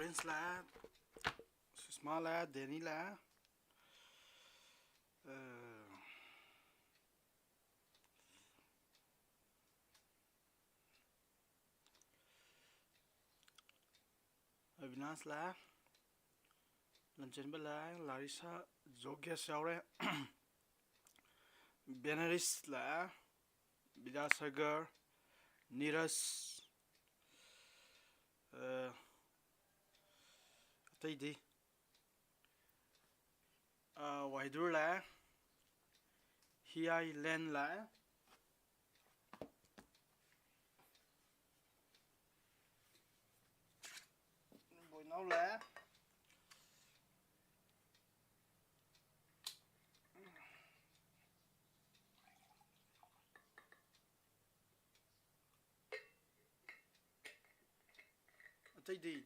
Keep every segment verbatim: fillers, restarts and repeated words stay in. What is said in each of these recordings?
Prince ꯂꯥꯛꯑꯦ, ꯁꯨꯁꯃꯥ ꯂꯥꯛꯑꯦ, ꯗꯦꯅꯤ ꯂꯥꯛꯑꯦ, ꯑ, ꯑꯕꯤꯅꯥꯁ ꯂꯥꯛꯑꯦ, ꯂꯟꯆꯦꯟꯕ ꯂꯥꯛꯑꯦ, ꯂꯥꯔꯤꯁꯥ, ꯖꯣꯒꯦꯁ ꯌꯥꯎꯔꯦ, ꯕꯦꯅꯔꯤꯁ ꯂꯥꯛꯑꯦ, ꯕꯤꯗ꯭ꯌꯥꯁꯥꯒꯔ, ꯅꯤꯔꯖ, ꯑ, ꯑꯇꯩꯗꯤ, ꯑ, ꯋꯥꯍꯤꯗꯨꯔ ꯂꯥꯛꯑꯦ, ꯍꯤꯌꯥꯏ ꯂꯦꯟ ꯂꯥꯛꯑꯦ, ꯕꯣꯏꯅꯥꯎ ꯂꯥꯛꯑꯦ꯫ ꯑꯇꯩꯗꯤ?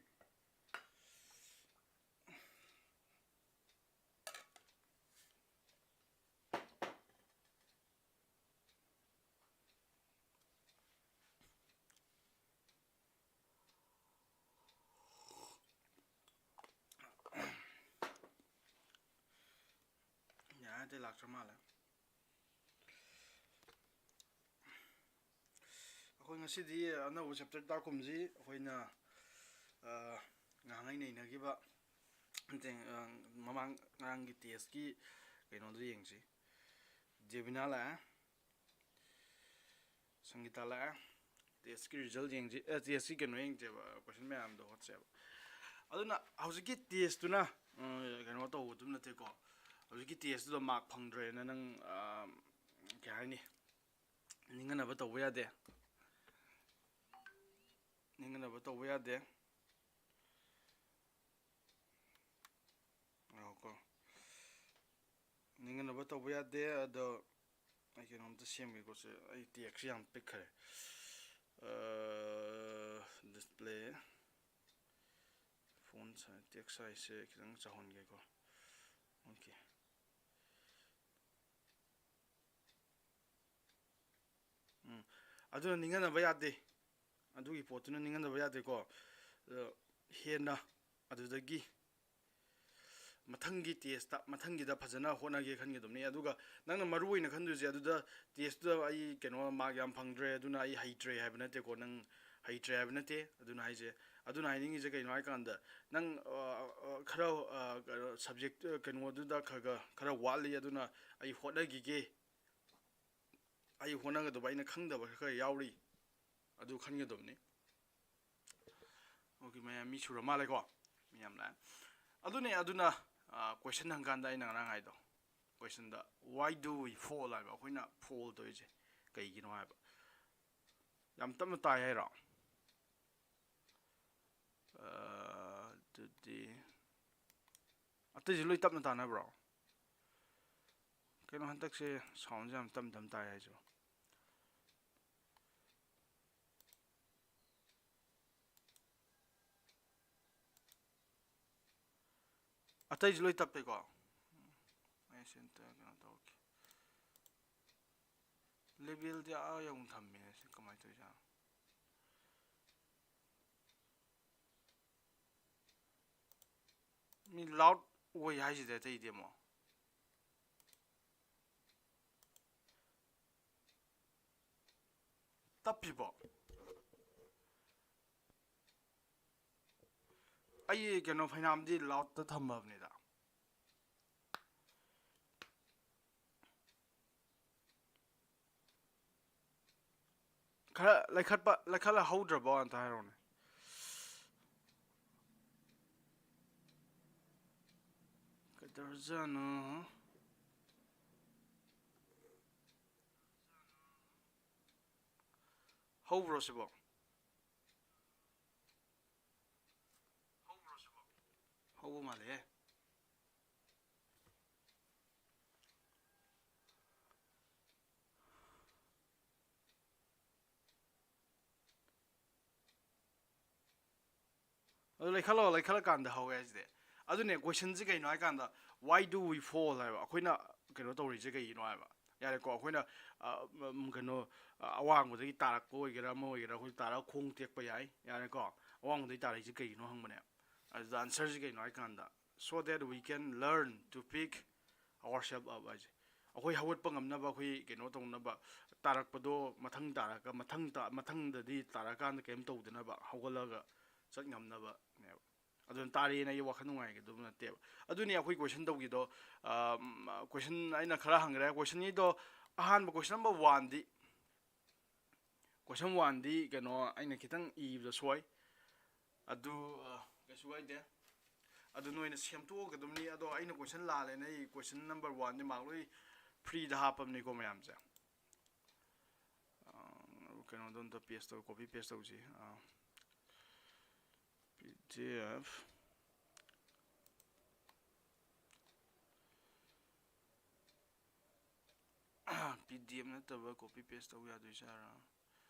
ꯌꯥꯔꯦ, ꯑꯇꯩ ꯂꯥꯛꯇ꯭ꯔ ꯃꯥꯜꯂꯦ꯫ ꯑꯩꯈꯣꯏ ꯉꯁꯤꯗꯤ ꯑꯅꯧꯕ ꯆꯦꯞꯇꯔ ꯇꯥꯛꯈꯨꯝꯁꯤ ꯑꯩꯈꯣꯏꯅ, ꯑ, ꯉꯍꯥꯟꯉꯩ ꯅꯩꯅꯈꯤꯕ, ꯅꯠꯇꯦ, ꯑ, ꯃꯃꯥꯡ ꯉꯔꯥꯡꯒꯤ ꯇꯦꯁꯀꯤ ꯀꯩꯅꯣꯗꯣ ꯌꯦꯡꯁꯤ꯫ ꯖꯦꯕꯤꯅꯥ ꯂꯥꯛꯑꯦ, ꯁꯪꯒꯤꯇꯥ ꯂꯥꯛꯑꯦ꯫ ꯇꯦꯁꯀꯤ ꯔꯤꯖꯜ ꯌꯦꯡꯁꯤ, ꯑꯦ, ꯇꯦꯁꯀꯤ ꯀꯩꯅꯣ ꯌꯦꯡꯁꯦꯕ, ꯀꯣꯏꯁꯟ ꯃꯌꯥꯝꯗꯣ ꯍꯣꯠꯁꯦꯕ꯫ ꯑꯗꯨꯅ ꯍꯧꯖꯤꯛꯀꯤ ꯇꯦꯁꯇꯨꯅ, ꯑ, ꯀꯩꯅꯣ ꯇꯧꯕꯗꯨ ꯅꯠꯇꯦꯀꯣ, ꯍꯧꯖꯤꯛꯀꯤ ꯇꯦꯁꯇꯨꯗ ꯃꯥꯔꯛ ꯐꯪꯗ꯭ꯔꯦꯅ ꯅꯪ, ꯑ, ꯀꯩ ꯍꯥꯏꯅꯤ, ꯅꯤꯡꯍꯟꯅꯕ ꯇꯧꯕ ꯌꯥꯗꯦ, ꯅꯤꯡꯍꯟꯅꯕ ꯇꯧꯕ ꯌꯥꯗꯦ꯫ ꯉꯥꯏꯈꯣꯀꯣ, ꯅꯤꯡꯍꯟꯅꯕ ꯇꯧꯕ ꯌꯥꯗꯦ꯫ ꯑꯗꯣ ꯑꯩ ꯀꯩꯅꯣꯝꯇ ꯁꯦꯝꯒꯦꯀꯣ꯫ ꯁꯦ, ꯑꯩ ꯇꯦꯛꯁꯁꯦ ꯌꯥꯝ ꯄꯤꯛꯈ꯭ꯔꯦ꯫ ꯑ, ꯗꯤꯁꯄ꯭ꯂꯦ, ꯐꯣꯟ ꯁꯥꯏꯖ, ꯇꯦꯛꯁ ꯁꯥꯏꯖꯁꯦ ꯈꯤꯇꯪ ꯆꯥꯎꯍꯟꯒꯦꯀꯣ꯫ ꯑꯣꯀꯦ꯫ ꯎꯝ, ꯑꯗꯨꯅ ꯅꯤꯡꯍꯟꯅꯕ ꯌꯥꯗꯦ꯫ ꯑꯗꯨꯒꯤ ꯄꯣꯠꯇꯨꯅ ꯅꯤꯡꯍꯟꯅꯕ ꯌꯥꯗꯦꯀꯣ꯫ ꯑꯗꯣ ꯍꯦꯟꯅ ꯑꯗꯨꯗꯒꯤ ꯃꯊꯪꯒꯤ ꯇꯦꯁꯇ, ꯃꯊꯪꯒꯤꯗ ꯐꯖꯅ ꯍꯣꯠꯅꯒꯦ ꯈꯟꯒꯗꯕꯅꯤ꯫ ꯑꯗꯨꯒ ꯅꯪꯅ ꯃꯔꯨ ꯑꯣꯏꯅ ꯈꯟꯗꯣꯏꯁꯦ ꯑꯗꯨꯗ, ꯇꯦꯁꯇꯨꯗ ꯑꯩ ꯀꯩꯅꯣ ꯃꯥꯔꯛ ꯌꯥꯝ ꯐꯪꯗ꯭ꯔꯦ, ꯑꯗꯨꯅ ꯑꯩ ꯍꯩꯇ꯭ꯔꯦ ꯍꯥꯏꯕ ꯅꯠꯇꯦꯀꯣ꯫ ꯅꯪ ꯍꯩꯇ꯭ꯔꯦ ꯍꯥꯏꯕ ꯅꯠꯇꯦ꯫ ꯑꯗꯨꯅ ꯍꯥꯏꯁꯦ, ꯑꯗꯨꯅ ꯍꯥꯏꯅꯤꯡꯉꯤꯁꯦ ꯀꯩꯅꯣ ꯍꯥꯏꯀꯥꯟꯗ, ꯅꯪ, ꯑ, ꯑ, ꯈꯔ, ꯑ, ꯀꯩꯅꯣ, ꯁꯕꯖꯦꯛ, ꯑ, ꯀꯩꯅꯣꯗꯨꯗ ꯈꯔ, ꯈꯔ, ꯈꯔ ꯋꯥꯠꯂꯤ, ꯑꯗꯨꯅ ꯑꯩ ꯍꯣꯠꯅꯈꯤꯒꯦ꯫ ꯑꯩ ꯍꯣꯠꯅꯒꯗꯕ, ꯑꯩꯅ ꯈꯪꯗꯕ ꯈꯔ, ꯈꯔ ꯌꯥꯎꯔꯤ, ꯑꯗꯨ ꯈꯟꯒꯗꯕꯅꯤ꯫ ꯑꯣꯀꯦ, ꯃꯌꯥꯝ ꯃꯤ ꯁꯨꯔ ꯃꯥꯜꯂꯦꯀꯣ꯫ ꯃꯤ ꯌꯥꯝ ꯂꯥꯛꯑꯦ꯫ ꯑꯗꯨꯅꯦ, ꯑꯗꯨꯅ, ꯑ, ꯀꯣꯏꯁꯟ ꯍꯪꯀꯥꯟꯗ ꯑꯩꯅ ꯉꯔꯥꯡ ꯍꯥꯏꯗꯣ, ꯀꯣꯏꯁꯟꯗ "Why do we fall?" ꯍꯥꯏꯕ, ꯑꯩꯈꯣꯏꯅ ꯐꯣꯜ ꯇꯧꯔꯤꯁꯦ ꯀꯩꯒꯤꯅꯣ ꯍꯥꯏꯕ꯫ ꯌꯥꯝ ꯇꯞꯅ ꯇꯥꯏ ꯍꯥꯏꯔꯣ? ꯑ, ꯑꯗꯨꯗꯤ ꯑꯇꯩꯁꯨ ꯂꯣꯏ ꯇꯞꯅ ꯇꯥꯟꯅꯕ꯭ꯔꯣ? ꯀꯩꯅꯣ, ꯍꯟꯗꯛꯁꯦ ꯁꯥꯎꯟꯁꯦ ꯌꯥꯝ ꯇꯞ ꯇꯞ ꯇꯥꯏ ꯍꯥꯏꯁꯤꯕꯣ? ꯑꯇꯩꯁꯨ ꯂꯣꯏ ꯇꯞꯄꯦꯀꯣ? ꯑꯩ ꯁꯤ ꯑꯝꯇ ꯀꯩꯅꯣ ꯇꯧꯔꯛꯀꯦ꯫ ꯂꯦꯕꯦꯜꯗꯤ ꯑꯥ ꯌꯧꯅ ꯊꯝꯃꯦ꯫ ꯁꯤ ꯀꯃꯥꯏꯅ ꯇꯧꯔꯤꯖꯥꯠꯅꯣ? ꯃꯤ ꯂꯥꯎꯠ ꯑꯣꯏ ꯍꯥꯏꯁꯤꯗꯤ ꯑꯇꯩꯗꯤ ꯑꯃꯨꯛ꯫ ꯇꯞꯄꯤꯕꯣ? ꯑꯩ ꯀꯩꯅꯣ ꯐꯩꯅꯥꯝꯗꯤ ꯂꯥꯎꯠꯇ ꯊꯝꯃꯕꯅꯤꯗ꯫ ꯈꯔ ꯂꯩꯈꯠꯄ, ꯂꯩꯈꯠꯂ ꯍꯧꯗ꯭ꯔꯕꯣ ꯑꯝꯇ ꯍꯥꯏꯔꯛꯎꯅꯦ꯫ ꯀꯩꯗꯧꯔꯖꯥꯠꯅꯣ? ꯍꯧꯕ꯭ꯔꯣ ꯁꯤꯕꯣ? ꯍꯧꯕ ꯃꯥꯜꯂꯦꯍꯦ꯫ ꯑꯗꯨ ꯂꯩꯈꯠꯂꯣ, ꯂꯩꯈꯠꯂꯀꯥꯟꯗ ꯍꯧꯋꯦ ꯍꯥꯏꯁꯤꯗꯤ꯫ ꯑꯗꯨꯅꯦ, ꯀꯣꯏꯁꯟꯁꯤ ꯀꯩꯅꯣ ꯍꯥꯏꯀꯥꯟꯗ, "Why do we fall?" ꯍꯥꯏꯕ, ꯑꯩꯈꯣꯏꯅ ꯀꯩꯅꯣ ꯇꯧꯔꯤꯁꯦ ꯀꯩꯒꯤꯅꯣ ꯍꯥꯏꯕ꯫ ꯌꯥꯔꯦꯀꯣ? ꯑꯩꯈꯣꯏꯅ, ꯑ, ꯎꯝ, ꯀꯩꯅꯣ, ꯑ, ꯑꯋꯥꯡꯕꯗꯒꯤ ꯇꯥꯔꯛꯄ ꯑꯣꯏꯒꯦꯔꯥ, ꯑꯃ ꯑꯣꯏꯒꯦꯔꯥ, ꯑꯩꯈꯣꯏ ꯇꯥꯔꯛꯑꯒ ꯈꯣꯡ ꯇꯦꯛꯄ ꯌꯥꯏ꯫ ꯌꯥꯔꯦꯀꯣ? ꯑꯋꯥꯡꯕꯗꯒꯤ ꯇꯥꯔꯛꯏꯁꯦ ꯀꯩꯒꯤꯅꯣ ꯍꯪꯕꯅꯦ꯫ ꯑꯗꯨꯗ answer ꯁꯤ ꯀꯩꯅꯣ ꯍꯥꯏ ꯀꯥꯟꯗ, "So that we can learn to pick ourselves up" ꯍꯥꯏꯁꯦ꯫ ꯑꯩꯈꯣꯏ ꯍꯧꯒꯠꯄ ꯉꯝꯅꯕ, ꯑꯩꯈꯣꯏ ꯀꯩꯅꯣ ꯇꯧꯅꯕ, ꯇꯥꯔꯛꯄꯗꯣ ꯃꯊꯪ ꯇꯥꯔꯛꯑꯒ, ꯃꯊꯪ ꯇꯥ-, ꯃꯊꯪꯗꯗꯤ ꯇꯥꯔꯛꯑꯀꯥꯟꯗ ꯀꯩꯝ ꯇꯧꯗꯅꯕ ꯍꯧꯒꯠꯂꯒ ꯆꯠ ꯉꯝꯅꯕꯅꯦꯕ꯫ ꯑꯗꯨꯅ ꯇꯥꯔꯦꯅ ꯑꯩ ꯋꯥꯈꯜ ꯅꯨꯡꯉꯥꯏꯒꯗꯕ ꯅꯠꯇꯦꯕ꯫ ꯑꯗꯨꯅꯤ ꯑꯩꯈꯣꯏ question ꯇꯧꯈꯤꯗꯣ꯫ ꯑ, ꯎꯝ, question ꯑꯩꯅ ꯈꯔ ꯍꯪꯈ꯭ꯔꯦ꯫ Question ꯗꯣ, ꯑꯍꯥꯟꯕ question number one ꯗꯤ, question one ꯗꯤ ꯀꯩꯅꯣ, ꯑꯩꯅ ꯈꯤꯇꯪ ꯏꯕꯗ ꯁꯣꯏ꯫ ꯑꯗꯨ, ꯑ, ꯀꯩꯁꯨ ꯀꯥꯏꯗꯦ꯫ ꯑꯗꯨ ꯅꯣꯏꯅ ꯁꯦꯝꯗꯣꯛꯑꯒꯗꯕꯅꯤ꯫ ꯑꯗꯣ ꯑꯩꯅ question ꯂꯥꯜꯂꯦꯅ ꯑꯩ question number one ꯗꯤ mark ꯂꯣꯏ free ꯗ ꯍꯥꯞꯄꯕꯅꯤꯀꯣ ꯃꯌꯥꯝꯁꯦ꯫ ꯑ, ꯀꯩꯅꯣꯗꯣ ꯑꯝꯇ paste ꯇꯧ, copy paste ꯇꯧꯁꯤ꯫ ꯑ, P D F꯫ P D F ꯅꯠꯇꯕ copy paste ꯇꯧ ꯌꯥꯗꯣꯏ ꯖꯥꯠꯔꯥ?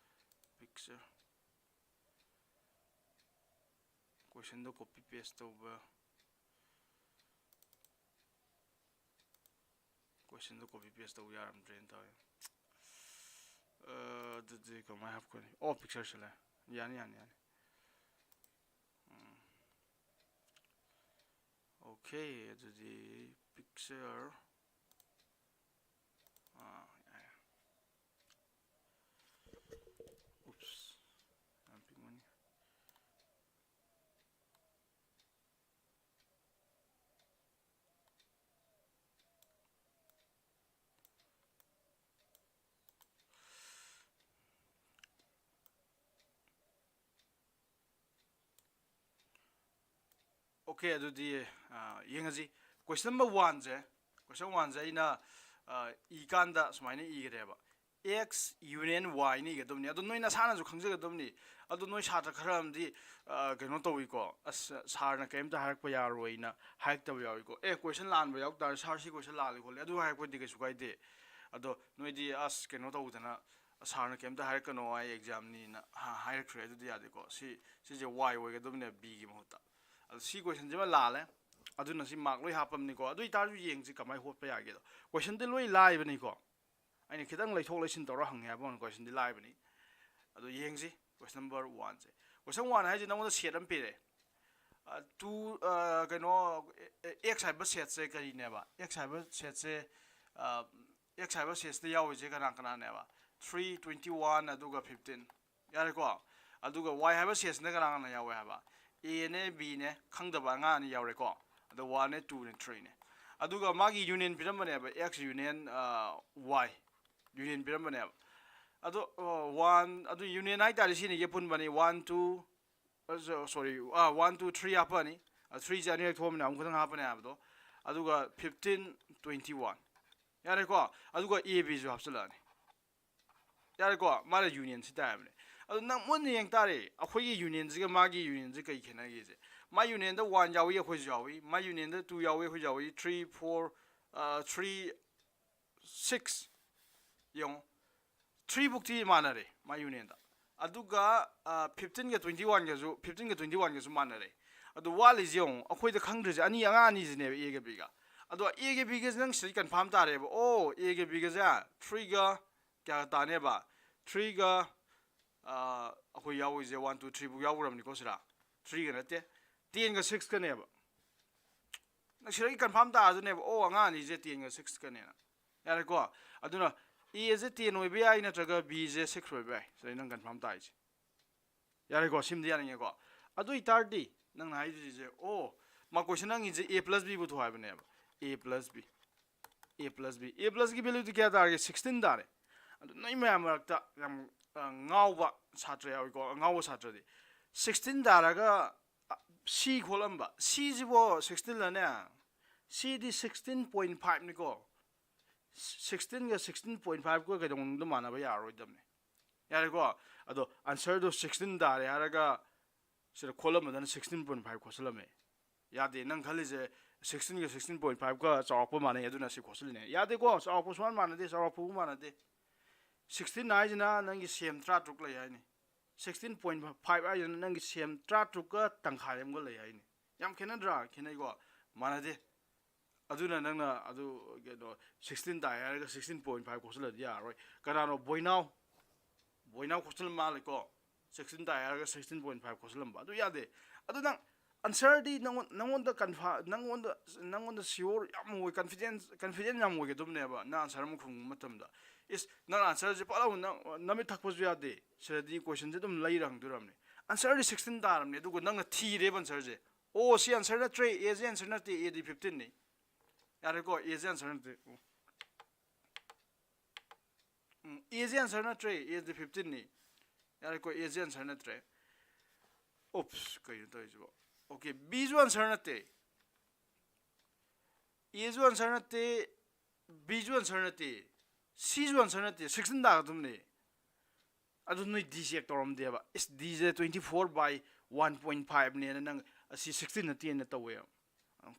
Picture꯫ Question ꯗꯣ copy paste ꯇꯧꯕ꯫ Question ꯗꯣ copy paste ꯇꯧ ꯌꯥꯔꯝꯗ꯭ꯔꯦꯅ ꯇꯧꯋꯦ꯫ ꯑ, ꯑꯗꯨꯗꯤ ꯀꯃꯥꯏꯅ ꯍꯥꯞꯀꯅꯤ? ꯑꯣ, picture ꯁꯤ ꯂꯩ꯫ ꯌꯥꯅꯤ, ꯌꯥꯅꯤ, ꯌꯥꯅꯤ꯫ ꯎꯝ꯫ Okay, ꯑꯗꯨꯗꯤ picture꯫ ꯑꯥ, ꯌꯥꯔꯦ꯫ Oops, ꯌꯥꯝ ꯄꯤꯛꯃꯟꯈ꯭ꯔꯦ꯫ Okay, ꯑꯗꯨꯗꯤ, ꯑ, ꯌꯦꯡꯉꯁꯤ꯫ Question number one ꯁꯦ, question one ꯁꯦ ꯑꯩꯅ, ꯑ, ꯏꯀꯥꯟꯗ ꯁꯨꯃꯥꯏꯅ ꯏꯈ꯭ꯔꯦꯕ, X union Y ꯅ ꯏꯒꯗꯕꯅꯤ꯫ ꯑꯗꯣ ꯅꯣꯏ ꯅꯁꯥꯅꯁꯨ ꯈꯪꯖꯒꯗꯕꯅꯤ꯫ ꯑꯗꯣ ꯅꯣꯏ ꯁꯥꯇ꯭ꯔ ꯈꯔ ꯑꯃꯗꯤ, ꯑ, ꯀꯩꯅꯣ ꯇꯧꯏꯀꯣ, "ꯑꯁ, ꯁꯥꯔꯅ ꯀꯔꯤꯝꯇ ꯍꯥꯏꯔꯛꯄ ꯌꯥꯔꯣꯏꯅ" ꯍꯥꯏꯔꯛꯇꯕ ꯌꯥꯎꯏꯀꯣ꯫ "ꯑꯦ, question ꯂꯥꯟꯕ ꯌꯥꯎ ꯇꯥꯔꯦ, ꯁꯥꯔ, ꯁꯤ question ꯂꯥꯜꯂꯦ ꯈꯣꯠꯂꯦ", ꯑꯗꯨ ꯍꯥꯏꯔꯛꯄꯗꯤ ꯀꯩꯁꯨ ꯀꯥꯏꯗꯦ꯫ ꯑꯗꯣ ꯅꯣꯏꯗꯤ, "ꯑꯁ, ꯀꯩꯅꯣ ꯇꯧꯗꯅ, ꯁꯥꯔꯅ ꯀꯩꯝꯇ ꯍꯥꯏꯔꯛꯀꯅꯣ, ꯑꯩ exam ꯅꯤꯅ ꯍꯥ-, ꯍꯥꯏꯔꯛꯈ꯭ꯔꯦ", ꯑꯗꯨꯗꯤ ꯌꯥꯗꯦꯀꯣ꯫ ꯁꯤ, ꯁꯤꯁꯦ Y ꯑꯣꯏꯒꯗꯕꯅꯦ, B ꯒꯤ ꯃꯍꯨꯠꯇ꯫ ꯑꯗꯣ ꯁꯤ question ꯁꯤꯃ ꯂꯥꯜꯂꯦ꯫ ꯑꯗꯨꯅ ꯁꯤ mark ꯂꯣꯏ ꯍꯥꯞꯄꯕꯅꯤꯀꯣ꯫ ꯑꯗꯨ ꯑꯣꯏꯇꯥꯔꯁꯨ ꯌꯦꯡꯁꯤ ꯀꯃꯥꯏꯅ ꯍꯣꯠꯄ ꯌꯥꯒꯦꯗꯣ꯫ Question ꯗꯤ ꯂꯣꯏ ꯂꯥꯏꯕꯅꯤꯀꯣ꯫ ꯑꯩꯅ ꯈꯤꯇꯪ ꯂꯩꯊꯣꯛ ꯂꯩꯁꯤꯟ ꯇꯧꯔ ꯍꯪꯉꯦ ꯍꯥꯏꯕ ꯋꯥꯅꯤ, ꯀꯣꯏꯁꯟꯗꯤ ꯂꯥꯏꯕꯅꯤ꯫ ꯑꯗꯣ ꯌꯦꯡꯁꯤ, ꯀꯣꯏꯁꯟ ꯅꯝꯕꯔ ꯋꯥꯟꯁꯦ꯫ ꯀꯣꯏꯁꯟ ꯋꯥꯟ ꯍꯥꯏꯁꯦ ꯅꯉꯣꯟꯗ ꯁꯦꯠ ꯑꯃ ꯄꯤꯔꯦ꯫ ꯇꯨ, ꯀꯩꯅꯣ, ꯑꯦꯛꯁ ꯍꯥꯏꯕ ꯁꯦꯠꯁꯦ ꯀꯔꯤꯅꯦꯕ? ꯑꯦꯛꯁ ꯍꯥꯏꯕ ꯁꯦꯠꯁꯦ, ꯑꯦꯛꯁ ꯍꯥꯏꯕ ꯁꯦꯠꯁꯤꯗ ꯌꯥꯎꯔꯤꯁꯦ ꯀꯅꯥ ꯀꯅꯥꯅꯦꯕ? ꯊ꯭ꯔꯤ, ꯇ꯭ꯋꯦꯟꯇꯤ ꯋꯥꯟ, ꯑꯗꯨꯒ ꯐꯤꯐꯇꯤꯟ꯫ ꯌꯥꯔꯦꯀꯣ? ꯑꯗꯨꯒ ꯋꯥꯏ ꯍꯥꯏꯕ ꯁꯦꯠꯁꯤꯅ ꯀꯅꯥ ꯀꯅꯥ ꯌꯥꯎꯋꯦ ꯍꯥꯏꯕ? ꯑꯦꯅꯦ, ꯕꯤꯅꯦ, ꯈꯪꯗꯕ ꯑꯉꯥꯡ ꯑꯅꯤ ꯌꯥꯎꯔꯦꯀꯣ꯫ ꯑꯗꯣ ꯋꯥꯟꯅꯦ, ꯇꯨꯅꯦ, ꯊ꯭ꯔꯤꯅꯦ꯫ ꯑꯗꯨꯒ ꯃꯥꯒꯤ ꯌꯨꯅꯤꯌꯟ ꯄꯤꯔꯝꯕꯅꯦꯕ, ꯑꯦꯛꯁ ꯌꯨꯅꯤꯌꯟ ꯋꯥꯏ, ꯌꯨꯅꯤꯌꯟ ꯄꯤꯔꯝꯕꯅꯦꯕ꯫ ꯑꯗꯣ ꯋꯥꯟ, ꯑꯗꯨ ꯌꯨꯅꯤꯌꯟ ꯍꯥꯏꯇꯥꯔꯦ, ꯁꯤꯅꯤꯒꯤ ꯑꯄꯨꯟꯕꯅꯤ꯫ ꯋꯥꯟ, ꯇꯨ, ꯁꯣꯔꯤ, ꯋꯥꯟ, ꯇꯨ, ꯊ꯭ꯔꯤ ꯍꯥꯞꯄꯅꯤ꯫ ꯊ꯭ꯔꯤꯁꯦ ꯑꯅꯤꯔꯛ ꯊꯣꯛꯑꯃꯤꯅ ꯑꯃꯨꯛ ꯈꯛꯇꯪ ꯍꯥꯞꯄꯅꯦ ꯍꯥꯏꯕꯗꯣ꯫ ꯑꯗꯨꯒ ꯐꯤꯐꯇꯤꯟ, ꯇ꯭ꯋꯦꯟꯇꯤ ꯋꯥꯟ꯫ ꯌꯥꯔꯦꯀꯣ? ꯑꯗꯨꯒ ꯑꯦ ꯕꯤꯁꯨ ꯍꯥꯞꯆꯤꯜꯂꯛꯑꯅꯤ꯫ ꯌꯥꯔꯦꯀꯣ? ꯃꯥꯅ ꯌꯨꯅꯤꯌꯟꯁꯤ ꯇꯥꯏ ꯍꯥꯏꯕꯅꯦ꯫ ꯑꯗꯣ ꯅꯪ ꯃꯨꯟꯅ ꯌꯦꯡ ꯇꯥꯔꯦ, ꯑꯩꯈꯣꯏꯒꯤ ꯌꯨꯅꯤꯌꯟꯁꯤꯒ ꯃꯥꯒꯤ ꯌꯨꯅꯤꯌꯟꯁꯤ ꯀꯩ ꯈꯦꯠꯅꯒꯦꯁꯦ? ꯃꯥꯏ ꯌꯨꯅꯤꯌꯟꯗ ꯋꯥꯟ ꯌꯥꯎꯏ, ꯑꯩꯈꯣꯏꯁꯨ ꯌꯥꯎꯏ꯫ ꯃꯥꯏ ꯌꯨꯅꯤꯌꯟꯗ ꯇꯨ ꯌꯥꯎꯏ, ꯑꯩꯈꯣꯏꯁꯨ ꯌꯥꯎꯏ꯫ Three, four, three, six. ꯌꯦꯡꯉꯣ, ꯊ꯭ꯔꯤ ꯐꯧꯇꯤ ꯃꯥꯟꯅꯔꯦ ꯃꯥꯏ ꯌꯨꯅꯤꯌꯟꯗ꯫ ꯑꯗꯨꯒ ꯐꯤꯐꯇꯤꯟꯒ ꯇ꯭ꯋꯦꯟꯇꯤ ꯋꯥꯟꯒꯁꯨ, ꯐꯤꯐꯇꯤꯟꯒ ꯇ꯭ꯋꯦꯟꯇꯤ ꯋꯥꯟꯒꯁꯨ ꯃꯥꯟꯅꯔꯦ꯫ ꯑꯗꯨ ꯋꯥꯠꯂꯤꯁꯦ ꯌꯦꯡꯉꯣ, ꯑꯩꯈꯣꯏꯗ ꯈꯪꯗ꯭ꯔꯤꯁꯦ ꯑꯅꯤ, ꯑꯉꯥꯡ ꯑꯅꯤꯁꯤꯅꯦꯕ, ꯑꯦꯒ ꯕꯤꯒ꯫ ꯑꯗꯣ ꯑꯦꯒ ꯕꯤꯒꯁꯦ ꯅꯪ ꯁꯤꯗꯩ ꯀꯟꯐꯥꯔꯝ ꯇꯥꯔꯦꯕ꯫ ꯑꯣ, ꯑꯦꯒ ꯕꯤꯒꯁꯦ ꯊ꯭ꯔꯤꯒ ꯀꯌꯥ ꯇꯥꯅꯦꯕ? ꯊ꯭ꯔꯤꯒ, ꯑꯩꯈꯣꯏ ꯌꯥꯎꯔꯤꯁꯦ ꯋꯥꯟ, ꯇꯨ, ꯊ꯭ꯔꯤ ꯐꯥꯎ ꯌꯥꯎꯈ꯭ꯔꯕꯅꯤꯀꯣ ꯁꯤꯗ꯫ ꯊ꯭ꯔꯤꯒ ꯅꯠꯇꯦ, ꯇꯦꯟꯒ ꯁꯤꯛꯁꯀꯅꯦꯕ꯫ ꯅꯪ ꯁꯤꯗꯒꯤ ꯀꯟꯐꯥꯔꯝ ꯇꯥꯔꯗꯨꯅꯦꯕ, ꯑꯣ, ꯑꯉꯥꯡ ꯑꯅꯤꯁꯦ ꯇꯦꯟꯒ ꯁꯤꯛꯁꯀꯅꯦꯅ꯫ ꯌꯥꯔꯦꯀꯣ? ꯑꯗꯨꯅ ꯑꯦꯁꯦ ꯇꯦꯟ ꯑꯣꯏꯕ ꯌꯥꯏ, ꯅꯠꯇ꯭ꯔꯒ ꯕꯤꯁꯦ ꯁꯤꯛꯁ ꯑꯣꯏꯕ ꯌꯥꯏ꯫ ꯁꯤꯗꯩ ꯅꯪ ꯀꯟꯐꯥꯔꯝ ꯇꯥꯔꯤꯁꯦ꯫ ꯌꯥꯔꯦꯀꯣ? ꯁꯤꯃꯗꯤ ꯌꯥꯅꯤꯡꯉꯦꯀꯣ? ꯑꯗꯨ ꯑꯣꯏꯇꯥꯔꯗꯤ ꯅꯪꯅ ꯍꯥꯏꯗꯣꯏꯁꯦ, ꯑꯣ, ꯃꯥ ꯀꯣꯏꯁꯟ ꯍꯪꯉꯤꯁꯦ ꯑꯦ ꯄ꯭ꯂꯁ ꯕꯤ ꯄꯨꯊꯣꯛ ꯍꯥꯏꯕꯅꯦꯕ꯫ A plus B. A plus B. A ꯄ꯭ꯂꯁꯀꯤ ꯚꯦꯂꯨꯗꯤ ꯀꯌꯥ ꯇꯥꯔꯒꯦ? ꯁꯤꯛꯁꯇꯤꯟ ꯇꯥꯔꯦ꯫ ꯑꯗꯨ ꯅꯣꯏ ꯃꯌꯥꯝ ꯃꯔꯛꯇ ꯌꯥꯝ, ꯑ, ꯉꯥꯎꯕ ꯁꯥꯇ꯭ꯔ ꯌꯥꯎꯏꯀꯣ, ꯑꯉꯥꯎꯕ ꯁꯥꯇ꯭ꯔꯗꯤ꯫ ꯁꯤꯛꯁꯇꯤꯟ ꯇꯥꯔꯒ, ꯑ, ꯁꯤ ꯈꯣꯠꯂꯝꯕ꯫ ꯁꯤꯁꯤꯕꯣ ꯁꯤꯛꯁꯇꯤꯟꯂꯅꯦ? ꯁꯤꯗꯤ ꯁꯤꯛꯁꯇꯤꯟ ꯄꯣꯏꯟ ꯐꯥꯏꯚꯅꯤꯀꯣ꯫ ꯁꯤꯛꯁꯇꯤꯟꯒ ꯁꯤꯛꯁꯇꯤꯟ ꯄꯣꯏꯟ ꯐꯥꯏꯚꯀ ꯀꯩꯗꯧꯅꯨꯡꯗ ꯃꯥꯟꯅꯕ ꯌꯥꯔꯔꯣꯏꯗꯕꯅꯤ꯫ ꯌꯥꯔꯦꯀꯣ? ꯑꯗꯣ ꯑꯟꯁꯔꯗꯣ ꯁꯤꯛꯁꯇꯤꯟ ꯇꯥꯔꯦ ꯍꯥꯏꯔꯒ ꯁꯤꯗ ꯈꯣꯠꯂꯝꯕꯗꯅ ꯁꯤꯛꯁꯇꯤꯟ ꯄꯣꯏꯟ ꯐꯥꯏꯚ ꯈꯣꯠꯆꯜꯂꯝꯃꯦ꯫ ꯌꯥꯗꯦ꯫ ꯅꯪ ꯈꯜꯂꯤꯁꯦ ꯁꯤꯛꯁꯇꯤꯟꯒ ꯁꯤꯛꯁꯇꯤꯟ ꯄꯣꯏꯟ ꯐꯥꯏꯚꯀ ꯆꯥꯎꯔꯥꯛꯄ ꯃꯥꯟꯅꯩ, ꯑꯗꯨꯅ ꯁꯤ ꯈꯣꯠꯆꯜꯂꯤꯅꯦ꯫ ꯌꯥꯗꯦꯀꯣ, ꯆꯥꯎꯔꯥꯛꯄ ꯁꯨꯃꯥꯏꯅ ꯃꯥꯟꯅꯗꯦ, ꯆꯥꯎꯔꯥꯛꯄꯕꯨ ꯃꯥꯟꯅꯗꯦ꯫ ꯁꯤꯛꯁꯇꯤꯟ ꯍꯥꯏꯁꯤꯅ ꯅꯪꯒꯤ ꯁꯦꯝ ꯇꯔꯥꯇꯔꯨꯛ ꯂꯩ ꯍꯥꯏꯅꯤ, ꯁꯤꯛꯁꯇꯤꯟ ꯄꯣꯏꯟ ꯐꯥꯏꯚ ꯍꯥꯏꯁꯤꯅ ꯅꯪꯒꯤ ꯁꯦꯝ ꯇꯔꯥꯇꯔꯨꯛꯀ ꯇꯪꯈꯥꯏ ꯑꯃꯒ ꯂꯩ ꯍꯥꯏꯅꯤ꯫ ꯌꯥꯝ ꯈꯦꯠꯅꯗ꯭ꯔꯥ? ꯈꯦꯠꯅꯩꯀꯣ, ꯃꯥꯟꯅꯗꯦ꯫ ꯑꯗꯨꯅ ꯅꯪꯅ ꯑꯗꯨ ꯀꯩꯅꯣ sixteen ꯇꯥꯏ ꯍꯥꯏꯔꯒ sixteen point five ꯈꯣꯠꯆꯜꯂꯗꯤ ꯌꯥꯔꯔꯣꯏ꯫ ꯀꯅꯥꯅꯣ? ꯕꯣꯏꯅꯥꯎ꯫ ꯕꯣꯏꯅꯥꯎ ꯈꯣꯠꯆꯜꯂ ꯃꯥꯜꯂꯦꯀꯣ꯫ Sixteen ꯇꯥꯏ ꯍꯥꯏꯔꯒ sixteen point five ꯈꯣꯠꯆꯜꯂꯝꯕ꯫ ꯑꯗꯨ ꯌꯥꯗꯦ꯫ ꯑꯗꯨ ꯅꯪ answerꯗꯤ ꯅꯪꯉꯣꯟ-, ꯅꯪꯉꯣꯟꯗ ꯀꯟꯐꯥ-, ꯅꯪꯉꯣꯟꯗ, ꯅꯪꯉꯣꯟꯗ sure ꯌꯥꯝ ꯑꯣꯏ, confidence, confidence ꯌꯥꯝ ꯑꯣꯏꯒꯗꯕꯅꯦꯕ ꯅꯪ answer ꯑꯃ ꯈꯨꯝꯕ ꯃꯇꯝꯗ꯫ ꯏꯁ, ꯅꯪ answerꯁꯦ ꯄꯥꯛꯂꯥꯎ ꯅꯪ ꯅꯃꯤꯠ ꯊꯛꯄꯁꯨ ꯌꯥꯗꯦ꯫ ꯁꯤꯗꯗꯤ questionꯁꯦ ꯑꯗꯨꯝ ꯂꯩꯔ ꯍꯪꯗꯣꯏꯔꯝꯅꯦ꯫ Answerꯗꯤ sixteen ꯇꯥꯔꯝꯅꯦ, ꯑꯗꯨꯒ ꯅꯪꯅ ꯊꯤꯔꯦꯕ answerꯁꯦ꯫ ꯑꯣ, ꯁꯤ answer ꯅꯠꯇ꯭ꯔꯦ, Aꯁꯦ answer ꯅꯠꯇꯦ, Aꯗꯤ fifteenꯅꯤ꯫ ꯌꯥꯔꯦꯀꯣ, Aꯁꯦ answer ꯅꯠꯇꯦ꯫ ꯎꯝ, Aꯁꯦ answer ꯅꯠꯇ꯭ꯔꯦ, Aꯗꯤ fifteenꯅꯤ꯫ ꯌꯥꯔꯦꯀꯣ, Aꯁꯦ answer ꯅꯠꯇ꯭ꯔꯦ꯫ Oops, ꯀꯩꯅꯣ ꯇꯧꯔꯤꯁꯤꯕꯣ? Okay, Bꯁꯨ answer ꯅꯠꯇꯦ, Aꯁꯨ answer ꯅꯠꯇꯦ, Bꯁꯨ answer ꯅꯠꯇꯦ, Cꯁꯨ answer ꯅꯠꯇꯦ, sixteen ꯇꯥꯒꯗꯕꯅꯦ꯫ ꯑꯗꯨ ꯅꯣꯏ D check ꯇꯧꯔꯝꯗꯦꯕ꯫ Is, Dꯁꯦ twenty four by one point fiveꯅꯦꯅ ꯅꯪ ꯑꯁꯤ sixteen ꯅꯠꯇꯦꯅ ꯇꯧꯋꯦꯕ꯫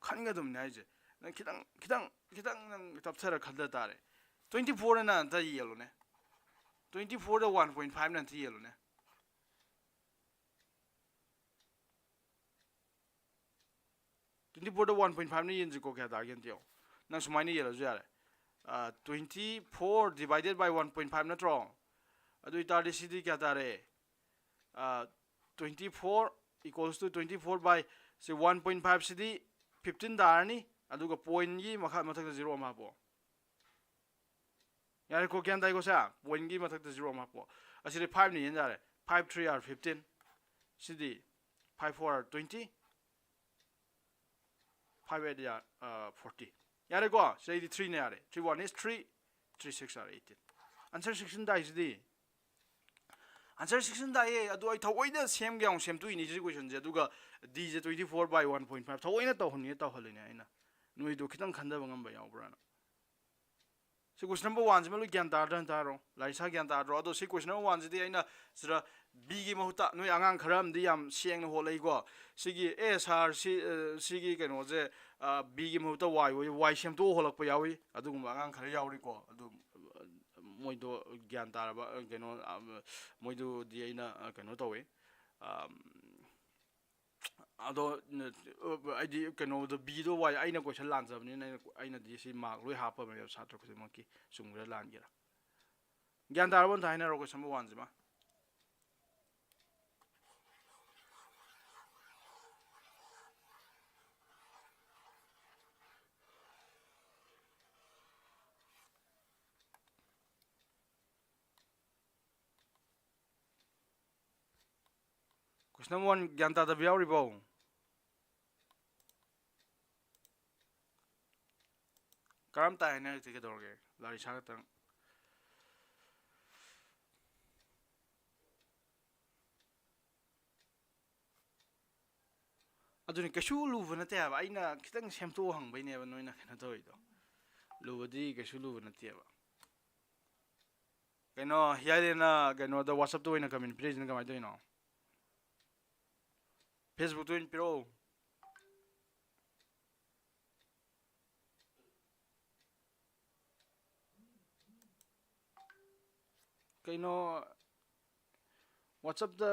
ꯈꯟꯒꯗꯕꯅꯦ ꯍꯥꯏꯁꯦ꯫ ꯅꯪ ꯈꯤꯇꯪ, ꯈꯤꯇꯪ, ꯈꯤꯇꯪ ꯅꯪ ꯇꯞꯊꯔ ꯈꯟꯗ ꯇꯥꯔꯦ꯫ Twenty fourꯅ ꯑꯝꯇ ꯌꯦꯜꯂꯨꯅꯦ꯫ Twenty fourꯗ one point fiveꯅ ꯑꯝꯇ ꯌꯦꯜꯂꯨꯅꯦ꯫ Twenty fourꯗ one point fiveꯅ ꯌꯦꯟꯁꯤꯀꯣ, ꯀꯌꯥ ꯇꯥꯒꯦ ꯑꯝꯇ ꯌꯦꯡꯉꯣ꯫ ꯅꯪ ꯁꯨꯃꯥꯏꯅ ꯌꯦꯜꯂꯁꯨ ꯌꯥꯔꯦ꯫ Twenty four divided by one point five ꯅꯠꯇ꯭ꯔꯣ? ꯑꯗꯨ ꯑꯣꯏꯇꯥꯔꯗꯤ ꯁꯤꯗꯤ ꯀꯌꯥ ꯇꯥꯔꯦ? Twenty four equals to twenty four by ꯁꯤ one point five ꯁꯤꯗꯤ fifteen ꯇꯥꯔꯅꯤ, ꯑꯗꯨꯒ pointꯀꯤ ꯃꯈꯥ, ꯃꯊꯛꯇ zero ꯑꯃ ꯍꯥꯞꯄꯣ꯫ ꯌꯥꯔꯦꯀꯣ, ꯒ꯭ꯌꯥꯟ ꯇꯥꯏꯀꯣ ꯁꯦ? Pointꯀꯤ ꯃꯊꯛꯇ zero ꯑꯃ ꯍꯥꯞꯄꯣ꯫ ꯑꯁꯤꯗꯤ fiveꯅ ꯌꯦꯟ ꯌꯥꯔꯦ꯫ Five three are fifteen꯫ CD five four are twenty꯫ Five eight are forty꯫ ꯌꯥꯔꯦꯀꯣ? ꯁꯤꯗꯩꯗꯤ threeꯅ ꯌꯥꯔꯦ꯫ Three one is three, three six are eighteen꯫ Answer sixteen ꯇꯥꯏꯁꯤꯗꯤ꯫ Answer sixteen ꯇꯥꯏꯌꯦ꯫ ꯑꯗꯨ ꯑꯩ ꯊꯑꯣꯏꯅ ꯁꯦꯝꯒꯦ ꯌꯥꯎꯅ ꯁꯦꯝꯗꯣꯛꯏꯅꯤ ꯁꯤ questionꯁꯦ꯫ ꯑꯗꯨꯒ Dꯁꯦ twenty four by one point five ꯊꯑꯣꯏꯅ ꯇꯧꯍꯟꯒꯦ ꯇꯧꯍꯜꯂꯤꯅꯦ ꯑꯩꯅ꯫ ꯅꯣꯏꯗꯣ ꯈꯤꯇꯪ ꯈꯟꯊꯕ ꯉꯝꯕ ꯌꯥꯎꯕ꯭ꯔꯥꯅ꯫ ꯁꯤ question number oneꯁꯤꯃ ꯂꯣꯏ ꯒ꯭ꯌꯥꯟ ꯇꯥꯔꯗ꯭ꯔꯥ ꯇꯥꯔꯣ? ꯂꯥꯏꯔꯤꯛ ꯁꯥ ꯒ꯭ꯌꯥꯟ ꯇꯥꯗ꯭ꯔꯣ? ꯑꯗꯣ ꯁꯤ question number oneꯁꯤꯗꯤ ꯑꯩꯅ ꯁꯤꯗ Bꯒꯤ ꯃꯍꯨꯠꯇ ꯅꯣꯏ ꯑꯉꯥꯡ ꯈꯔ ꯑꯃꯗꯤ ꯌꯥꯝ ꯁꯦꯡꯅ ꯍꯣꯠꯂꯛꯏꯀꯣ꯫ ꯁꯤꯒꯤ, "ꯑꯦ ꯁꯥꯔ, ꯁꯤ, ꯑ, ꯁꯤꯒꯤ ꯀꯩꯅꯣꯁꯦ, ꯑ, Bꯒꯤ ꯃꯍꯨꯠꯇ Y ꯑꯣꯏ, Y ꯁꯦꯝꯗꯣꯛꯑ ꯍꯣꯠꯂꯛꯄ ꯌꯥꯎꯏ", ꯑꯗꯨꯒꯨꯝꯕ ꯑꯉꯥꯡ ꯈꯔ ꯌꯥꯎꯔꯤꯀꯣ꯫ ꯑꯗꯨ, ꯑ, ꯃꯣꯏꯗꯣ ꯒ꯭ꯌꯥꯟ ꯇꯥꯔꯕ, ꯑ, ꯀꯩꯅꯣ, ꯑ, ꯃꯣꯏꯗꯨꯗꯤ ꯑꯩꯅ, ꯑ, ꯀꯩꯅꯣ ꯇꯧꯋꯦ꯫ ꯑ, ꯑꯗꯣ ꯅ-, ꯑ, ꯑꯩꯗꯤ ꯀꯩꯅꯣꯗꯣ, ꯕꯤꯗꯣ ꯋꯥꯏ, ꯑꯩꯅ ꯀꯣꯏꯁꯟ ꯂꯥꯟꯖꯕꯅꯤꯅ ꯑꯩꯅ, ꯑꯩꯅꯗꯤ ꯁꯤ ꯃꯥꯔꯛ ꯂꯣꯏ ꯍꯥꯞꯄꯕꯅꯦꯕ ꯁꯥꯇ꯭ꯔ ꯈꯨꯗꯤꯡꯃꯛꯀꯤ, ꯆꯨꯝꯒꯦꯔꯥ ꯂꯥꯟꯒꯦꯔꯥ꯫ ꯒ꯭ꯌꯥꯟ ꯇꯥꯔꯕ ꯑꯝꯇ ꯍꯥꯏꯅꯔꯣ, ꯀꯣꯏꯁꯟ ꯅꯝꯕꯔ ꯋꯥꯟꯁꯤꯃ꯫ ꯀꯣꯏꯁꯟ ꯅꯝꯕꯔ ꯋꯥꯟ ꯒ꯭ꯌꯥꯟ ꯇꯥꯗꯕ ꯌꯥꯎꯔꯤꯕꯣ? ꯀꯔꯝ ꯇꯥꯏ ꯍꯥꯏꯅꯔꯛꯇꯦ, ꯀꯩꯗꯧꯔꯒꯦ? ꯂꯥꯔꯤꯁꯥ ꯈꯛꯇꯪ꯫ ꯑꯗꯨꯅꯤ, ꯀꯩꯁꯨ ꯂꯨꯕ ꯅꯠꯇꯦ ꯍꯥꯏꯕ, ꯑꯩꯅ ꯈꯤꯇꯪ ꯁꯦꯝꯗꯣꯛꯑ ꯍꯪꯕꯩꯅꯦꯕ ꯅꯣꯏꯅ ꯀꯩꯅꯣ ꯇꯧꯔꯤꯗꯣ꯫ ꯂꯨꯕꯗꯤ ꯀꯩꯁꯨ ꯂꯨꯕ ꯅꯠꯇꯦꯕ꯫ ꯀꯩꯅꯣ, ꯍꯤꯌꯥꯏꯂꯦꯟꯅ ꯀꯩꯅꯣꯗ WhatsApp-ꯇ ꯑꯣꯏꯅ ꯀꯃꯦꯟ ꯄꯤꯔꯛꯏꯁꯤꯅ ꯀꯃꯥꯏꯅ ꯇꯧꯔꯤꯅꯣ? Facebook-ꯇ ꯑꯣꯏꯅ ꯄꯤꯔꯛꯑꯣ꯫ ꯀꯩꯅꯣ, WhatsApp-ꯇ,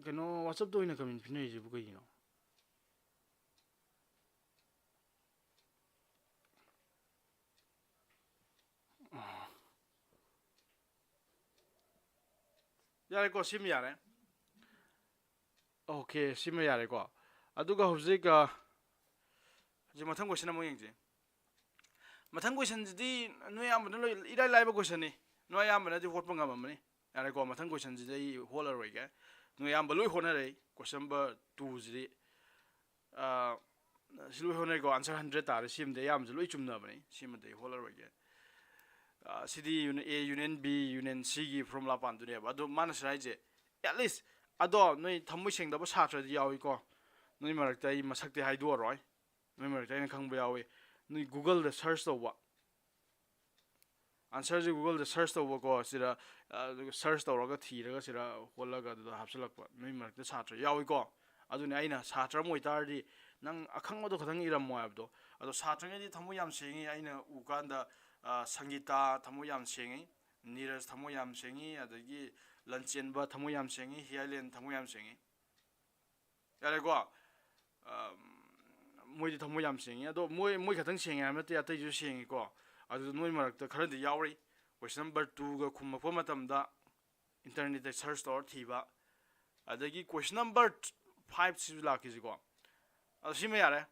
ꯀꯩꯅꯣ, WhatsApp-ꯇ ꯑꯣꯏꯅ ꯀꯃꯦꯟ ꯄꯤꯅꯔꯤꯁꯤꯕꯨ ꯀꯩꯒꯤꯅꯣ? ꯌꯥꯔꯦꯀꯣ, ꯁꯤꯃ ꯌꯥꯔꯦ꯫ OK, ꯁꯤꯃ ꯌꯥꯔꯦꯀꯣ꯫ ꯑꯗꯨꯒ ꯍꯧꯖꯤꯛ, ꯑ, ꯍꯧꯖꯤꯛ ꯃꯊꯪ ꯀꯣꯏꯁꯟ ꯑꯃꯨꯛ ꯌꯦꯡꯁꯤ꯫ ꯃꯊꯪ ꯀꯣꯏꯁꯟꯁꯤꯗꯤ ꯅꯣꯏ ꯑꯌꯥꯝꯕꯅ ꯂꯣꯏ ꯏꯔꯥꯏ ꯂꯥꯏꯕ ꯀꯣꯏꯁꯟꯅꯤ꯫ ꯅꯣꯏ ꯑꯌꯥꯝꯕꯅꯗꯤ ꯍꯣꯠꯄ ꯉꯝꯃꯝꯃꯅꯤ꯫ ꯌꯥꯔꯦꯀꯣ, ꯃꯊꯪ ꯀꯣꯏꯁꯟꯁꯤꯗꯤ ꯑꯩ ꯍꯣꯠꯂꯔꯣꯏꯒꯦ꯫ ꯅꯣꯏ ꯑꯌꯥꯝꯕ ꯂꯣꯏ ꯍꯣꯠꯅꯔꯦ꯫ ꯀꯣꯏꯁꯟ ꯅꯝꯕꯔ ꯇꯨꯁꯤꯗꯤ, ꯑ, ꯁꯤ ꯂꯣꯏ ꯍꯣꯠꯅꯔꯦꯀꯣ꯫ ꯑꯟꯁꯔ ꯍꯟꯗ꯭ꯔꯦꯠ ꯇꯥꯔꯦ꯫ ꯁꯤꯃꯗꯤ ꯑꯌꯥꯝꯕꯁꯨ ꯂꯣꯏ ꯆꯨꯝꯅꯕꯅꯤ꯫ ꯁꯤꯃꯗꯤ ꯑꯩ ꯍꯣꯠꯂꯔꯣꯏꯒꯦ꯫ ꯑ, ꯁꯤꯗꯤ ꯌꯨꯅ-, A union B union C ꯒꯤ formula ꯄꯥꯟꯗꯣꯏꯅꯦꯕ꯫ ꯑꯗꯣ ꯃꯥꯅ ꯁꯤꯗ ꯍꯥꯏꯁꯦ, at least, ꯑꯗꯣ ꯅꯣꯏ ꯊꯃꯣꯏ ꯁꯦꯡꯗꯕ ꯁꯥꯇ꯭ꯔꯗꯤ ꯌꯥꯎꯏꯀꯣ꯫ ꯅꯣꯏ ꯃꯔꯛꯇ ꯑꯩ ꯃꯁꯛꯇꯤ ꯍꯥꯏꯗꯣꯛꯑꯔꯣꯏ꯫ ꯅꯣꯏ ꯃꯔꯛꯇ ꯑꯩꯅ ꯈꯪꯕ ꯌꯥꯎꯏ꯫ ꯅꯣꯏ Google-ꯗ search ꯇꯧꯕ꯫ ꯑꯟꯁꯔꯁꯦ Google-ꯗ search ꯇꯧꯕꯀꯣ꯫ ꯁꯤꯗ, ꯑ, search ꯇꯧꯔꯒ ꯊꯤꯔꯒ ꯁꯤꯗ ꯍꯣꯠꯂꯒ ꯑꯗꯨꯗ ꯍꯥꯞꯆꯤꯜꯂꯛꯄ ꯅꯣꯏ ꯃꯔꯛꯇ ꯁꯥꯇ꯭ꯔ ꯌꯥꯎꯏꯀꯣ꯫ ꯑꯗꯨꯅꯦ ꯑꯩꯅ ꯁꯥꯇ꯭ꯔ ꯑꯃ ꯑꯣꯏꯇꯥꯔꯗꯤ ꯅꯪ ꯑꯈꯪꯕꯗꯣ ꯈꯇꯪ ꯏꯔꯝꯃꯣ ꯍꯥꯏꯕꯗꯣ꯫ ꯑꯗꯣ ꯁꯥꯇ꯭ꯔꯉꯩꯗꯤ ꯊꯃꯣꯏ ꯌꯥꯝ ꯁꯦꯡꯉꯤ꯫ ꯑꯩꯅ ꯎꯀꯥꯟꯗ, ꯑ, ꯁꯪꯒꯤꯇꯥ ꯊꯃꯣꯏ ꯌꯥꯝ ꯁꯦꯡꯉꯤ, ꯅꯤꯔꯖ ꯊꯃꯣꯏ ꯌꯥꯝ ꯁꯦꯡꯉꯤ, ꯑꯗꯒꯤ ꯂꯟꯆꯦꯟꯕ ꯊꯃꯣꯏ ꯌꯥꯝ ꯁꯦꯡꯉꯤ, ꯍꯤꯌꯥꯏꯂꯦꯟ ꯊꯃꯣꯏ ꯌꯥꯝ ꯁꯦꯡꯉꯤ꯫ ꯌꯥꯔꯦꯀꯣ? ꯃꯣꯏꯗꯤ ꯊꯃꯣꯏ ꯌꯥꯝ ꯁꯦꯡꯉꯤ꯫ ꯑꯗꯣ ꯃꯣꯏ ꯃꯣꯏ ꯈꯛꯇꯪ ꯁꯦꯡꯉꯦ ꯍꯥꯏꯕ ꯅꯠꯇꯦ, ꯑꯇꯩꯁꯨ ꯁꯦꯡꯉꯤꯀꯣ꯫ ꯑꯗꯨ ꯅꯣꯏ ꯃꯔꯛꯇ ꯈꯔꯗꯤ ꯌꯥꯎꯔꯤ꯫ Question number two ꯒ ꯈꯨꯝꯃꯛꯄ ꯃꯇꯝꯗ internet ꯇ search ꯇꯧꯔ ꯊꯤꯕ꯫ ꯑꯗꯒꯤ question number five ꯁꯤꯁꯨ ꯂꯥꯛꯈꯤꯁꯤꯀꯣ꯫ ꯑꯗꯣ ꯁꯤꯃ ꯌꯥꯔꯦ꯫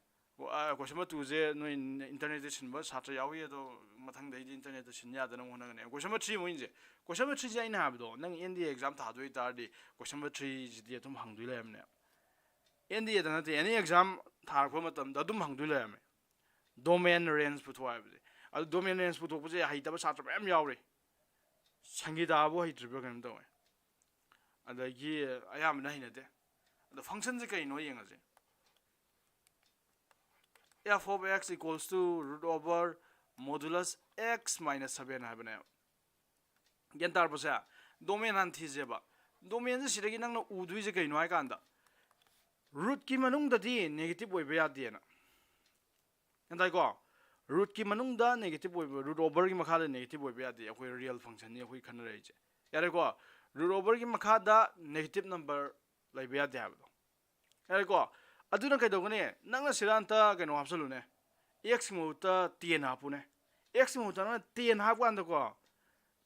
Question number two ꯁꯦ ꯅꯣꯏ internet ꯇ ꯁꯤꯟꯕ ꯁꯥꯇ꯭ꯔ ꯌꯥꯎꯏ, ꯑꯗꯣ ꯃꯊꯪꯗꯩꯗꯤ internet ꯇ ꯁꯤꯟ ꯌꯥꯗꯅꯕ ꯍꯣꯠꯅꯒꯅꯤ꯫ Question number three ꯃꯣꯏꯁꯦ, question number three ꯁꯦ ꯑꯩꯅ ꯍꯥꯏꯕꯗꯣ, ꯅꯪ N D A exam ꯊꯥꯗꯣꯏ ꯇꯥꯔꯗꯤ question number three ꯁꯤꯗꯤ ꯑꯗꯨꯝ ꯍꯪꯗꯣꯏ ꯂꯩꯔꯝꯅꯦ꯫ N D A ꯗ ꯅꯠꯇꯦ, any exam ꯊꯥꯔꯛꯄ ꯃꯇꯝꯗ ꯑꯗꯨꯝ ꯍꯪꯗꯣꯏ ꯂꯩꯔꯝꯃꯦ, domain range ꯄꯨꯊꯣꯛ ꯍꯥꯏꯕꯁꯦ꯫ ꯑꯗꯨ domain range ꯄꯨꯊꯣꯛꯄꯁꯦ ꯍꯩꯇꯕ ꯁꯥꯇ꯭ꯔ ꯃꯌꯥꯝ ꯌꯥꯎꯔꯤ꯫ ꯁꯪꯒꯤꯇꯥꯕꯨ ꯍꯩꯇ꯭ꯔꯤꯕ꯭ꯔꯥ ꯀꯩꯅꯣꯝ ꯇꯧꯋꯦ꯫ ꯑꯗꯒꯤ ꯑꯌꯥꯝꯕꯅ ꯍꯩꯅꯗꯦ꯫ ꯑꯗꯣ function ꯁꯦ ꯀꯩꯅꯣ ꯌꯦꯡꯉꯁꯦ꯫ F of x equals to root over modulus x minus seven ꯍꯥꯏꯕꯅꯦꯕ꯫ ꯒ꯭ꯌꯥꯟ ꯇꯥꯔꯕꯁꯦ? Domain ꯍꯥꯟꯅ ꯊꯤꯁꯦꯕ꯫ Domain ꯁꯦ ꯁꯤꯗꯒꯤ ꯅꯪꯅ ꯎꯗꯣꯏꯁꯦ ꯀꯩꯅꯣ ꯍꯥꯏ ꯀꯥꯟꯗ, root ꯀꯤ ꯃꯅꯨꯡꯗꯗꯤ negative ꯑꯣꯏꯕ ꯌꯥꯗꯦꯅ꯫ ꯒ꯭ꯌꯥꯟ ꯇꯥꯏꯀꯣ? Root ꯀꯤ ꯃꯅꯨꯡꯗ negative ꯑꯣꯏꯕ, root over ꯒꯤ ꯃꯈꯥꯗ negative ꯑꯣꯏꯕ ꯌꯥꯗꯦ꯫ ꯑꯩꯈꯣꯏ real function ꯅꯤ ꯑꯩꯈꯣꯏ ꯈꯟꯅꯔꯛꯏꯁꯦ꯫ ꯌꯥꯔꯦꯀꯣ? Root over ꯒꯤ ꯃꯈꯥꯗ negative number ꯂꯩꯕ ꯌꯥꯗꯦ ꯍꯥꯏꯕꯗꯣ꯫ ꯌꯥꯔꯦꯀꯣ? ꯑꯗꯨꯅ ꯀꯩꯗꯧꯒꯅꯤ? ꯅꯪꯅ ꯁꯤꯗ ꯑꯝꯇ ꯀꯩꯅꯣ ꯍꯥꯞꯆꯜꯂꯨꯅꯦ꯫ X ꯀꯤ ꯃꯍꯨꯠꯇ ten ꯍꯥꯞꯄꯨꯅꯦ꯫ X ꯀꯤ ꯃꯍꯨꯠꯇ ꯅꯪꯅ ten ꯍꯥꯞꯄ ꯀꯥꯟꯗꯀꯣ,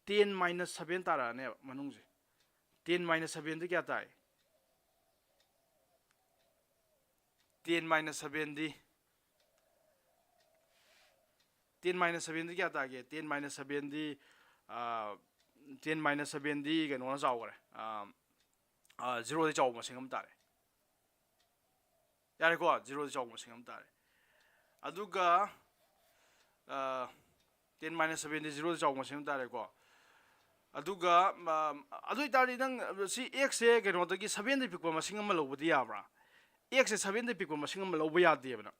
ten minus seven ꯇꯥꯔꯛꯑꯅꯦꯕ ꯃꯅꯨꯡꯁꯦ꯫ Ten minus seven ꯗꯤ ꯀꯌꯥ ꯇꯥꯏ? Ten minus seven ꯗꯤ, ten minus seven ꯗꯤ ꯀꯌꯥ ꯇꯥꯒꯦ? Ten minus seven ꯗꯤ, ꯑꯥ, ten minus seven ꯗꯤ ꯀꯩꯅꯣꯅ ꯆꯥꯎꯈ꯭ꯔꯦ꯫ ꯑꯥ, ꯑꯥ, zero ꯗꯤ ꯆꯥꯎꯕ ꯃꯁꯤꯡ ꯑꯃ ꯇꯥꯔꯦ꯫ ꯌꯥꯔꯦꯀꯣ? Zero ꯗꯤ ꯆꯥꯎꯕ ꯃꯁꯤꯡ ꯑꯃ ꯇꯥꯔꯦ꯫ ꯑꯗꯨꯒ, ꯑꯥ, ten minus seven ꯗꯤ zero ꯗꯤ ꯆꯥꯎꯕ ꯃꯁꯤꯡ ꯑꯃ ꯇꯥꯔꯦꯀꯣ꯫ ꯑꯗꯨꯒ, ꯑꯥ, ꯑꯗꯨ ꯑꯣꯏꯇꯥꯔꯗꯤ ꯅꯪ ꯁꯤ x ꯁꯦ ꯀꯩꯅꯣꯗꯒꯤ seven ꯗꯒꯤ ꯄꯤꯛꯄ ꯃꯁꯤꯡ ꯑꯃ ꯂꯧꯕꯗꯤ ꯌꯥꯕ꯭ꯔꯥ? X ꯁꯦ seven ꯗꯒꯤ ꯄꯤꯛꯄ ꯃꯁꯤꯡ ꯑꯃ ꯂꯧꯕ ꯌꯥꯗꯦꯕ ꯅꯪ꯫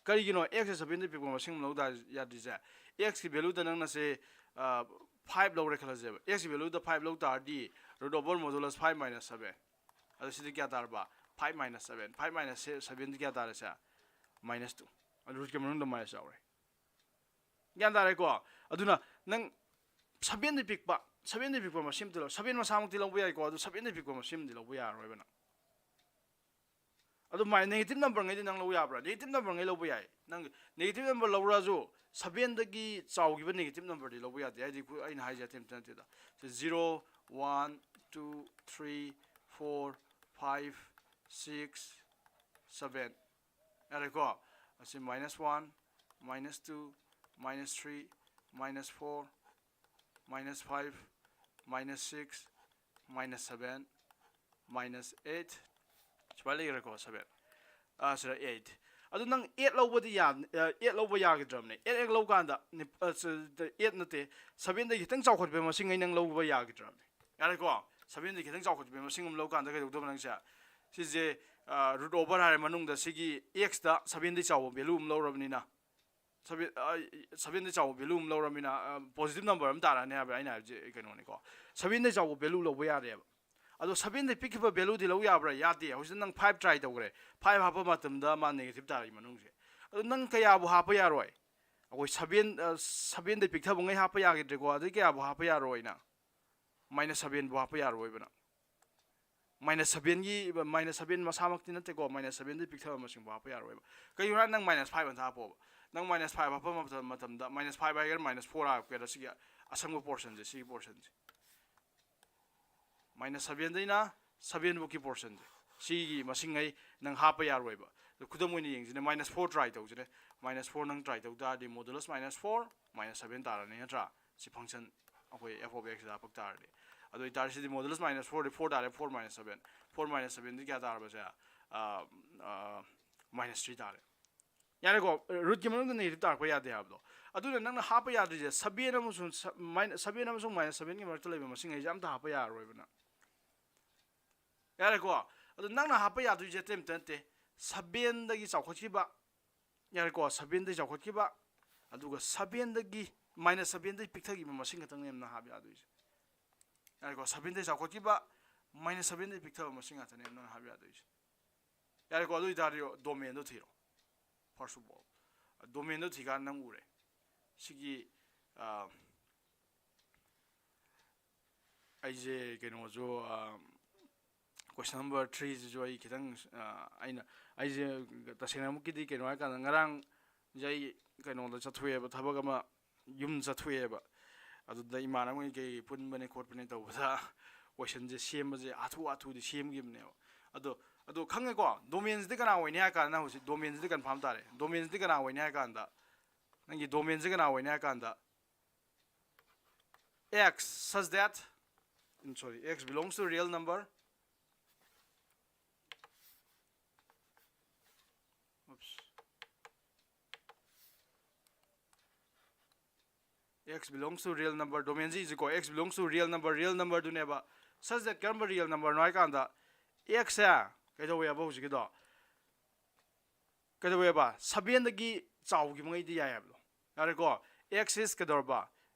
ꯀꯔꯤꯒꯤꯅꯣ x ꯁꯦ seven ꯗꯒꯤ ꯄꯤꯛꯄ ꯃꯁꯤꯡ ꯑꯃ ꯂꯧ ꯇꯥ-, ꯌꯥꯗ꯭ꯔꯤꯁꯦ? X ꯀꯤ value ꯗ ꯅꯪꯅ ꯁꯦ, ꯑꯥ, five ꯂꯧꯔꯦ ꯈꯜꯂꯁꯦꯕ꯫ X ꯀꯤ value ꯗ five ꯂꯧ ꯇꯥꯔꯗꯤ root over modulus five minus seven꯫ ꯑꯗꯣ ꯁꯤꯗꯤ ꯀꯌꯥ ꯇꯥꯔꯕ? Five minus seven꯫ Five minus seven ꯗꯤ ꯀꯌꯥ ꯇꯥꯔꯦ ꯁꯦ? Minus two꯫ ꯑꯗꯨ root ꯀꯤ ꯃꯅꯨꯡꯗ minus ꯌꯥꯎꯔꯦ꯫ ꯒ꯭ꯌꯥꯟ ꯇꯥꯔꯦꯀꯣ? ꯑꯗꯨꯅ ꯅꯪ seven ꯗꯒꯤ ꯄꯤꯛꯄ, seven ꯗꯒꯤ ꯄꯤꯛꯄ ꯃꯁꯤꯡ ꯑꯃꯗꯤ ꯂꯧ-, seven ꯃꯁꯥꯃꯛꯇꯤ ꯂꯧꯕ ꯌꯥꯏꯀꯣ, ꯑꯗꯨ seven ꯗꯒꯤ ꯄꯤꯛꯄ ꯃꯁꯤꯡ ꯑꯃꯗꯤ ꯂꯧꯕ ꯌꯥꯔꯔꯣꯏꯕ ꯅꯪ꯫ ꯑꯗꯨ ꯃꯥꯏ negative number ꯉꯩꯗꯤ ꯅꯪ ꯂꯧ ꯌꯥꯕ꯭ꯔꯥ? Negative number ꯉꯩ ꯂꯧꯕ ꯌꯥꯏ꯫ ꯅꯪ negative number ꯂꯧꯔꯁꯨ sevenꯗꯒꯤ ꯆꯥꯎꯈꯤꯕ negative numberꯗꯤ ꯂꯧꯕ ꯌꯥꯗꯦ꯫ ꯍꯥꯏꯗꯤ ꯑꯩꯈꯣꯏ, ꯑꯩꯅ ꯍꯥꯏꯁꯦ ꯑꯇꯩ ꯑꯝꯇ ꯅꯠꯇꯦꯗ꯫ ꯁꯤ zero, one, two, three, four, five, six, seven꯫ ꯌꯥꯔꯦꯀꯣ? ꯑꯁꯤ minus one, minus two, minus three, minus four, minus five, minus six, minus seven, minus eight, ꯁꯨꯃꯥꯏꯅ ꯂꯩꯈ꯭ꯔꯦꯀꯣ, seven꯫ ꯑꯥ, ꯁꯤꯗ eight꯫ ꯑꯗꯨ ꯅꯪ eight ꯂꯧꯕꯗꯤ ꯌꯥ-, ꯑ, eight ꯂꯧꯕ ꯌꯥꯈꯤꯗ꯭ꯔꯕꯅꯦ꯫ Eight ꯍꯦꯛ ꯂꯧꯀꯥꯟꯗ ꯅꯤꯞ-, ꯑ, ꯁ-, ꯗ-, eight ꯅꯠꯇꯦ, sevenꯗꯒꯤ ꯈꯤꯇꯪ ꯆꯥꯎꯈꯠꯄ ꯃꯁꯤꯡꯉꯩ ꯅꯪ ꯂꯧꯕ ꯌꯥꯈꯤꯗ꯭ꯔꯕꯅꯦ꯫ ꯌꯥꯔꯦꯀꯣ? Sevenꯗꯒꯤ ꯈꯤꯇꯪ ꯆꯥꯎꯈꯠꯄ ꯃꯁꯤꯡ ꯑꯃ ꯂꯧꯀꯥꯟꯗ ꯀꯩꯗꯧꯗꯕ ꯅꯪꯁꯦ? ꯁꯤꯁꯦ, ꯑ, root over ꯍꯥꯏꯔꯦ, ꯃꯅꯨꯡꯗ ꯁꯤꯒꯤ xꯇ sevenꯗꯒꯤ ꯆꯥꯎꯕ value ꯑꯃ ꯂꯧꯔꯕꯅꯤꯅ, seven, ꯑ, sevenꯗꯒꯤ ꯆꯥꯎꯕ value ꯑꯃ ꯂꯧꯔꯕꯅꯤꯅ, ꯑ, positive number ꯑꯃ ꯇꯥꯔꯛꯑꯅꯤ ꯍꯥꯏꯕ ꯑꯩꯅ ꯍꯥꯏꯕꯁꯦ ꯀꯩꯅꯣꯅꯤꯀꯣ꯫ Sevenꯗꯒꯤ ꯆꯥꯎꯕ value ꯂꯧꯕ ꯌꯥꯔꯦꯕ꯫ ꯑꯗꯣ sevenꯗꯒꯤ ꯄꯤꯛꯈꯤꯕ valueꯗꯤ ꯂꯧ ꯌꯥꯕ꯭ꯔꯥ? ꯌꯥꯗꯦ꯫ ꯍꯧꯖꯤꯛ ꯅꯪ five try ꯇꯧꯈ꯭ꯔꯦ꯫ Five ꯍꯥꯞꯄ ꯃꯇꯝꯗ ꯃꯥ negative ꯇꯥꯔꯛꯏ ꯃꯅꯨꯡꯁꯦ꯫ ꯑꯗꯣ ꯅꯪ ꯀꯌꯥꯕꯨ ꯍꯥꯞꯄ ꯌꯥꯔꯣꯏ? ꯑꯩꯈꯣꯏ seven, ꯑ, sevenꯗꯒꯤ ꯄꯤꯛꯊꯕꯉꯩ ꯍꯥꯞꯄ ꯌꯥꯈꯤꯗ꯭ꯔꯦꯀꯣ꯫ ꯑꯗꯩ ꯀꯌꯥꯕꯨ ꯍꯥꯞꯄ ꯌꯥꯔꯣꯏ ꯅꯪ? Minus sevenꯕꯨ ꯍꯥꯞꯄ ꯌꯥꯔꯣꯏꯕ ꯅꯪ꯫ Minus sevenꯒꯤ, minus seven ꯃꯁꯥꯃꯛꯇꯤ ꯅꯠꯇꯦꯀꯣ, minus sevenꯗꯒꯤ ꯄꯤꯛꯊꯕ ꯃꯁꯤꯡꯕꯨ ꯍꯥꯞꯄ ꯌꯥꯔꯣꯏꯕ꯫ ꯀꯩꯒꯤꯅꯣ ꯍꯥꯏꯔ ꯅꯪ minus five ꯑꯝꯇ ꯍꯥꯞꯄꯣꯕ꯫ ꯅꯪ minus five ꯍꯥꯞꯄ ꯃꯇꯝ-, ꯃꯇꯝꯗ minus five ꯍꯥꯏꯒꯦꯔꯥ minus four ꯍꯥꯞꯀꯦꯔꯥ, ꯁꯤꯒꯤ ꯑꯁꯪꯕ portionꯁꯦ, ꯁꯤꯒꯤ portionꯁꯦ꯫ Minus sevenꯗꯩꯅ seven ꯐꯥꯎꯒꯤ portionꯁꯦ꯫ ꯁꯤꯒꯤ ꯃꯁꯤꯡꯉꯩ ꯅꯪ ꯍꯥꯞꯄ ꯌꯥꯔꯣꯏꯕ꯫ ꯑꯗꯣ ꯈꯨꯗꯝ ꯑꯣꯏꯅ ꯌꯦꯡꯁꯤꯅꯦ, minus four try ꯇꯧꯁꯤꯅꯦ꯫ Minus four ꯅꯪ try ꯇꯧ ꯇꯥꯔꯗꯤ modulus minus four, minus seven ꯇꯥꯔꯅꯤ ꯅꯠꯇ꯭ꯔꯥ? ꯁꯤ function ꯑꯩꯈꯣꯏ f of xꯗ ꯍꯥꯞꯄꯛ ꯇꯥꯔꯗꯤ꯫ ꯑꯗꯨ ꯑꯣꯏꯇꯥꯔꯗꯤ ꯁꯤꯗꯤ modulus minus fourꯗꯤ four ꯇꯥꯔꯦ, four minus seven꯫ Four minus sevenꯗꯤ ꯀꯌꯥ ꯇꯥꯔꯕꯁꯦ? ꯑ, ꯑ, minus three ꯇꯥꯔꯦ꯫ ꯌꯥꯔꯦꯀꯣ? Rootꯀꯤ ꯃꯅꯨꯡꯗ negative ꯇꯥꯔꯛꯄ ꯌꯥꯗꯦ ꯍꯥꯏꯕꯗꯣ꯫ ꯑꯗꯨꯅ ꯅꯪꯅ ꯍꯥꯞꯄ ꯌꯥꯗ꯭ꯔꯤꯁꯦ seven ꯑꯃꯁꯨꯡ ꯁ-, ꯃꯥꯏꯅ-, seven ꯑꯃꯁꯨꯡ minus sevenꯒꯤ ꯃꯔꯛꯇ ꯂꯩꯕ ꯃꯁꯤꯡ ꯍꯥꯏꯁꯦ ꯑꯝꯇ ꯍꯥꯞꯄ ꯌꯥꯔꯔꯣꯏꯕ ꯅꯪ꯫ ꯌꯥꯔꯦꯀꯣ? ꯑꯗꯣ ꯅꯪꯅ ꯍꯥꯞꯄ ꯌꯥꯗꯣꯏꯁꯦ ꯑꯇꯩ ꯑꯝꯇ ꯅꯠꯇꯦ, sevenꯗꯒꯤ ꯆꯥꯎꯈꯠꯈꯤꯕ, ꯌꯥꯔꯦꯀꯣ? Sevenꯗꯒꯤ ꯆꯥꯎꯈꯠꯈꯤꯕ, ꯑꯗꯨꯒ sevenꯗꯒꯤ, minus sevenꯗꯒꯤ ꯄꯤꯛꯊꯈꯤꯕ ꯃꯁꯤꯡ ꯈꯛꯇꯪꯅꯦꯕ ꯅꯪ ꯍꯥꯞꯄ ꯌꯥꯗꯣꯏꯁꯦ꯫ ꯌꯥꯔꯦꯀꯣ? Sevenꯗꯒꯤ ꯆꯥꯎꯈꯠꯈꯤꯕ, minus sevenꯗꯒꯤ ꯄꯤꯛꯊꯕ ꯃꯁꯤꯡ ꯉꯥꯛꯇꯅꯦꯕ ꯅꯪ ꯍꯥꯞꯄ ꯌꯥꯗꯣꯏꯁꯦ꯫ ꯌꯥꯔꯦꯀꯣ? ꯑꯗꯨ ꯑꯣꯏꯇꯥꯔꯗꯤ domainꯗꯣ ꯊꯤꯔꯣ, first of all꯫ Domainꯗꯣ ꯊꯤꯀꯥꯟꯗ ꯅꯪ ꯎꯔꯦ꯫ ꯁꯤꯒꯤ, ꯑ, ꯑꯩꯁꯦ ꯀꯩꯅꯣꯁꯨ, ꯑ, Question number three ꯁꯤꯁꯨ ꯑꯩ ꯈꯤꯇꯪ, ꯑ, ꯑꯩꯅ, ꯑꯩꯁꯦ ꯇꯁꯦꯡꯅꯃꯛꯀꯤꯗꯤ ꯀꯩꯅꯣ ꯍꯥꯏꯀꯥꯟꯗ, ꯉꯔꯥꯡꯁꯦ ꯑꯩ ꯀꯩꯅꯣꯗ ꯆꯠꯊꯣꯛꯑꯦꯕ, ꯊꯕꯛ ꯑꯃ ꯌꯨꯝ ꯆꯠꯊꯣꯛꯑꯦꯕ꯫ ꯑꯗꯨꯗ ꯏꯃꯥꯟꯅꯕꯉꯩ ꯀꯩ ꯄꯨꯟꯕꯅꯦ ꯈꯣꯠꯄꯅꯦ ꯇꯧꯕꯗ questionꯁꯦ ꯁꯦꯝꯕꯁꯦ ꯍꯥꯊꯨ ꯍꯥꯊꯨꯗꯤ ꯁꯦꯝꯈꯤꯕꯅꯦꯕ꯫ ꯑꯗꯣ, ꯑꯗꯣ ꯈꯪꯉꯦꯀꯣ, domainꯁꯤꯗꯤ ꯀꯅꯥ ꯑꯣꯏꯅꯤ ꯍꯥꯏ ꯀꯥꯟꯗ, ꯍꯧꯖꯤꯛ domainꯁꯤꯗꯤ confirm ꯇꯥꯔꯦ꯫ Domainꯁꯤꯗꯤ ꯀꯅꯥ ꯑꯣꯏꯅꯤ ꯍꯥꯏ ꯀꯥꯟꯗ, ꯅꯪꯒꯤ domainꯁꯦ ꯀꯅꯥ ꯑꯣꯏꯅꯤ ꯍꯥꯏ ꯀꯥꯟꯗ, x such that, sorry, x belongs to real number. Oops. X belongs to real number, domainꯁꯤ ꯏꯁꯤꯀꯣ, x belongs to real number, real numberꯗꯨꯅꯦꯕ꯫ Such that ꯀꯔꯝꯕ real numberꯅꯣ ꯍꯥꯏ ꯀꯥꯟꯗ, xꯁꯦ ꯀꯩꯗꯧꯋꯦꯕ ꯍꯧꯖꯤꯛꯀꯤꯗꯣ? ꯀꯩꯗꯧꯋꯦꯕ? Sevenꯗꯒꯤ ꯆꯥꯎꯈꯤꯕꯉꯩꯗꯤ ꯌꯥꯏ ꯍꯥꯏꯕꯗꯣ꯫ ꯌꯥꯔꯦꯀꯣ? X is ꯀꯩꯗꯧꯔꯕ?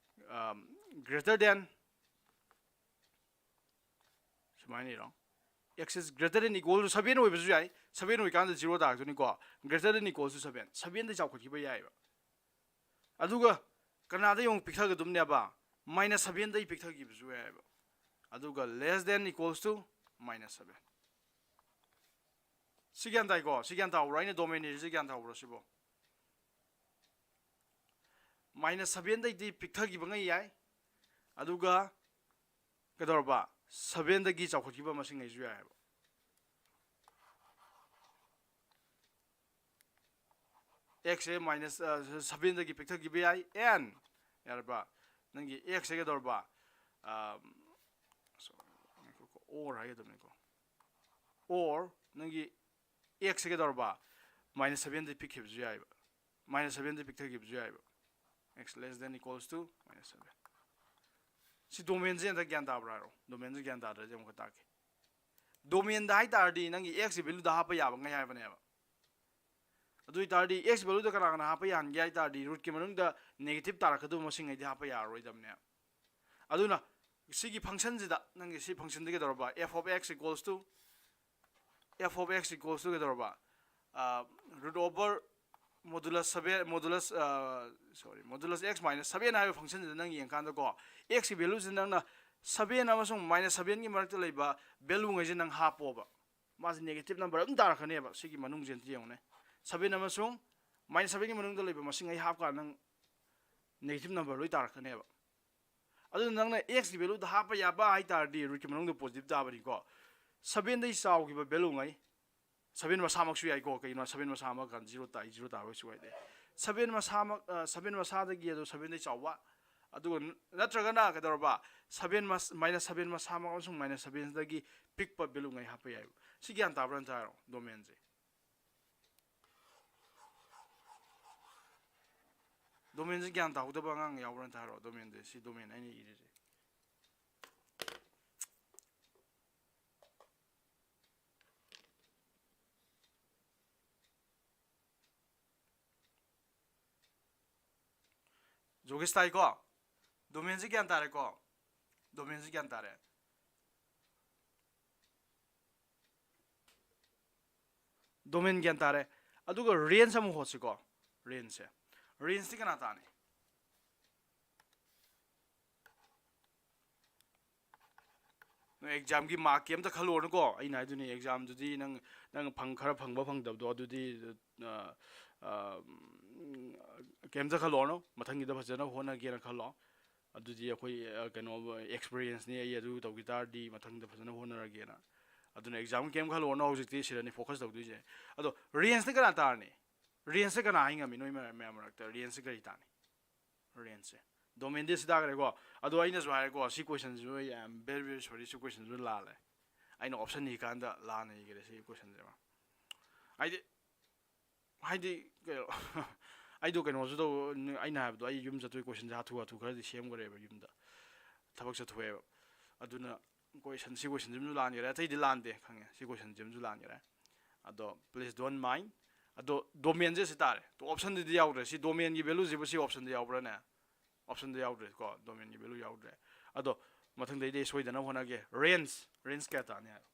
Um, greater than, ꯁꯨꯃꯥꯏꯅ ꯏꯔꯣ, x is greater than equal to seven ꯑꯣꯏꯕꯁꯨ ꯌꯥꯏ꯫ Seven ꯑꯣꯏꯀꯥꯟꯗ zero ꯇꯥꯔꯛꯇꯣꯏꯅꯤꯀꯣ꯫ Greater than equal to seven, sevenꯗꯒꯤ ꯆꯥꯎꯈꯠꯈꯤꯕ ꯌꯥꯏꯑꯕ꯫ ꯑꯗꯨꯒ ꯀꯅꯥꯗ ꯌꯦꯡꯉꯨ ꯄꯤꯛꯊꯒꯗꯕꯅꯦꯕ? Minus sevenꯗꯒꯤ ꯄꯤꯛꯊꯈꯤꯕꯁꯨ ꯌꯥꯏꯑꯕ꯫ ꯑꯗꯨꯒ less than equals to minus seven꯫ ꯁꯤ ꯒ꯭ꯌꯥꯟ ꯇꯥꯏꯀꯣ? ꯁꯤ ꯒ꯭ꯌꯥꯟ ꯇꯥꯍꯧꯕ꯭ꯔꯣ? ꯑꯩꯅ domain ꯏꯔꯤꯁꯤ ꯒ꯭ꯌꯥꯟ ꯇꯥꯍꯧꯕ꯭ꯔꯣ ꯁꯤꯕꯣ? Minus sevenꯗꯩꯗꯤ ꯄꯤꯛꯊꯈꯤꯕꯉꯩ ꯌꯥꯏ, ꯑꯗꯨꯒ ꯀꯩꯗꯧꯔꯕ? Sevenꯗꯒꯤ ꯆꯥꯎꯈꯠꯈꯤꯕ ꯃꯁꯤꯡꯉꯩꯁꯨ ꯌꯥꯏꯑꯕ꯫ Xꯁꯦ minus, ꯑ, sevenꯗꯒꯤ ꯄꯤꯛꯊꯈꯤꯕ ꯌꯥꯏ, and, ꯌꯥꯔꯕ? ꯅꯪꯒꯤ xꯁꯦ ꯀꯩꯗꯧꯔꯕ? ꯑ, sorry, ꯉꯥꯏꯈꯣꯀꯣ, or ꯍꯥꯏꯒꯗꯕꯅꯤꯀꯣ꯫ Or ꯅꯪꯒꯤ xꯁꯦ ꯀꯩꯗꯧꯔꯕ? Minus sevenꯗꯒꯤ ꯄꯤꯛꯈꯤꯕꯁꯨ ꯌꯥꯏꯑꯕ꯫ Minus sevenꯗꯒꯤ ꯄꯤꯛꯊꯈꯤꯕꯁꯨ ꯌꯥꯏꯑꯕ꯫ X less than equals to minus seven꯫ ꯁꯤ domainꯁꯦ ꯑꯝꯇ ꯒ꯭ꯌꯥꯟ ꯇꯥꯕ꯭ꯔꯥ ꯍꯥꯏꯔꯣ? Domainꯁꯦ ꯒ꯭ꯌꯥꯟ ꯇꯥꯗ꯭ꯔꯗꯤ ꯑꯃꯨꯛꯀ ꯇꯥꯛꯀꯦ꯫ Domainꯗ ꯍꯥꯏ ꯇꯥꯔꯗꯤ ꯅꯪꯒꯤ xꯀꯤ valueꯗ ꯍꯥꯞꯄ ꯌꯥꯕꯉꯩ ꯍꯥꯏꯕꯅꯦꯕ꯫ ꯑꯗꯨ ꯑꯣꯏ ꯇꯥꯔꯗꯤ x valueꯗ ꯀꯅꯥ ꯀꯅꯥ ꯍꯥꯞꯄ ꯌꯥꯍꯟꯒꯦ ꯍꯥꯏ ꯇꯥꯔꯗꯤ, rootꯀꯤ ꯃꯅꯨꯡꯗ negative ꯇꯥꯔꯛꯀꯗꯧꯕ ꯃꯁꯤꯡꯉꯩꯗꯤ ꯍꯥꯞꯄ ꯌꯥꯔꯔꯣꯏꯗꯕꯅꯦ꯫ ꯑꯗꯨꯅ ꯁꯤꯒꯤ functionꯁꯤꯗ, ꯅꯪꯒꯤ ꯁꯤ functionꯗ ꯀꯩꯗꯧꯔꯕ? F of x equals to, f of x equals to ꯀꯩꯗꯧꯔꯕ? ꯑ, root over modulus seven, modulus, ꯑ, sorry, modulus x minus seven ꯍꯥꯏꯕ functionꯁꯤꯗ ꯅꯪ ꯌꯦꯡꯀꯥꯟꯗꯀꯣ, xꯀꯤ valueꯁꯤ ꯅꯪꯅ ꯁꯚꯦꯟ ꯑꯃꯁꯨꯡ ꯃꯥꯏꯅꯁ ꯁꯚꯦꯟꯒꯤ ꯃꯔꯛꯇ ꯂꯩꯕ value ꯉꯩꯁꯦ ꯅꯪ ꯍꯥꯞꯄꯣꯕ꯫ ꯃꯥꯁꯦ negative number ꯑꯗꯨꯝ ꯇꯥꯔꯛꯀꯅꯦꯕ꯫ ꯁꯤꯒꯤ ꯃꯅꯨꯡꯁꯦ ꯑꯝꯇ ꯌꯦꯡꯉꯨꯅꯦ꯫ ꯁꯚꯦꯟ ꯑꯃꯁꯨꯡ ꯃꯥꯏꯅꯁ ꯁꯚꯦꯟꯒꯤ ꯃꯅꯨꯡꯗ ꯂꯩꯕ ꯃꯁꯤꯡ ꯑꯩ ꯍꯥꯞꯀꯥꯟꯗ ꯅꯪ negative number ꯂꯣꯏ ꯇꯥꯔꯛꯀꯅꯦꯕ꯫ ꯑꯗꯨꯅ ꯅꯪꯅ x ꯀꯤ value ꯗ ꯍꯥꯞꯄ ꯌꯥꯕ ꯍꯥꯏ ꯇꯥꯔꯗꯤ root ꯀꯤ ꯃꯅꯨꯡꯗ positive ꯇꯥꯕꯅꯤꯀꯣ꯫ ꯁꯚꯦꯟꯗꯒꯤ ꯆꯥꯎꯈꯤꯕ value ꯉꯩ, ꯁꯚꯦꯟ ꯃꯁꯥꯃꯛꯁꯨ ꯌꯥꯏꯀꯣ꯫ ꯀꯩꯒꯤꯅꯣ, ꯁꯚꯦꯟ ꯃꯁꯥꯃꯛ ꯀꯥꯟ ꯖꯤꯔꯣ ꯇꯥꯏ, ꯖꯤꯔꯣ ꯇꯥꯕꯁꯨ ꯌꯥꯏ꯫ ꯁꯚꯦꯟ ꯃꯁꯥꯃꯛ, ꯑ, ꯁꯚꯦꯟ ꯃꯁꯥꯗꯒꯤ ꯑꯗꯨ ꯁꯚꯦꯟꯗꯒꯤ ꯆꯥꯎꯕ, ꯑꯗꯨꯒ ꯅ-, ꯅꯠꯇ꯭ꯔꯒꯅ ꯀꯩꯗꯧꯔꯕ, ꯁꯚꯦꯟ ꯃꯁ-, ꯃꯥꯏꯅꯁ ꯁꯚꯦꯟ ꯃꯁꯥꯃꯛ ꯑꯃꯁꯨꯡ ꯃꯥꯏꯅꯁ ꯁꯚꯦꯟꯗꯒꯤ ꯄꯤꯛꯄ value ꯉꯩ ꯍꯥꯞꯄ ꯌꯥꯏꯕ꯫ ꯁꯤ ꯒ꯭ꯌꯥꯟ ꯇꯥꯕ꯭ꯔꯥ ꯑꯝꯇ ꯍꯥꯏꯔꯣ, domain ꯁꯦ? Domain ꯁꯦ ꯒ꯭ꯌꯥꯟ ꯇꯥꯍꯧꯗꯕ ꯑꯉꯥꯡ ꯌꯥꯎꯕ꯭ꯔꯥ ꯑꯝꯇ ꯍꯥꯏꯔꯣ, domain ꯁꯦ, ꯁꯤ domain ꯑꯩꯅ ꯏꯔꯤꯁꯦ꯫ ꯖꯣꯒꯦꯁ ꯇꯥꯏꯀꯣ? Domain ꯁꯦ ꯒ꯭ꯌꯥꯟ ꯇꯥꯔꯦꯀꯣ? Domain ꯁꯦ ꯒ꯭ꯌꯥꯟ ꯇꯥꯔꯦ꯫ Domain ꯒ꯭ꯌꯥꯟ ꯇꯥꯔꯦ꯫ ꯑꯗꯨꯒ range ꯑꯃꯨꯛ ꯍꯣꯠꯁꯤꯀꯣ, range ꯁꯦ꯫ Range ꯇꯤ ꯀꯅꯥ ꯇꯥꯅꯤ? ꯅꯣꯏ exam ꯒꯤ mark ꯀꯩꯝꯇ ꯈꯜꯂꯨꯔꯅꯨꯀꯣ꯫ ꯑꯩꯅ ꯍꯥꯏꯗꯨꯅꯤ, exam ꯗꯨꯗꯤ ꯅꯪ, ꯅꯪ ꯐꯪ-, ꯈꯔ ꯐꯪꯕ ꯐꯪꯗꯕꯗꯣ ꯑꯗꯨꯗꯤ, ꯑ, ꯑ, ꯎꯝ, ꯀꯩꯝꯇ ꯈꯜꯂꯨꯔꯅꯨ꯫ ꯃꯊꯪꯒꯤꯗ ꯐꯖꯅ ꯍꯣꯠꯅꯒꯦꯅ ꯈꯜꯂꯣ꯫ ꯑꯗꯨꯗꯤ ꯑꯩꯈꯣꯏ, ꯑ, ꯀꯩꯅꯣ, experience ꯅꯤ ꯑꯩ, ꯑꯗꯨ ꯇꯧꯈꯤ ꯇꯥꯔꯗꯤ ꯃꯊꯪꯗ ꯐꯖꯅ ꯍꯣꯠꯅꯔꯒꯦꯅ꯫ ꯑꯗꯨꯅ exam ꯀꯩꯝ ꯈꯜꯂꯨꯔꯅꯨ, ꯍꯧꯖꯤꯛꯇꯤ ꯁꯤꯗꯅꯤ focus ꯇꯧꯗꯣꯏꯁꯦ꯫ ꯑꯗꯣ range ꯇꯤ ꯀꯅꯥ ꯇꯥꯔꯅꯤ? Range ꯁꯦ ꯀꯅꯥ ꯍꯥꯏ ꯉꯝꯃꯤ ꯅꯣꯏ ꯃꯌꯥꯝ, ꯃꯌꯥꯝ ꯃꯔꯛꯇ range ꯁꯦ ꯀꯔꯤ ꯇꯥꯅꯤ? Range ꯁꯦ꯫ Domain ꯗꯤ ꯁꯤ ꯇꯥꯈ꯭ꯔꯦꯀꯣ꯫ ꯑꯗꯣ ꯑꯩꯅꯁꯨ ꯍꯥꯏꯔꯦꯀꯣ, ꯁꯤ question ꯁꯤꯁꯨ, I am very, very sorry, ꯁꯤ question ꯁꯤꯁꯨ ꯂꯥꯜꯂꯦ꯫ ꯑꯩꯅ option ꯏꯀꯥꯟꯗ ꯂꯥꯟꯅ ꯏꯈ꯭ꯔꯦ ꯁꯤ question ꯁꯤꯃ꯫ ꯍꯥꯏꯗꯤ, ꯍꯥꯏꯗꯤ, ꯀꯩꯅꯣ, ꯑꯩꯗꯣ ꯀꯩꯅꯣꯁꯨ ꯇꯧ-, ꯑꯩꯅ ꯍꯥꯏꯕꯗꯣ, ꯑꯩ ꯌꯨꯝ ꯆꯠꯇꯣꯏ question ꯁꯦ ꯍꯥꯊꯨ ꯍꯥꯊꯨ ꯈꯔꯗꯤ ꯁꯦꯝꯈ꯭ꯔꯦꯕ ꯌꯨꯝꯗ꯫ ꯊꯕꯛ ꯆꯠꯊꯣꯛꯑꯦꯕ꯫ ꯑꯗꯨꯅ question, ꯁꯤ question ꯁꯤꯃꯁꯨ ꯂꯥꯟꯈ꯭ꯔꯦ, ꯑꯇꯩꯗꯤ ꯂꯥꯟꯗꯦ ꯈꯪꯉꯦ, ꯁꯤ question ꯁꯤꯃꯁꯨ ꯂꯥꯟꯈ꯭ꯔꯦ꯫ ꯑꯗꯣ please don't mind꯫ ꯑꯗꯣ domain ꯁꯦ ꯁꯤ ꯇꯥꯔꯦ꯫ ꯇꯣ option ꯗꯗꯤ ꯌꯥꯎꯗ꯭ꯔꯦ꯫ ꯁꯤ domain ꯒꯤ value ꯁꯤꯕꯨ ꯁꯤ option ꯗ ꯌꯥꯎꯕ꯭ꯔꯥꯅꯦ? Option ꯗ ꯌꯥꯎꯗ꯭ꯔꯦꯀꯣ, domain ꯒꯤ value ꯌꯥꯎꯗ꯭ꯔꯦ꯫ ꯑꯗꯣ ꯃꯊꯪꯗꯩꯗꯤ ꯑꯩ ꯁꯣꯏꯗꯅꯕ ꯍꯣꯠꯅꯒꯦ꯫ Range, range ꯀꯌꯥ ꯇꯥꯅꯤ ꯍꯥꯏꯔꯣ?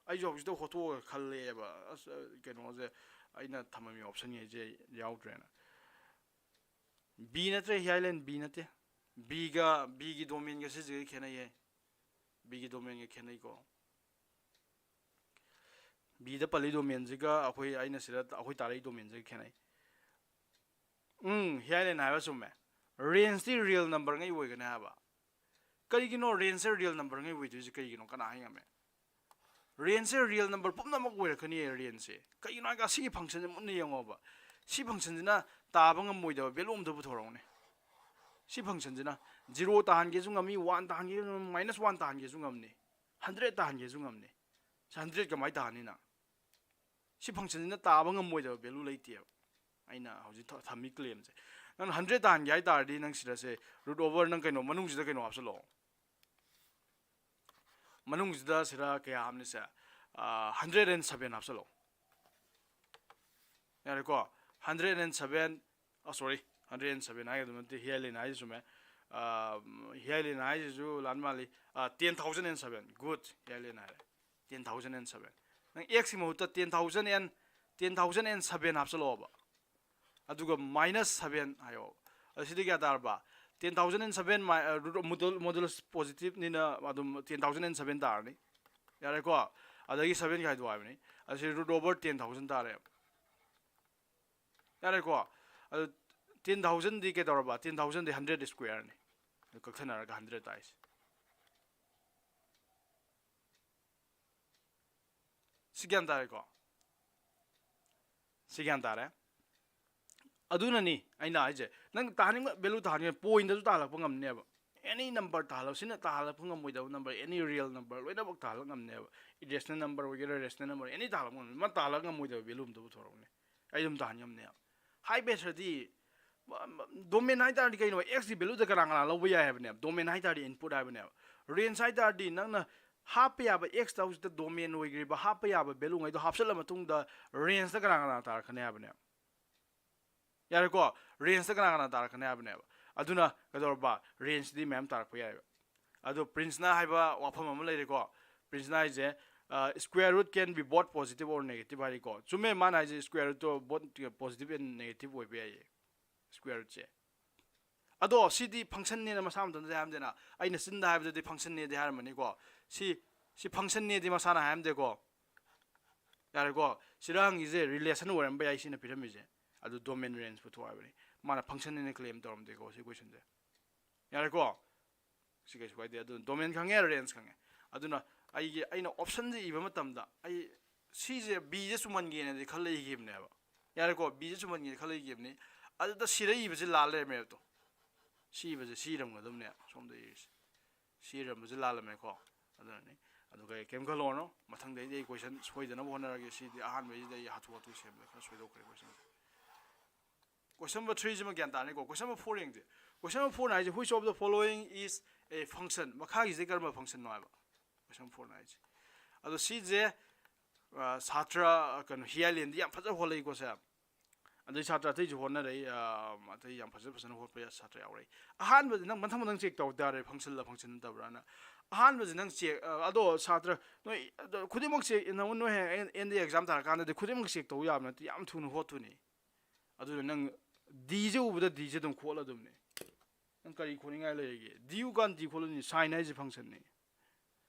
ꯑꯩꯁꯨ ꯍꯧꯖꯤꯛꯇ ꯍꯣꯠꯇꯣꯛꯑꯒ ꯈꯜꯂꯦꯕ꯫ ꯑꯁ, ꯀꯩꯅꯣꯁꯦ, ꯑꯩꯅ ꯊꯝꯃꯝꯃꯤ option ꯉꯩꯁꯦ ꯌꯥꯎꯗ꯭ꯔꯦꯅ꯫ B ꯅꯠꯇ꯭ꯔꯦ, ꯍꯤꯌꯥꯏꯂꯦꯟ B ꯅꯠꯇꯦ꯫ B ꯒ, B ꯒꯤ domain ꯒ ꯁꯤꯁꯤꯒ ꯈꯦꯠꯅꯩꯌꯦ꯫ ꯕꯤꯒꯤ ꯗꯣꯃꯦꯟꯒ ꯈꯦꯠꯅꯩꯀꯣ꯫ ꯕꯤꯗ ꯄꯜꯂꯤ ꯗꯣꯃꯦꯟꯁꯤꯒ ꯑꯩꯈꯣꯏ, ꯑꯩꯅ ꯁꯤꯗ ꯑꯩꯈꯣꯏ ꯇꯥꯔꯛꯏ ꯗꯣꯃꯦꯟꯁꯤꯒ ꯈꯦꯠꯅꯩ꯫ ꯎꯝ, ꯍꯤꯌꯥꯏꯂꯦꯟ ꯍꯥꯏꯕ ꯆꯨꯝꯃꯦ꯫ ꯔꯦꯟꯖꯇꯤ ꯔꯤꯌꯦꯜ ꯅꯝꯕꯔꯉꯩ ꯑꯣꯏꯒꯅꯤ ꯍꯥꯏꯕ꯫ ꯀꯔꯤꯒꯤꯅꯣ ꯔꯦꯟꯖꯁꯦ ꯔꯤꯌꯦꯜ ꯅꯝꯕꯔꯉꯩ ꯑꯣꯏꯗꯣꯏꯁꯦ? ꯀꯔꯤꯒꯤꯅꯣ? ꯀꯅꯥ ꯍꯥꯏ ꯉꯝꯃꯦ? ꯔꯦꯟꯖꯁꯦ ꯔꯤꯌꯦꯜ ꯅꯝꯕꯔ ꯄꯨꯝꯅꯃꯛ ꯑꯣꯏꯔꯛꯀꯅꯤꯌꯦ ꯔꯦꯟꯖꯁꯦ꯫ ꯀꯩꯒꯤꯅꯣ ꯍꯥꯏꯔꯒ ꯁꯤꯒꯤ ꯐꯪꯁꯟꯁꯦ ꯃꯨꯟꯅ ꯌꯦꯡꯉꯣꯕ꯫ ꯁꯤ ꯐꯪꯁꯟꯁꯤꯅ ꯇꯥꯕ ꯉꯝꯃꯣꯏꯗꯕ ꯚꯦꯂꯨ ꯑꯝꯇ ꯄꯨꯊꯣꯔꯛꯎꯅꯦ꯫ ꯁꯤ ꯐꯪꯁꯟꯁꯤꯅ ꯖꯤꯔꯣ ꯇꯥꯍꯟꯒꯦꯁꯨ ꯉꯝꯃꯤ, ꯋꯥꯟ ꯇꯥꯍꯟꯒꯦꯁꯨ ꯉꯝꯃꯤ, ꯃꯥꯏꯅꯁ ꯋꯥꯟ ꯇꯥꯍꯟꯒꯦꯁꯨ ꯉꯝꯅꯤ, ꯍꯟꯗ꯭ꯔꯦꯠ ꯇꯥꯍꯟꯒꯦꯁꯨ ꯉꯝꯅꯤ꯫ ꯁꯤ ꯍꯟꯗ꯭ꯔꯦꯠ ꯀꯃꯥꯏꯅ ꯇꯥꯍꯟꯅꯤ ꯅꯪ? ꯁꯤ ꯐꯪꯁꯟꯁꯤꯅ ꯇꯥꯕ ꯉꯝꯃꯣꯏꯗꯕ ꯚꯦꯂꯨ ꯂꯩꯇꯦꯕ꯫ ꯑꯩꯅ ꯍꯧꯖꯤꯛ ꯊ-, ꯊꯝꯃꯤ ꯀ꯭ꯂꯦꯝꯁꯦ, ꯅꯪ ꯍꯟꯗ꯭ꯔꯦꯠ ꯇꯥꯍꯟꯒꯦ ꯍꯥꯏ ꯇꯥꯔꯗꯤ ꯅꯪ ꯁꯤꯗꯁꯦ ꯔꯨꯠ ꯑꯣꯚꯔ ꯅꯪ ꯀꯩꯅꯣ ꯃꯅꯨꯡꯁꯤꯗ ꯀꯩꯅꯣ ꯍꯥꯞꯆꯜꯂꯣ꯫ ꯃꯅꯨꯡꯁꯤꯗ ꯁꯤꯗ ꯀꯌꯥ ꯍꯥꯞꯅꯤꯁꯦ? ꯍꯟꯗ꯭ꯔꯦꯠ ꯑꯦꯟ ꯁꯚꯦꯟ ꯍꯥꯞꯆꯜꯂꯣ꯫ ꯌꯥꯔꯦꯀꯣ? ꯍꯟꯗ꯭ꯔꯦꯠ ꯑꯦꯟ ꯁꯚꯦꯟ, ꯑ, ꯁꯣꯔꯤ, ꯍꯟꯗ꯭ꯔꯦꯠ ꯑꯦꯟ ꯁꯚꯦꯟ ꯍꯥꯏꯒꯗꯕ ꯅꯠꯇꯦ, ꯍꯤꯌꯥꯏꯂꯦꯟ ꯍꯥꯏꯁꯦ ꯆꯨꯝꯃꯦ꯫ ꯍꯤꯌꯥꯏꯂꯦꯟ ꯍꯥꯏꯁꯤꯁꯨ ꯂꯥꯟ ꯃꯥꯜꯂꯤ꯫ Ten thousand and seven. Good, ꯍꯤꯌꯥꯏꯂꯦꯟ ꯍꯥꯏꯔꯦ꯫ Ten thousand and seven. ꯅꯪ ꯑꯦꯛꯁꯀꯤ ꯃꯍꯨꯠꯇ ten thousand and, ten thousand and seven ꯍꯥꯞꯆꯜꯂꯛꯑꯣꯕ꯫ ꯑꯗꯨꯒ ꯃꯥꯏꯅꯁ ꯁꯚꯦꯟ ꯍꯥꯏꯌꯣ꯫ ꯑꯁꯤꯗꯤ ꯀꯌꯥ ꯇꯥꯔꯕ? Ten thousand and seven modulus ꯄꯣꯖꯤꯇꯤꯚꯅꯤꯅ ꯑꯗꯨꯝ ꯇꯦꯟ ꯊꯥꯎꯖꯟ ꯑꯦꯟ ꯁꯚꯦꯟ ꯇꯥꯔꯅꯤ꯫ ꯌꯥꯔꯦꯀꯣ? ꯑꯗꯒꯤ ꯁꯚꯦꯟ ꯈꯥꯏꯗꯣꯛꯑꯣ ꯍꯥꯏꯕꯅꯤ꯫ ꯑꯁꯤ ꯔꯨꯠ ꯑꯣꯚꯔ ꯇꯦꯟ ꯊꯥꯎꯖꯟ ꯇꯥꯔꯦ꯫ ꯌꯥꯔꯦꯀꯣ? ꯑꯗꯨ ꯇꯦꯟ ꯊꯥꯎꯖꯟꯗꯤ ꯀꯩꯗꯧꯔꯕ? ꯇꯦꯟ ꯊꯥꯎꯖꯟꯗꯤ ꯍꯟꯗ꯭ꯔꯦꯠ ꯁ꯭ꯀ꯭ꯋꯦꯔꯅꯤ꯫ ꯑꯗꯨ ꯀꯛꯊꯠꯅꯔꯒ ꯍꯟꯗ꯭ꯔꯦꯠ ꯇꯥꯏꯁꯦ꯫ ꯁꯤ ꯒ꯭ꯌꯥꯟ ꯇꯥꯔꯦꯀꯣ? ꯁꯤ ꯒ꯭ꯌꯥꯟ ꯇꯥꯔꯦ? ꯑꯗꯨꯅꯅꯤ ꯑꯩꯅ ꯍꯥꯏꯁꯦ, ꯅꯪ ꯇꯥꯍꯟꯅꯤꯡꯕ ꯚꯦꯂꯨ ꯇꯥꯍꯟꯅꯤꯡꯕ ꯄꯣꯏꯟꯗꯁꯨ ꯇꯥꯍꯜꯂꯛꯄ ꯉꯝꯅꯦꯕ꯫ ꯑꯦꯅꯤ ꯅꯝꯕꯔ ꯇꯥꯍꯜꯂꯛ, ꯁꯤꯅ ꯇꯥꯍꯜꯂꯛꯄ ꯉꯝꯃꯣꯏꯗꯕ ꯅꯝꯕꯔ, ꯑꯦꯅꯤ ꯔꯤꯌꯦꯜ ꯅꯝꯕꯔ ꯂꯣꯏꯅꯃꯛ ꯇꯥꯍꯜꯂꯛ ꯉꯝꯅꯦꯕ꯫ ꯏꯔꯦꯁꯅꯦꯜ ꯅꯝꯕꯔ ꯑꯣꯏꯒꯦꯔꯥ, ꯔꯦꯁꯅꯦꯜ ꯅꯝꯕꯔ, ꯑꯦꯅꯤ ꯇꯥꯍꯜꯂꯛꯄ ꯉꯝꯅꯤ꯫ ꯃꯥ ꯇꯥꯍꯜꯂꯛ ꯉꯝꯃꯣꯏꯗꯕ ꯚꯦꯂꯨ ꯑꯝꯇ ꯄꯨꯊꯣꯔꯛꯎꯅꯦ, ꯑꯩ ꯑꯗꯨꯝ ꯇꯥꯍꯟ ꯉꯝꯅꯦꯕ꯫ ꯍꯥꯏ ꯃꯦꯊꯗꯤ ꯗꯣꯃꯦꯟ ꯍꯥꯏ ꯇꯥꯔꯗꯤ ꯀꯩꯅꯣ? ꯑꯦꯛꯁꯀꯤ ꯚꯦꯂꯨꯗ ꯀꯅꯥ ꯀꯅꯥ ꯂꯧꯕ ꯌꯥꯏ ꯍꯥꯏꯕꯅꯦꯕ? ꯗꯣꯃꯦꯟ ꯍꯥꯏ ꯇꯥꯔꯗꯤ ꯏꯟꯄꯨꯠ ꯍꯥꯏꯕꯅꯦꯕ꯫ ꯔꯦꯟꯖ ꯍꯥꯏ ꯇꯥꯔꯗꯤ ꯅꯪꯅ ꯍꯥꯞꯄ ꯌꯥꯕ, ꯑꯦꯛꯁꯇ ꯍꯧꯖꯤꯛꯇ ꯗꯣꯃꯦꯟ ꯑꯣꯏꯈ꯭ꯔꯤꯕ ꯍꯥꯞꯄ ꯌꯥꯕ ꯚꯦꯂꯨꯉꯩꯗꯣ ꯍꯥꯞꯆꯜꯂ ꯃꯇꯨꯡꯗ ꯔꯦꯟꯖꯇ ꯀꯅꯥ ꯀꯅꯥ ꯇꯥꯔꯛꯀꯅꯤ ꯍꯥꯏꯕꯅꯦꯕ꯫ ꯌꯥꯔꯦꯀꯣ? ꯔꯦꯟꯖꯇ ꯀꯅꯥ ꯀꯅꯥ ꯇꯥꯔꯛꯀꯅꯤ ꯍꯥꯏꯕꯅꯦꯕ꯫ ꯑꯗꯨꯅ ꯀꯩꯗꯧꯔꯕ? ꯔꯦꯟꯖꯇꯤ ꯃꯌꯥꯝ ꯇꯥꯔꯛꯄ ꯌꯥꯏꯑꯕ꯫ ꯑꯗꯣ ꯄ꯭ꯔꯤꯟꯁꯅ ꯍꯥꯏꯕ ꯋꯥꯐꯝ ꯑꯃ ꯂꯩꯔꯦꯀꯣ꯫ ꯄ꯭ꯔꯤꯟꯁꯅ ꯍꯥꯏꯁꯦ, square root can be both positive or negative ꯍꯥꯏꯔꯤꯀꯣ꯫ ꯆꯨꯝꯃꯦ, ꯃꯥꯅ ꯍꯥꯏꯁꯦ square rootꯇꯣ both positive and negative ꯑꯣꯏꯕ ꯌꯥꯏꯌꯦ, square rootꯁꯦ꯫ ꯑꯗꯣ ꯁꯤꯗꯤ ꯐꯪꯁꯟꯅꯦꯅ ꯃꯁꯥ ꯃꯊꯟꯇꯗꯤ ꯍꯥꯏꯔꯝꯗꯦꯅ, ꯑꯩꯅ ꯆꯤꯟꯗ ꯍꯥꯏꯕꯗꯗꯤ ꯐꯪꯁꯟꯅꯦꯗꯤ ꯍꯥꯏꯔꯝꯕꯅꯤꯀꯣ꯫ ꯁꯤ ꯁꯤ ꯐꯪꯁꯟꯅꯦꯗꯤ ꯃꯁꯥꯅ ꯍꯥꯏꯔꯝꯗꯦꯀꯣ꯫ ꯌꯥꯔꯦꯀꯣ? ꯁꯤꯗ ꯍꯪꯉꯤꯁꯦ ꯔꯤꯂꯦꯁꯟ ꯑꯣꯏꯔꯝꯕ ꯌꯥꯏ ꯁꯤꯅ ꯄꯤꯔꯝꯃꯤꯁꯦ꯫ ꯑꯗꯨ ꯗꯣꯃꯦꯟ ꯔꯦꯟꯖ ꯄꯨꯊꯣꯛꯑꯣ ꯍꯥꯏꯕꯅꯤ꯫ ꯃꯥꯅ ꯐꯪꯁꯟꯅꯦꯅ ꯀ꯭ꯂꯦꯝ ꯇꯧꯔꯝꯗꯦꯀꯣ ꯁꯤ ꯀꯣꯏꯁꯟꯁꯦ꯫ ꯌꯥꯔꯦꯀꯣ? ꯁꯤ ꯀꯩꯁꯨ ꯀꯥꯏꯗꯦ꯫ ꯑꯗꯨ ꯗꯣꯃꯦꯟ ꯈꯪꯉꯦ, ꯔꯦꯟꯖ ꯈꯪꯉꯦ꯫ ꯑꯗꯨꯅ ꯑꯩꯒꯤ, ꯑꯩꯅ ꯑꯣꯞꯁꯟꯁꯦ ꯏꯕ ꯃꯇꯝꯗ ꯑꯩ ꯁꯤꯁꯦ ꯕꯤꯁꯦ ꯆꯨꯝꯍꯟꯒꯦꯅꯗꯤ ꯈꯜꯂ ꯏꯈꯤꯕꯅꯦꯕ꯫ ꯌꯥꯔꯦꯀꯣ? ꯕꯤꯁꯦ ꯆꯨꯝꯍꯟꯒꯦꯅ ꯈꯜꯂ ꯏꯈꯤꯕꯅꯤ꯫ ꯑꯗꯨꯗ ꯁꯤꯗ ꯏꯕꯁꯦ ꯂꯥꯜ ꯂꯩꯔꯝꯃꯦꯕ꯫ ꯇꯣ, ꯁꯤ ꯏꯕꯁꯦ ꯁꯤ ꯏꯔꯝꯒꯗꯕꯅꯦ ꯁꯣꯝꯗ ꯏꯔꯤꯁꯦ꯫ ꯁꯤ ꯏꯔꯝꯕꯁꯦ ꯂꯥꯜꯂꯝꯃꯦꯀꯣ꯫ ꯑꯗꯨꯅꯅꯤ꯫ ꯑꯗꯨꯒ ꯑꯩ ꯀꯩꯝ ꯈꯜꯂꯨꯔꯅꯨ, ꯃꯊꯪꯗꯩꯗꯤ ꯑꯩ ꯀꯣꯏꯁꯟ ꯁꯣꯏꯗꯅꯕ ꯍꯣꯠꯅꯔꯒꯦ꯫ ꯁꯤꯗꯤ ꯑꯍꯥꯟꯕꯩꯁꯤꯗ ꯑꯩ ꯍꯥꯊꯨ ꯍꯥꯊꯨ ꯁꯦꯝꯕꯗ ꯈꯔ ꯁꯣꯏꯗꯣꯛꯈ꯭ꯔꯦ ꯀꯣꯏꯁꯟꯁꯦ꯫ ꯀꯣꯏꯁꯟ ꯅꯝꯕꯔ ꯊ꯭ꯔꯤꯁꯤꯃ ꯒ꯭ꯌꯥꯟ ꯇꯥꯔꯅꯤꯀꯣ꯫ ꯀꯣꯏꯁꯟ ꯅꯝꯕꯔ ꯐꯣꯔ ꯌꯦꯡꯁꯦ꯫ ꯀꯣꯏꯁꯟ ꯅꯝꯕꯔ ꯐꯣꯔꯅ ꯍꯥꯏꯁꯦ, "Which of the following is a function?" ꯃꯈꯥꯒꯤꯁꯦ ꯀꯔꯝꯕ ꯐꯪꯁꯟꯅꯣ ꯍꯥꯏꯕ꯫ ꯀꯣꯏꯁꯟ ꯐꯣꯔꯅ ꯍꯥꯏꯁꯦ꯫ ꯑꯗꯣ ꯁꯤꯁꯦ, ꯑ, ꯁꯥꯇ꯭ꯔ, ꯑ, ꯀꯩꯅꯣ, ꯍꯤꯌꯥꯂꯦꯟꯗꯤ ꯌꯥꯝ ꯐꯖꯅ ꯍꯣꯠꯂꯛꯏꯀꯣ ꯁꯦ꯫ ꯑꯗꯩ ꯁꯥꯇ꯭ꯔ ꯑꯇꯩꯁꯨ ꯍꯣꯠꯅꯔꯛꯏ, ꯑ, ꯑꯇꯩ ꯌꯥꯝ ꯐꯖ ꯐꯖꯅ ꯍꯣꯠꯄ ꯁꯥꯇ꯭ꯔ ꯌꯥꯎꯔꯛꯏ꯫ ꯑꯍꯥꯟꯕꯗꯤ ꯅꯪ ꯃꯊꯪ ꯃꯊꯪ ꯆꯦꯛ ꯇꯧ ꯇꯥꯔꯦ, ꯐꯪꯁꯟꯂ ꯐꯪꯁꯟ ꯅꯠꯇꯕ꯭ꯔꯥꯅ꯫ ꯑꯍꯥꯟꯕꯁꯦ ꯅꯪ ꯆꯦꯛ, ꯑ, ꯑꯗꯣ ꯁꯥꯇ꯭ꯔ ꯅꯣꯏ, ꯑꯗꯣ ꯈꯨꯗꯤꯡꯃꯛꯁꯦ ꯅꯪ, ꯅꯣꯏ ꯍꯌꯦꯡ ꯑꯦꯟ-, ꯑꯦꯟꯗ ꯑꯦꯛꯖꯥꯝ ꯊꯥꯔꯀꯥꯟꯗꯗꯤ ꯈꯨꯗꯤꯡꯃꯛ ꯆꯦꯛ ꯇꯧ ꯌꯥꯕ ꯅꯠꯇꯦ, ꯌꯥꯝ ꯊꯨꯅ ꯍꯣꯠꯇꯣꯏꯅꯤ꯫ ꯑꯗꯨꯅ ꯅꯪ ꯗꯤꯁꯦ ꯎꯕꯗ ꯗꯤꯁꯦ ꯑꯗꯨꯝ ꯈꯣꯠꯂꯗꯕꯅꯦ꯫ ꯅꯪ ꯀꯔꯤ ꯈꯣꯠꯅꯤꯡꯉꯥꯏ ꯂꯩꯔꯒꯦ? ꯗꯤ ꯎꯀꯥꯟ ꯗꯤ ꯈꯣꯠꯂꯅꯤ, ꯁꯥꯏꯟ ꯍꯥꯏꯁꯦ ꯐꯪꯁꯟꯅꯤ꯫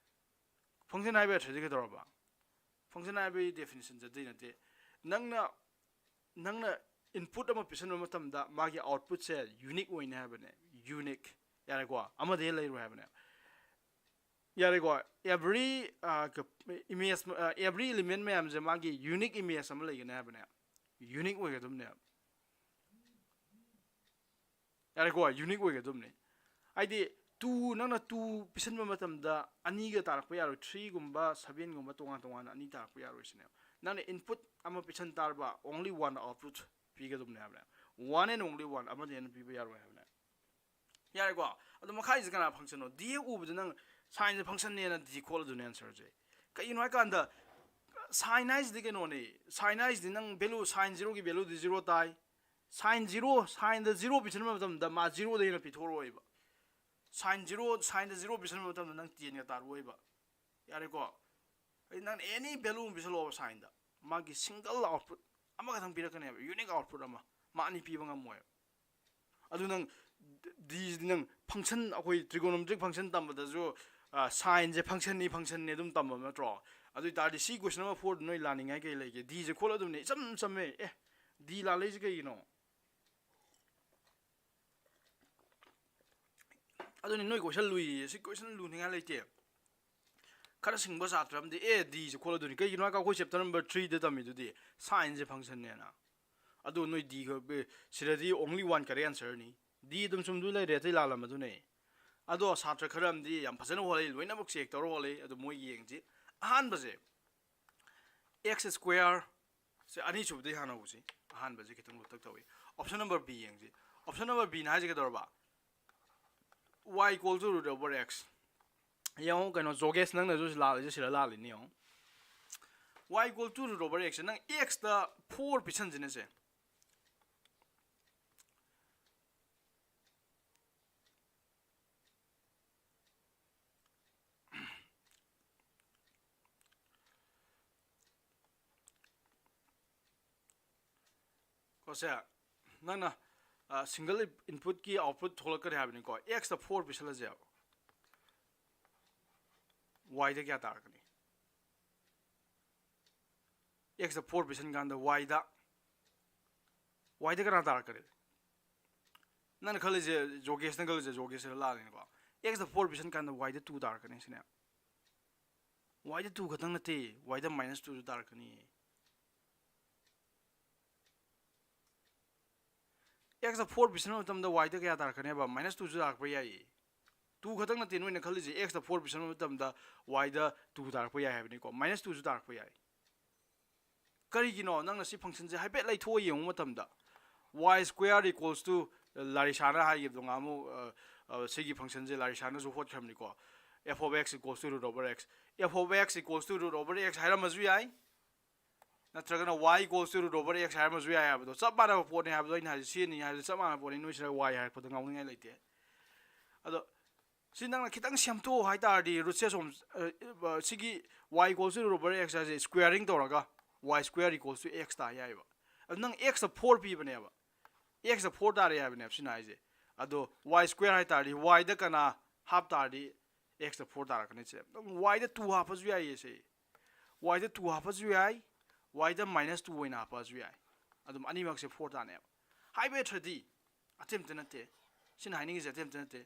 ꯐꯪꯁꯟ ꯍꯥꯏꯕ ꯑꯔꯊꯗꯤ ꯀꯩꯗꯧꯔꯕ? ꯐꯪꯁꯟ ꯍꯥꯏꯕꯒꯤ ꯗꯦꯐꯤꯅꯤꯁꯟꯁꯦ ꯑꯇꯩ ꯅꯠꯇꯦ꯫ ꯅꯪꯅ, ꯅꯪꯅ ꯏꯟꯄꯨꯠ ꯑꯃ ꯄꯤꯁꯟꯕ ꯃꯇꯝꯗ ꯃꯥꯒꯤ ꯑꯥꯎꯠꯄꯨꯠꯁꯦ ꯌꯨꯅꯤꯛ ꯑꯣꯏꯅꯤ ꯍꯥꯏꯕꯅꯦ꯫ ꯌꯨꯅꯤꯛ꯫ ꯌꯥꯔꯦꯀꯣ? ꯑꯃꯗꯒꯤ ꯂꯩꯔꯣꯏ ꯍꯥꯏꯕꯅꯦ꯫ ꯌꯥꯔꯦꯀꯣ? Every, ꯑ, ꯀ-, image, ꯑ, every element ꯃꯌꯥꯝꯁꯦ ꯃꯥꯒꯤ ꯌꯨꯅꯤꯛ ꯏꯃꯦꯖ ꯑꯃ ꯂꯩꯒꯅꯤ ꯍꯥꯏꯕꯅꯦ꯫ ꯌꯨꯅꯤꯛ ꯑꯣꯏꯒꯗꯕꯅꯦꯕ꯫ ꯌꯥꯔꯦꯀꯣ? ꯌꯨꯅꯤꯛ ꯑꯣꯏꯒꯗꯕꯅꯦ꯫ ꯍꯥꯏꯗꯤ, ꯇꯨ, ꯅꯪꯅ ꯇꯨ ꯄꯤꯁꯟꯕ ꯃꯇꯝꯗ ꯑꯅꯤꯒ ꯇꯥꯔꯛꯄ ꯌꯥꯔꯣꯏ, ꯊ꯭ꯔꯤꯒꯨꯝꯕ ꯁꯚꯦꯟꯒꯨꯝꯕ ꯇꯣꯉꯥꯟ ꯇꯣꯉꯥꯟꯅ ꯑꯅꯤ ꯇꯥꯔꯛꯄ ꯌꯥꯔꯣꯏ ꯁꯤꯅꯦꯕ꯫ ꯅꯪꯅ ꯏꯟꯄꯨꯠ ꯑꯃ ꯄꯤꯁꯟ ꯇꯥꯔꯕ, only one output ꯄꯤꯒꯗꯕꯅꯦ ꯍꯥꯏꯕꯅꯦ꯫ One and only one, ꯑꯃꯗꯒꯤ ꯍꯦꯟꯅ ꯄꯤꯕ ꯌꯥꯔꯣꯏ ꯍꯥꯏꯕꯅꯦ꯫ ꯌꯥꯔꯦꯀꯣ? ꯑꯗꯣ ꯃꯈꯥꯒꯤꯁꯦ ꯀꯅꯥ ꯐꯪꯁꯟꯅꯣ? ꯗꯤ ꯍꯦꯛ ꯎꯕꯗ ꯅꯪ ꯁꯥꯏꯟꯁꯦ ꯐꯪꯁꯟꯅꯦꯅ ꯗꯤ ꯈꯣꯠꯂꯗꯨꯅꯦ ꯑꯟꯁꯔꯁꯦ꯫ ꯀꯩꯒꯤꯅꯣ ꯍꯥꯏꯀꯥꯟꯗ, ꯁꯥꯏꯟ ꯍꯥꯏꯁꯤꯗꯤ ꯀꯩꯅꯣꯅꯦ꯫ ꯁꯥꯏꯟ ꯍꯥꯏꯁꯤꯗꯤ ꯅꯪ ꯚꯦꯂꯨ, ꯁꯥꯏꯟ ꯖꯤꯔꯣꯒꯤ ꯚꯦꯂꯨꯗꯤ ꯖꯤꯔꯣ ꯇꯥꯏ꯫ ꯁꯥꯏꯟ ꯖꯤꯔꯣ, ꯁꯥꯏꯟꯗ ꯖꯤꯔꯣ ꯄꯤꯁꯟꯕ ꯃꯇꯝꯗ ꯃꯥ ꯖꯤꯔꯣꯗ ꯍꯦꯟꯅ ꯄꯤꯊꯣꯔꯛꯑꯣꯏꯕ꯫ ꯁꯥꯏꯟ ꯖꯤꯔꯣ, ꯁꯥꯏꯟꯗ ꯖꯤꯔꯣ ꯄꯤꯁꯟꯕ ꯃꯇꯝꯗ ꯅꯪ ꯇꯦꯟꯒ ꯇꯥꯔꯛꯑꯣꯏꯕ꯫ ꯌꯥꯔꯦꯀꯣ? ꯍꯥꯏꯗꯤ ꯅꯪꯅ ꯑꯦꯅꯤ ꯚꯦꯂꯨ ꯑꯃ ꯄꯤꯁꯜꯂꯛꯑꯣꯕ ꯁꯥꯏꯟꯗ, ꯃꯥꯒꯤ ꯁꯤꯡꯒꯜ ꯑꯥꯎꯠꯄꯨꯠ ꯑꯃꯈꯛꯇꯪ ꯄꯤꯔꯛꯀꯅꯦꯕ, ꯌꯨꯅꯤꯛ ꯑꯥꯎꯠꯄꯨꯠ ꯑꯃ꯫ ꯃꯥ ꯑꯅꯤ ꯄꯤꯕ ꯉꯝꯃꯣꯏꯕ꯫ ꯑꯗꯨ ꯅꯪ D ꯁꯤꯗꯤ ꯅꯪ function, ꯑꯩꯈꯣꯏ trigonometric function ꯇꯝꯕꯗꯁꯨ sineꯁꯦ functionꯅꯤ, functionꯅꯤ ꯑꯗꯨꯝ ꯇꯝꯕ ꯅꯠꯇ꯭ꯔꯣ? ꯑꯗꯨ ꯑꯣꯏꯇꯥꯔꯗꯤ ꯁꯤ question number fourꯗ ꯅꯣꯏ ꯂꯥꯟꯅꯤꯡꯉꯥꯏ ꯀꯩ ꯂꯩꯒꯦ? Dꯁꯦ ꯈꯣꯠꯂꯗꯕꯅꯦ, ꯏꯆꯝ ꯆꯝꯃꯦ꯫ ꯑꯦ, D ꯂꯥꯜꯂꯛꯏꯁꯦ ꯀꯩꯒꯤꯅꯣ? ꯑꯗꯨꯅꯤ ꯅꯣꯏ question ꯂꯨꯏꯌꯦ꯫ ꯁꯤ question ꯂꯨꯅꯤꯡꯉꯥꯏ ꯂꯩꯇꯦ꯫ ꯈꯔ ꯁꯤꯡꯕ ꯁꯥꯇ꯭ꯔ ꯑꯃꯗꯤ ꯑꯦ Dꯁꯦ ꯈꯣꯠꯂꯗꯣꯏꯅꯤ꯫ ꯀꯩꯒꯤꯅꯣ ꯍꯥꯏꯔꯒ ꯑꯩꯈꯣꯏ chapter number threeꯗ ꯇꯝꯃꯤꯗꯨꯗꯤ sineꯁꯦ functionꯅꯦꯅ꯫ ꯑꯗꯨ ꯅꯣꯏ D ꯈ-, ꯁꯤꯗꯗꯤ only one correct answerꯅꯤ꯫ D ꯑꯗꯨꯝ ꯆꯨꯝꯗꯣꯏ ꯂꯩꯔꯦ, ꯑꯇꯩ ꯂꯥꯜꯂꯝꯃꯗꯨꯅꯦ꯫ ꯑꯗꯣ ꯁꯥꯇ꯭ꯔ ꯈꯔ ꯑꯃꯗꯤ ꯌꯥꯝ ꯐꯖꯅ ꯍꯣꯠꯂꯤ, ꯂꯣꯏꯅꯃꯛ check ꯇꯧꯔ ꯍꯣꯠꯂꯤ꯫ ꯑꯗꯨ ꯃꯣꯏ ꯌꯦꯡꯁꯤ꯫ ꯑꯍꯥꯟꯕꯁꯦ x square ꯁꯦ, ꯑꯅꯤꯁꯨꯕꯗꯩ ꯍꯥꯟꯅ ꯍꯧꯁꯤ꯫ ꯑꯍꯥꯟꯕꯁꯦ ꯈꯤꯇꯪ ꯂꯨꯇꯛ ꯇꯧꯏ꯫ Option number B ꯌꯦꯡꯁꯤ꯫ Option number Bꯅ ꯍꯥꯏꯁꯦ ꯀꯩꯗꯧꯔꯕ? Y equal to root over x꯫ ꯌꯦꯡꯉꯣ ꯀꯩꯅꯣ, ꯖꯣꯒꯦꯁ, ꯅꯪꯅꯁꯨ ꯁꯤ ꯂꯥꯜꯂꯤꯁꯦ, ꯁꯤꯗ ꯂꯥꯜꯂꯤꯅꯤ ꯌꯦꯡꯉꯣ꯫ Y equal to root over x꯫ ꯅꯪ x ꯇ four ꯄꯤꯁꯟꯁꯤꯅꯦꯁꯦ꯫ ꯀꯣ ꯁꯦ, ꯅꯪꯅ single inputꯀꯤ output ꯊꯣꯛꯂꯛꯀꯅꯤ ꯍꯥꯏꯕꯅꯤꯀꯣ꯫ X ꯇ four ꯄꯤꯁꯜꯂꯁꯦꯕ꯫ Y ꯗ ꯀꯌꯥ ꯇꯥꯔꯛꯀꯅꯤ? X ꯇ four ꯄꯤꯁꯟ ꯀꯥꯟꯗ Y ꯗ, Y ꯗ ꯀꯅꯥ ꯇꯥꯔꯛꯀꯅꯤ? ꯅꯪꯅ ꯈꯜꯂꯤꯁꯦ, ꯖꯣꯒꯦꯁꯅ ꯈꯜꯂꯤꯁꯦ, ꯖꯣꯒꯦꯁꯁꯤꯗ ꯂꯥꯜꯂꯤꯅꯤꯀꯣ꯫ X ꯇ four ꯄꯤꯁꯟ ꯀꯥꯟꯗ Y ꯗ two ꯇꯥꯔꯛꯀꯅꯤ ꯁꯤꯅꯦ꯫ Y ꯗ two ꯈꯛꯇꯪ ꯅꯠꯇꯦ, Y ꯗ minus twoꯁꯨ ꯇꯥꯔꯛꯀꯅꯤ꯫ X ꯇ four ꯄꯤꯁꯟꯕ ꯃꯇꯝꯗ Y ꯗ ꯀꯌꯥ ꯇꯥꯔꯛꯀꯅꯦꯕ? Minus twoꯁꯨ ꯇꯥꯔꯛꯄ ꯌꯥꯏꯌꯦ꯫ Two ꯈꯛꯇꯪ ꯅꯠꯇꯦ ꯅꯣꯏꯅ ꯈꯜꯂꯤꯁꯦ, X ꯇ four ꯄꯤꯁꯟꯕ ꯃꯇꯝꯗ Y ꯗ two ꯇꯥꯔꯛꯄ ꯌꯥꯏ ꯍꯥꯏꯕꯅꯤꯀꯣ, minus twoꯁꯨ ꯇꯥꯔꯛꯄ ꯌꯥꯏ꯫ ꯀꯔꯤꯒꯤꯅꯣ? ꯅꯪꯅ ꯁꯤ functionꯁꯦ ꯍꯥꯏꯐꯦꯠ ꯂꯩꯊꯣꯛꯑ ꯌꯦꯡꯕ ꯃꯇꯝꯗ, y square equals to, ꯂꯥꯔꯤꯁꯥꯅ ꯍꯥꯏꯈꯤꯕꯗꯣ ꯉꯥꯃꯨ, ꯑ, ꯑ, ꯁꯤꯒꯤ functionꯁꯦ ꯂꯥꯔꯤꯁꯥꯅꯁꯨ ꯍꯣꯠꯈ꯭ꯔꯕꯅꯤꯀꯣ, f of x equals to root over x, f of x equals to root over x ꯍꯥꯏꯔꯝꯃꯁꯨ ꯌꯥꯏ, ꯅꯠꯇ꯭ꯔꯒꯅ y equals to root over x ꯍꯥꯏꯔꯝꯃꯁꯨ ꯌꯥꯏ ꯍꯥꯏꯕꯗꯣ ꯆꯞ ꯃꯥꯟꯅꯕ ꯄꯣꯠꯅꯤ ꯍꯥꯏꯕꯗꯣ ꯑꯩꯅ ꯍꯥꯏꯁꯦ, ꯁꯤꯅꯤ ꯍꯥꯏꯕꯗꯣ ꯆꯞ ꯃꯥꯟꯅꯕ ꯄꯣꯠꯅꯤ, ꯅꯣꯏ ꯁꯤꯗ y ꯍꯥꯏꯔꯛꯄꯗ ꯉꯥꯎꯅꯤꯡꯉꯥꯏ ꯂꯩꯇꯦ꯫ ꯑꯗꯣ ꯁꯤ ꯅꯪꯅ ꯈꯤꯇꯪ ꯁꯦꯝꯗꯣꯛꯑꯣ ꯍꯥꯏ ꯇꯥꯔꯗꯤ, ꯔꯨꯠꯁꯦ ꯁꯣꯝ, ꯑ, ꯑ, ꯁꯤꯒꯤ y equals to root over x ꯍꯥꯏꯁꯦ squaring ꯇꯧꯔꯒ y square equals to x ꯇꯥ ꯌꯥꯏꯑꯕ꯫ ꯑꯗꯨ ꯅꯪ x ꯇ four ꯄꯤꯕꯅꯦꯕ, x ꯇ four ꯇꯥꯔꯦ ꯍꯥꯏꯕꯅꯦꯕ ꯁꯤꯅ ꯍꯥꯏꯁꯦ꯫ ꯑꯗꯣ ꯋꯥꯏ ꯁ꯭ꯀ꯭ꯋꯦꯔ ꯍꯥꯏ ꯇꯥꯔꯗꯤ, ꯋꯥꯏꯗ ꯀꯅꯥ ꯍꯥꯞ ꯇꯥꯔꯗꯤ ꯑꯦꯛꯁꯇ ꯐꯣꯔ ꯇꯥꯔꯛꯀꯅꯤ꯫ ꯁꯦ ꯑꯗꯨꯝ ꯋꯥꯏꯗ ꯇꯨ ꯍꯥꯞꯄꯁꯨ ꯌꯥꯏꯌꯦ꯫ ꯁꯦ ꯋꯥꯏꯗ ꯇꯨ ꯍꯥꯞꯄꯁꯨ ꯌꯥꯏ, ꯋꯥꯏꯗ ꯃꯥꯏꯅꯁ ꯇꯨ ꯑꯣꯏꯅ ꯍꯥꯞꯄꯁꯨ ꯌꯥꯏ꯫ ꯑꯗꯨꯝ ꯑꯅꯤꯃꯛꯁꯦ ꯐꯣꯔ ꯇꯥꯅꯦꯕ꯫ ꯍꯥꯏꯕ ꯌꯥꯗ꯭ꯔꯗꯤ ꯑꯇꯩ ꯑꯝꯇ ꯅꯠꯇꯦ꯫ ꯁꯤꯅ ꯍꯥꯏꯅꯤꯡꯉꯤꯁꯦ ꯑꯇꯩ ꯑꯝꯇ ꯅꯠꯇꯦ꯫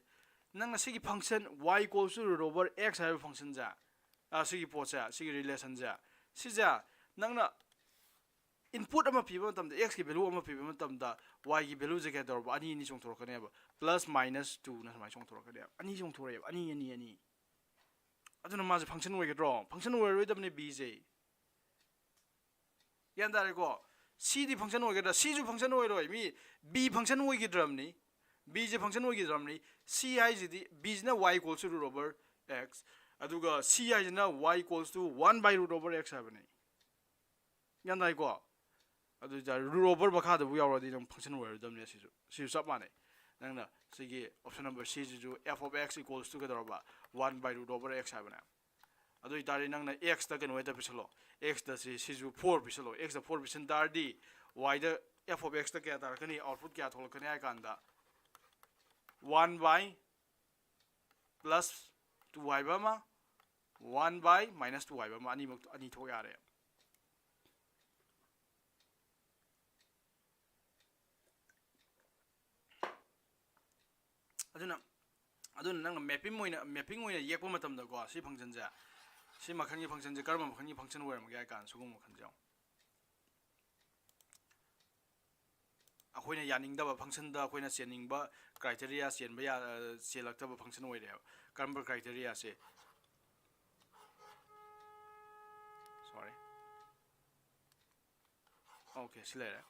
ꯅꯪꯅ ꯁꯤꯒꯤ ꯐꯪꯁꯟ ꯋꯥꯏ ꯏꯀꯣꯜꯁ ꯇꯨ ꯔꯨꯠ ꯑꯣꯚꯔ ꯑꯦꯛꯁ ꯍꯥꯏꯕ ꯐꯪꯁꯟꯁꯦ, ꯁꯤꯒꯤ ꯄꯣꯠꯁꯦ, ꯁꯤꯒꯤ ꯔꯤꯂꯦꯁꯟꯁꯦ, ꯁꯤꯁꯦ ꯅꯪꯅ ꯏꯟꯄꯨꯠ ꯑꯃ ꯄꯤꯕ ꯃꯇꯝꯗ, ꯑꯦꯛꯁꯀꯤ ꯚꯦꯂꯨ ꯑꯃ ꯄꯤꯕ ꯃꯇꯝꯗ, ꯋꯥꯏꯒꯤ ꯚꯦꯂꯨꯁꯦ ꯀꯩ ꯇꯧꯔꯕ? ꯑꯅꯤ ꯑꯅꯤ ꯆꯣꯡꯊꯣꯔꯛꯀꯅꯦꯕ꯫ ꯄ꯭ꯂꯁ ꯃꯥꯏꯅꯁ ꯇꯨꯅ ꯁꯨꯃꯥꯏꯅ ꯆꯣꯡꯊꯣꯔꯛꯀꯅꯦꯕ꯫ ꯑꯅꯤ ꯆꯣꯡꯊꯣꯔꯛꯑꯦꯕ, ꯑꯅꯤ, ꯑꯅꯤ, ꯑꯅꯤ꯫ ꯑꯗꯨꯅ ꯃꯥꯁꯦ ꯐꯪꯁꯟ ꯑꯣꯏꯒꯗ꯭ꯔꯣ? ꯐꯪꯁꯟ ꯑꯣꯏꯔꯔꯣꯏꯗꯕꯅꯦ ꯕꯤꯁꯦ꯫ ꯒ꯭ꯌꯥꯟ ꯇꯥꯔꯦꯀꯣ? ꯁꯤꯗꯤ ꯐꯪꯁꯟ ꯑꯣꯏꯒꯗ꯭ꯔꯥ? ꯁꯤꯁꯨ ꯐꯪꯁꯟ ꯑꯣꯏꯔꯣꯏ꯫ ꯃꯤ ꯕꯤ ꯐꯪꯁꯟ ꯑꯣꯏꯈꯤꯗ꯭ꯔꯕꯅꯤ꯫ ꯕꯤꯁꯦ ꯐꯪꯁꯟ ꯑꯣꯏꯈꯤꯗ꯭ꯔꯕꯅꯤ꯫ ꯁꯤ ꯍꯥꯏꯁꯤꯗꯤ, ꯕꯤꯁꯤꯅ ꯋꯥꯏ ꯏꯀꯣꯜꯁ ꯇꯨ ꯔꯨꯠ ꯑꯣꯚꯔ ꯑꯦꯛꯁ, ꯑꯗꯨꯒ ꯁꯤ ꯍꯥꯏꯁꯤꯅ ꯋꯥꯏ ꯏꯀꯣꯜꯁ two one by root over X ꯍꯥꯏꯕꯅꯤ꯫ ꯒ꯭ꯌꯥꯟ ꯇꯥꯏꯀꯣ? ꯑꯗꯨ ꯑꯣꯏꯇꯥꯔꯗꯤ ꯔꯨꯠ ꯑꯣꯚꯔ ꯃꯈꯥꯗꯕꯨ ꯌꯥꯎꯔꯗꯤ ꯑꯗꯨꯝ ꯐꯪꯁꯟ ꯑꯣꯏꯔꯣꯏꯗꯕꯅꯦ꯫ ꯁꯤꯁꯨ, ꯁꯤꯁꯨ ꯆꯞ ꯃꯥꯟꯅꯩ꯫ ꯅꯪꯅ ꯁꯤꯒꯤ ꯑꯣꯞꯁꯟ ꯅꯝꯕꯔ ꯁꯤꯁꯤꯁꯨ F of X equals two ꯀꯩꯗꯧꯔꯕ? One by root over X ꯍꯥꯏꯕꯅꯦ꯫ ꯑꯗꯨ ꯑꯣꯏꯇꯥꯔꯗꯤ ꯅꯪꯅ ꯑꯦꯛꯁꯇ ꯀꯩꯅꯣ ꯍꯦꯛꯇ ꯄꯤꯁꯜꯂꯣ꯫ ꯑꯦꯛꯁꯇ ꯁꯤ, ꯁꯤꯁꯨ ꯐꯣꯔ ꯄꯤꯁꯜꯂꯣ꯫ ꯑꯦꯛꯁꯇ ꯐꯣꯔ ꯄꯤꯁꯟ ꯇꯥꯔꯗꯤ ꯋꯥꯏꯗ ꯑꯦꯐ ꯑꯣꯐ ꯑꯦꯛꯁꯇ ꯀꯌꯥ ꯇꯥꯔꯛꯀꯅꯤ? ꯑꯥꯎꯠꯄꯨꯠ ꯀꯌꯥ ꯊꯣꯛꯂꯛꯀꯅꯤ ꯍꯥꯏ ꯀꯥꯟꯗ, ꯋꯥꯟ ꯕꯥꯏ ꯄ꯭ꯂꯁ ꯇꯨ ꯍꯥꯏꯕ ꯑꯃ, ꯋꯥꯟ ꯕꯥꯏ ꯃꯥꯏꯅꯁ ꯇꯨ ꯍꯥꯏꯕ ꯑꯃ, ꯑꯅꯤꯃꯛ ꯑꯅꯤ ꯊꯣꯛ ꯌꯥꯔꯦ꯫ ꯑꯗꯨꯅ, ꯑꯗꯨꯅ ꯅꯪꯅ ꯃꯦꯞꯄꯤꯡ ꯑꯣꯏꯅ, ꯃꯦꯞꯄꯤꯡ ꯑꯣꯏꯅ ꯌꯦꯛꯄ ꯃꯇꯝꯗꯀꯣ, ꯁꯤ ꯐꯪꯁꯟꯁꯦ, ꯁꯤ ꯃꯈꯜꯒꯤ ꯐꯪꯁꯟꯁꯦ ꯀꯔꯝꯕ ꯃꯈꯜꯒꯤ ꯐꯪꯁꯟ ꯑꯣꯏꯔꯝꯒꯦ ꯍꯥꯏ ꯀꯥꯟꯗ, ꯁꯤꯒꯨꯝꯕ ꯃꯈꯜꯁꯦ ꯌꯦꯡꯉꯣ꯫ ꯑꯩꯈꯣꯏꯅ ꯌꯥꯅꯤꯡꯗꯕ ꯐꯪꯁꯟꯗ ꯑꯩꯈꯣꯏꯅ ꯆꯦꯟꯅꯤꯡꯕ ꯀ꯭ꯔꯥꯏꯇꯦꯔꯤꯌꯥ ꯆꯦꯟꯕ ꯌꯥ-, ꯆꯦꯜꯂꯛꯇꯕ ꯐꯪꯁꯟ ꯑꯣꯏꯔꯦꯕ꯫ ꯀꯔꯝꯕ ꯀ꯭ꯔꯥꯏꯇꯦꯔꯤꯌꯥꯁꯦ? ꯁꯣꯔꯤ꯫ ꯑꯣꯀꯦ, ꯁꯤ ꯂꯩꯔꯦ꯫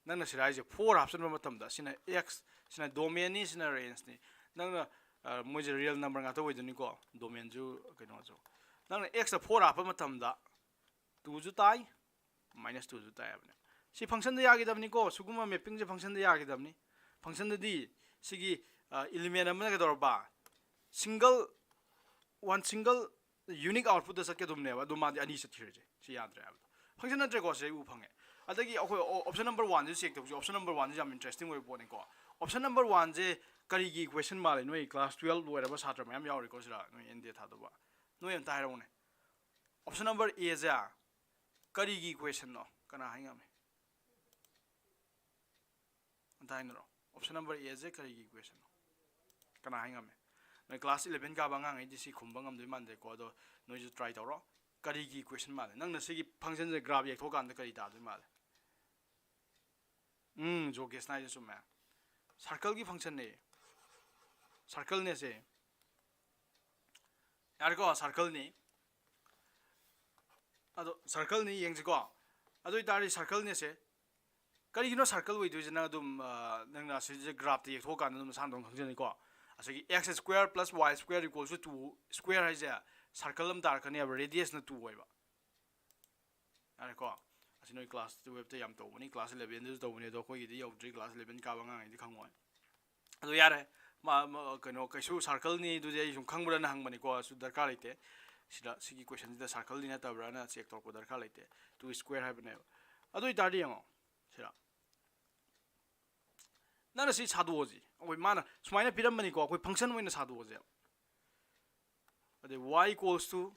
ꯅꯪꯅ ꯁꯤꯗ ꯍꯥꯏꯁꯦ ꯐꯣꯔ ꯍꯥꯞꯆꯤꯟꯕ ꯃꯇꯝꯗ, ꯁꯤꯅ ꯑꯦꯛꯁ, ꯁꯤꯅ ꯗꯣꯃꯦꯟꯅꯤ, ꯁꯤꯅ ꯔꯦꯟꯖꯅꯤ꯫ ꯅꯪꯅ, ꯑ, ꯃꯣꯏꯁꯦ ꯔꯤꯌꯦꯜ ꯅꯝꯕꯔ ꯉꯥꯛꯇ ꯑꯣꯏꯗꯣꯏꯅꯤꯀꯣ, ꯗꯣꯃꯦꯟꯁꯨ ꯀꯩꯅꯣꯁꯨ꯫ ꯅꯪꯅ ꯑꯦꯛꯁꯇ ꯐꯣꯔ ꯍꯥꯞꯄ ꯃꯇꯝꯗ ꯇꯨꯁꯨ ꯇꯥꯏ, ꯃꯥꯏꯅꯁ ꯇꯨꯁꯨ ꯇꯥꯏ ꯍꯥꯏꯕꯅꯦ꯫ ꯁꯤ ꯐꯪꯁꯟꯗ ꯌꯥꯈꯤꯗꯕꯅꯤꯀꯣ, ꯁꯤꯒꯨꯝꯕ ꯃꯦꯞꯄꯤꯡꯁꯦ ꯐꯪꯁꯟꯗ ꯌꯥꯈꯤꯗꯕꯅꯤ꯫ ꯐꯪꯁꯟꯗꯗꯤ ꯁꯤꯒꯤ, ꯑ, ꯏꯂꯤꯃꯦꯟ ꯑꯃꯅ ꯀꯩꯗꯧꯔꯕ? ꯁꯤꯡꯒꯜ, ꯋꯥꯟ ꯁꯤꯡꯒꯜ ꯌꯨꯅꯤꯛ ꯑꯥꯎꯠꯄꯨꯠꯇ ꯆꯠꯀꯗꯕꯅꯦꯕ, ꯑꯗꯨ ꯃꯥꯗꯤ ꯑꯅꯤ ꯆꯠꯈ꯭ꯔꯤꯁꯦ, ꯁꯤ ꯌꯥꯗ꯭ꯔꯦ ꯍꯥꯏꯕꯗꯣ꯫ ꯐꯪꯁꯟ ꯅꯠꯇ꯭ꯔꯦꯀꯣ, ꯁꯤ ꯑꯩ ꯎ ꯐꯪꯉꯦ꯫ ꯑꯗꯒꯤ ꯑꯩꯈꯣꯏ ꯑꯣ-, ꯑꯣꯞꯁꯟ ꯅꯝꯕꯔ ꯋꯥꯟꯁꯤ ꯆꯦꯛ ꯇꯧꯁꯤ꯫ ꯑꯣꯞꯁꯟ ꯅꯝꯕꯔ ꯋꯥꯟꯁꯤ ꯌꯥꯝ ꯏꯟꯇꯔꯦꯁꯇꯤꯡ ꯑꯣꯏꯕ ꯄꯣꯠꯅꯤꯀꯣ꯫ Option number one ꯁꯦ ꯀꯔꯤꯒꯤ equation ꯃꯥꯜꯂꯦ? ꯅꯣꯏ class twelve ꯂꯣꯏꯔꯕ ꯁꯥꯇ꯭ꯔ ꯃꯌꯥꯝ ꯌꯥꯎꯔꯤꯀꯣ ꯁꯤꯗ, ꯅꯣꯏ NDAT ꯊꯥꯗꯧꯕ, ꯅꯣꯏ ꯑꯝꯇ ꯍꯥꯏꯔꯛꯎꯅꯦ꯫ Option number A ꯁꯦ ꯀꯔꯤꯒꯤ equation ꯅꯣ? ꯀꯅꯥ ꯍꯥꯏ ꯉꯝꯃꯤ? ꯑꯝꯇ ꯍꯥꯏꯅꯔꯣ꯫ Option number A ꯁꯦ ꯀꯔꯤꯒꯤ equation ꯅꯣ? ꯀꯅꯥ ꯍꯥꯏ ꯉꯝꯃꯤ? ꯅꯣꯏ class eleven ꯀꯥꯕ ꯑꯉꯥꯡꯉꯩꯗꯤ ꯁꯤ ꯈꯨꯝꯕ ꯉꯝꯗꯣꯏ ꯃꯥꯟꯗꯦꯀꯣ, ꯑꯗꯣ ꯅꯣꯏꯁꯨ try ꯇꯧꯔꯣ꯫ ꯀꯔꯤꯒꯤ equation ꯃꯥꯜꯂꯦ? ꯅꯪꯅ ꯁꯤꯒꯤ function ꯁꯦ graph ꯌꯦꯛꯊꯣꯛꯀꯥꯟꯗ ꯀꯔꯤ ꯇꯥꯗꯣꯏ ꯃꯥꯜꯂꯦ? ꯎꯝ, ꯖꯣꯒꯦꯁꯅ ꯍꯥꯏꯁꯦ ꯆꯨꯝꯃꯦ꯫ Circle ꯒꯤ function ꯅꯦ꯫ Circle ꯅꯦ ꯁꯦ꯫ ꯌꯥꯔꯦꯀꯣ, circle ꯅꯤ꯫ ꯑꯗꯣ circle ꯅꯤ, ꯌꯦꯡꯁꯤꯀꯣ꯫ ꯑꯗꯨ ꯑꯣꯏꯇꯥꯔꯗꯤ circle ꯅꯦ ꯁꯦ꯫ ꯀꯔꯤꯒꯤꯅꯣ circle ꯑꯣꯏꯗꯣꯏꯁꯦ? ꯅꯪ ꯑꯗꯨꯝ, ꯑ, ꯅꯪꯅ ꯑꯁꯤꯁꯦ graph ꯇ ꯌꯦꯛꯊꯣꯛꯑꯀꯥꯟꯗ ꯑꯗꯨꯝ ꯅꯁꯥꯅ ꯑꯗꯨꯝ ꯈꯪꯖꯅꯤꯀꯣ꯫ ꯑꯁꯤꯒꯤ x square plus y square equals to two square ꯍꯥꯏꯁꯦ circle ꯑꯃ ꯇꯥꯔꯛꯀꯅꯦꯕ, radius ꯅ two ꯑꯣꯏꯕ꯫ ꯌꯥꯔꯦꯀꯣ꯫ ꯑꯁꯤ ꯅꯣꯏ class twelve ꯇ ꯌꯥꯝ ꯇꯧꯕꯅꯤ, class eleven ꯗꯁꯨ ꯇꯧꯕꯅꯤ, ꯑꯗꯣ ꯑꯩꯈꯣꯏꯒꯤꯗꯤ ꯌꯧꯗ꯭ꯔꯤ, class eleven ꯀꯥꯕ ꯑꯉꯥꯡꯉꯩꯗꯤ ꯈꯪꯉꯣꯏ꯫ ꯑꯗꯨ ꯌꯥꯔꯦ꯫ ꯃꯥ, ꯃꯥ, ꯀꯩꯅꯣ, ꯀꯩꯁꯨ circle ꯅꯤ ꯑꯗꯨꯗꯤ ꯑꯩ ꯁꯨꯝ ꯈꯪꯕ꯭ꯔꯅ ꯍꯪꯕꯅꯤꯀꯣ, ꯑꯗꯨ ꯗꯔꯀꯥꯔ ꯂꯩꯇꯦ꯫ ꯁꯤꯗ, ꯁꯤꯒꯤ question ꯁꯤꯗ circle ꯅꯤ ꯅꯠꯇꯕ꯭ꯔꯅ check ꯇꯧꯔꯛꯄ ꯗꯔꯀꯥꯔ ꯂꯩꯇꯦ꯫ Two square ꯍꯥꯏꯕꯅꯦꯕ꯫ ꯑꯗꯨ ꯑꯣꯏꯇꯥꯔꯗꯤ ꯌꯦꯡꯉꯣ, ꯁꯤꯗ ꯅꯪꯅ ꯁꯤ ꯁꯥꯗꯣꯛꯑꯁꯤ꯫ ꯑꯩꯈꯣꯏ ꯃꯥꯅ ꯁꯨꯃꯥꯏꯅ ꯄꯤꯔꯝꯕꯅꯤꯀꯣ, ꯑꯩꯈꯣꯏ function ꯑꯣꯏꯅ ꯁꯥꯗꯣꯛꯑꯁꯦ꯫ ꯑꯗꯩ y equals to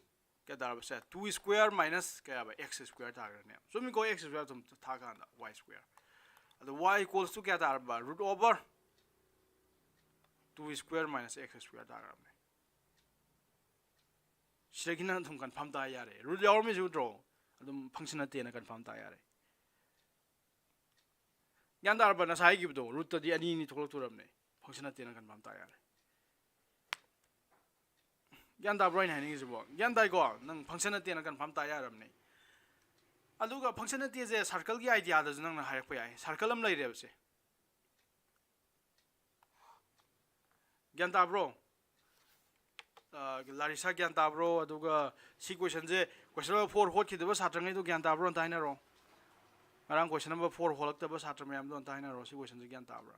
ꯀꯌꯥ ꯇꯥꯔꯕ? ꯁꯦ, two square minus ꯀꯌꯥ ꯍꯥꯏꯕ? X square ꯇꯥꯈ꯭ꯔꯅꯦ꯫ ꯆꯨꯝꯃꯤꯀꯣ, x square ꯑꯗꯨꯝ ꯊꯥꯀꯥꯟꯗ y square꯫ ꯑꯗꯣ y equals to ꯀꯌꯥ ꯇꯥꯔꯕ? Root over two square minus x square ꯇꯥꯈ꯭ꯔꯕꯅꯦ꯫ ꯁꯤꯗꯒꯤ ꯅꯪ ꯑꯗꯨꯝ confirm ꯇꯥ ꯌꯥꯔꯦ꯫ Root ꯌꯥꯎꯔꯝꯃꯤꯁꯤ ꯎꯗ꯭ꯔꯣ? ꯑꯗꯨꯝ function ꯅꯠꯇꯦꯅ confirm ꯇꯥ ꯌꯥꯔꯦ꯫ ꯒ꯭ꯌꯥꯟ ꯇꯥꯔꯕ? ꯉꯁꯥꯏ ꯍꯥꯏꯈꯤꯕꯗꯣ, root ꯇꯗꯤ ꯑꯅꯤ ꯑꯅꯤ ꯊꯣꯛꯂꯛꯇꯣꯔꯕꯅꯦ, function ꯅꯠꯇꯦꯅ confirm ꯇꯥ ꯌꯥꯔꯦ꯫ ꯒ꯭ꯌꯥꯟ ꯇꯥꯕ꯭ꯔꯣ ꯑꯩꯅ ꯍꯥꯏꯅꯤꯡꯉꯤꯁꯤꯕꯣ? ꯒ꯭ꯌꯥꯟ ꯇꯥꯏꯀꯣ? ꯅꯪ function ꯅꯠꯇꯦꯅ confirm ꯇꯥ ꯌꯥꯔꯕꯅꯦ꯫ ꯑꯗꯨꯒ function ꯅꯠꯇꯦꯁꯦ circle ꯒꯤ idea ꯗꯁꯨ ꯅꯪꯅ ꯍꯥꯏꯔꯛꯄ ꯌꯥꯏ, circle ꯑꯃ ꯂꯩꯔꯦꯕꯁꯦ꯫ ꯒ꯭ꯌꯥꯟ ꯇꯥꯕ꯭ꯔꯣ? ꯑ, ꯂꯥꯔꯤꯁꯥ ꯒ꯭ꯌꯥꯟ ꯇꯥꯕ꯭ꯔꯣ? ꯑꯗꯨꯒ ꯁꯤ question ꯁꯦ, question number four ꯍꯣꯠꯈꯤꯗꯕ ꯁꯥꯇ꯭ꯔꯉꯩꯗꯣ ꯒ꯭ꯌꯥꯟ ꯇꯥꯕ꯭ꯔꯣ ꯑꯝꯇ ꯍꯥꯏꯅꯔꯣ꯫ ꯉꯔꯥꯡ question number four ꯍꯣꯜꯂꯛꯇꯕ ꯁꯥꯇ꯭ꯔ ꯃꯌꯥꯝꯗꯣ ꯑꯝꯇ ꯍꯥꯏꯅꯔꯣ, ꯁꯤ question ꯁꯦ ꯒ꯭ꯌꯥꯟ ꯇꯥꯕ꯭ꯔꯥ?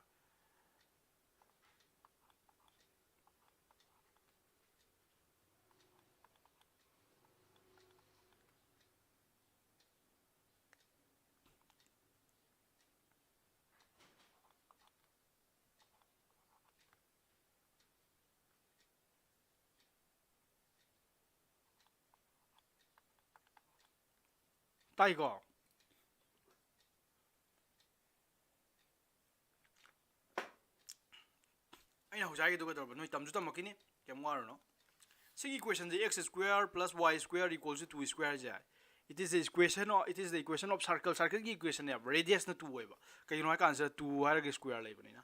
ꯇꯥꯏꯀꯣ? ꯑꯩꯅ ꯍꯧꯖꯤꯛ ꯍꯥꯏꯒꯦꯗꯣ ꯀꯩꯗꯧꯔꯕ? ꯅꯣꯏ ꯇꯝꯁꯨ ꯇꯝꯃꯛꯈꯤꯅꯤ, ꯀꯩꯝ ꯋꯥꯔꯨꯅꯣ꯫ ꯁꯤꯒꯤ equation say x square plus y square equals to two square say, it is the equation of, it is the equation of circle, circle ꯒꯤ equation ꯅꯦꯕ, radius ꯅ two ꯑꯣꯏꯕ꯫ ꯀꯩꯒꯤꯅꯣ ꯍꯥꯏ ꯀꯥꯟꯁꯤꯗ two ꯍꯥꯏꯔꯒ square ꯂꯩꯕꯅꯤꯅ꯫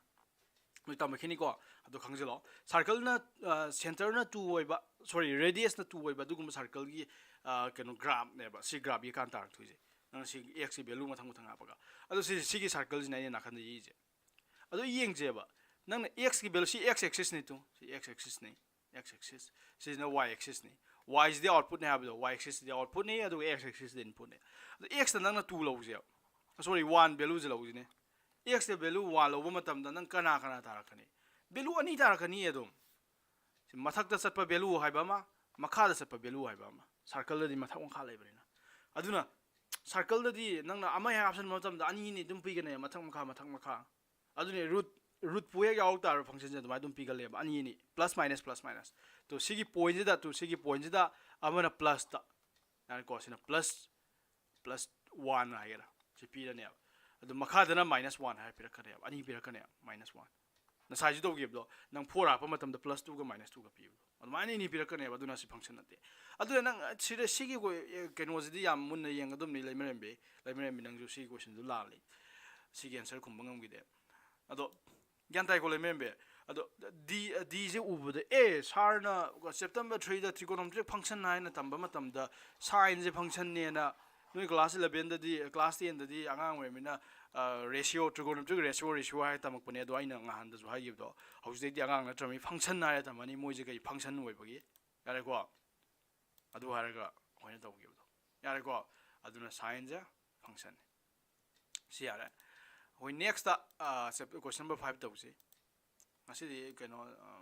ꯅꯣꯏ ꯇꯝꯃꯛꯈꯤꯅꯤꯀꯣ, ꯑꯗꯣ ꯈꯪꯖꯤꯜꯂꯣ꯫ Circle ꯅ, ꯑ, center ꯅ two ꯑꯣꯏꯕ, sorry, radius ꯅ two ꯑꯣꯏꯕ ꯑꯗꯨꯒꯨꯝꯕ circle ꯒꯤ, ꯑ, ꯀꯩꯅꯣ, graph ꯅꯦꯕ꯫ ꯁꯤ graph ꯌꯦꯛꯀꯥꯟ ꯇꯥꯔꯛꯇꯣꯏꯁꯦ꯫ ꯅꯪ ꯁꯤ x ꯀꯤ value ꯃꯊꯪ ꯃꯊꯪ ꯍꯥꯞꯄꯒ꯫ ꯑꯗꯣ ꯁꯤ, ꯁꯤꯒꯤ circle ꯁꯤꯅ ꯑꯩꯅ ꯅꯥꯀꯟꯗ ꯌꯦꯛꯏꯁꯦ꯫ ꯑꯗꯣ ꯌꯦꯡꯁꯦꯕ꯫ ꯅꯪꯅ x ꯀꯤ value, ꯁꯤ x axis ꯅꯤ ꯇꯨ꯫ ꯁꯤ x axis ꯅꯤ꯫ X axis꯫ ꯁꯤꯁꯤꯅ y axis ꯅꯤ꯫ Y ꯁꯤꯗꯤ output ꯅꯤ ꯍꯥꯏꯕꯗꯣ, y axis ꯁꯤꯗꯤ output ꯅꯤ, ꯑꯗꯨꯒ x axis ꯁꯤꯗꯤ input ꯅꯤ꯫ ꯑꯗꯣ x ꯇ ꯅꯪꯅ two ꯂꯧꯁꯦꯕ꯫ Sorry, one value ꯁꯦ ꯂꯧꯁꯤꯅꯦ꯫ X ꯇ value one ꯂꯧꯕ ꯃꯇꯝꯗ ꯅꯪ ꯀꯅꯥ ꯀꯅꯥ ꯇꯥꯔꯛꯀꯅꯤ? Value ꯑꯅꯤ ꯇꯥꯔꯛꯀꯅꯤ ꯑꯗꯨꯝ꯫ ꯁꯤ ꯃꯊꯛꯇ ꯆꯠꯄ value ꯍꯥꯏꯕ ꯑꯃ, ꯃꯈꯥꯗ ꯆꯠꯄ value ꯍꯥꯏꯕ ꯑꯃ꯫ Circle ꯗꯗꯤ ꯃꯊꯛ ꯃꯈꯥ ꯂꯩꯕꯅꯤꯅ꯫ ꯑꯗꯨꯅ circle ꯗꯗꯤ ꯅꯪꯅ ꯑꯃ ꯍꯦꯛ ꯍꯥꯞꯆꯤꯟꯕ ꯃꯇꯝꯗ ꯑꯅꯤꯅꯤ ꯑꯗꯨꯝ ꯄꯤꯒꯅꯦ, ꯃꯊꯛ ꯃꯈꯥ, ꯃꯊꯛ ꯃꯈꯥ꯫ ꯑꯗꯨꯅꯦ root, root ꯄꯨ ꯍꯦꯛ ꯌꯥꯎꯔꯛ ꯇꯥꯔꯕ function ꯁꯦ ꯑꯗꯨꯃꯥꯏꯅ ꯑꯗꯨꯝ ꯄꯤꯒꯜꯂꯦꯕ, ꯑꯅꯤ ꯑꯅꯤ, plus minus plus minus꯫ ꯇꯣ ꯁꯤꯒꯤ point ꯁꯤꯗ, ꯇꯣ ꯁꯤꯒꯤ point ꯁꯤꯗ ꯑꯃꯅ plus ꯇ, ꯌꯥꯔꯦꯀꯣ, ꯁꯤꯅ plus, plus one ꯍꯥꯏꯒꯦꯔꯥ, ꯁꯤ ꯄꯤꯔꯅꯦꯕ꯫ ꯑꯗꯨ ꯃꯈꯥꯗꯅ minus one ꯍꯥꯏꯔ ꯄꯤꯔꯛꯀꯅꯦꯕ, ꯑꯅꯤ ꯄꯤꯔꯛꯀꯅꯦꯕ, minus one꯫ ꯉꯁꯥꯏꯁꯨ ꯇꯧꯈꯤꯕꯗꯣ, ꯅꯪ four ꯍꯥꯞꯄ ꯃꯇꯝꯗ plus two ꯒ minus two ꯒ ꯄꯤꯕꯗꯣ, ꯑꯗꯨꯃꯥꯏꯅ ꯑꯅꯤ ꯄꯤꯔꯛꯀꯅꯦꯕ꯫ ꯑꯗꯨꯅ ꯁꯤ function ꯅꯠꯇꯦ꯫ ꯑꯗꯨꯅ ꯅꯪ ꯁꯤꯗ ꯁꯤꯒꯤ ꯀꯣ-, ꯑꯦ, ꯀꯩꯅꯣꯁꯤꯗꯤ ꯌꯥꯝ ꯃꯨꯟꯅ ꯌꯦꯡꯒꯗꯕꯅꯤ, ꯂꯩꯃꯔꯦꯝꯕꯤ꯫ ꯂꯩꯃꯔꯦꯝꯕꯤ, ꯅꯪꯁꯨ ꯁꯤꯒꯤ question ꯗꯨ ꯂꯥꯜꯂꯤ, ꯁꯤꯒꯤ answer ꯈꯨꯝꯕ ꯉꯝꯈꯤꯗꯦ꯫ ꯑꯗꯣ ꯒ꯭ꯌꯥꯟ ꯇꯥꯏꯀꯣ, ꯂꯩꯃꯔꯦꯝꯕꯤ? ꯑꯗꯣ D, D ꯁꯦ ꯎꯕꯗ, ꯑꯦ, sir ꯅ September three ꯗ trigonometric function ꯍꯥꯏꯅ ꯇꯝꯕ ꯃꯇꯝꯗ sine ꯁꯦ function ꯅꯦꯅ ꯅꯣꯏ class eleven ꯗꯗꯤ, class ten ꯗꯗꯤ ꯑꯉꯥꯡ ꯑꯣꯏꯔꯃꯤꯅ, ꯑ, ratio, trigonometric ratio, ratio ꯍꯥꯏꯔ ꯇꯝꯃꯛꯄꯅꯦ꯫ ꯑꯗꯣ ꯑꯩꯅ ꯉꯍꯥꯟꯗꯁꯨ ꯍꯥꯏꯈꯤꯕꯗꯣ, ꯍꯧꯖꯤꯛꯇꯩꯗꯤ ꯑꯉꯥꯡ ꯅꯠꯇ꯭ꯔꯕꯅꯤ, function ꯍꯥꯏꯔ ꯇꯝꯃꯅꯤ, ꯃꯣꯏꯁꯦ ꯀꯩ function ꯑꯣꯏꯕꯒꯤ꯫ ꯌꯥꯔꯦꯀꯣ? ꯑꯗꯨ ꯍꯥꯏꯔꯒ ꯑꯩꯈꯣꯏꯅ ꯇꯧꯈꯤꯕꯗꯣ꯫ ꯌꯥꯔꯦꯀꯣ? ꯑꯗꯨꯅ sine ꯁꯦ function ꯅꯤ꯫ ꯁꯤ ꯌꯥꯔꯦ꯫ ꯑꯩꯈꯣꯏ next ꯇ, ꯑ, chap-, question number five ꯇꯧꯁꯤ꯫ ꯉꯁꯤꯗꯤ ꯀꯩꯅꯣ, ꯑ,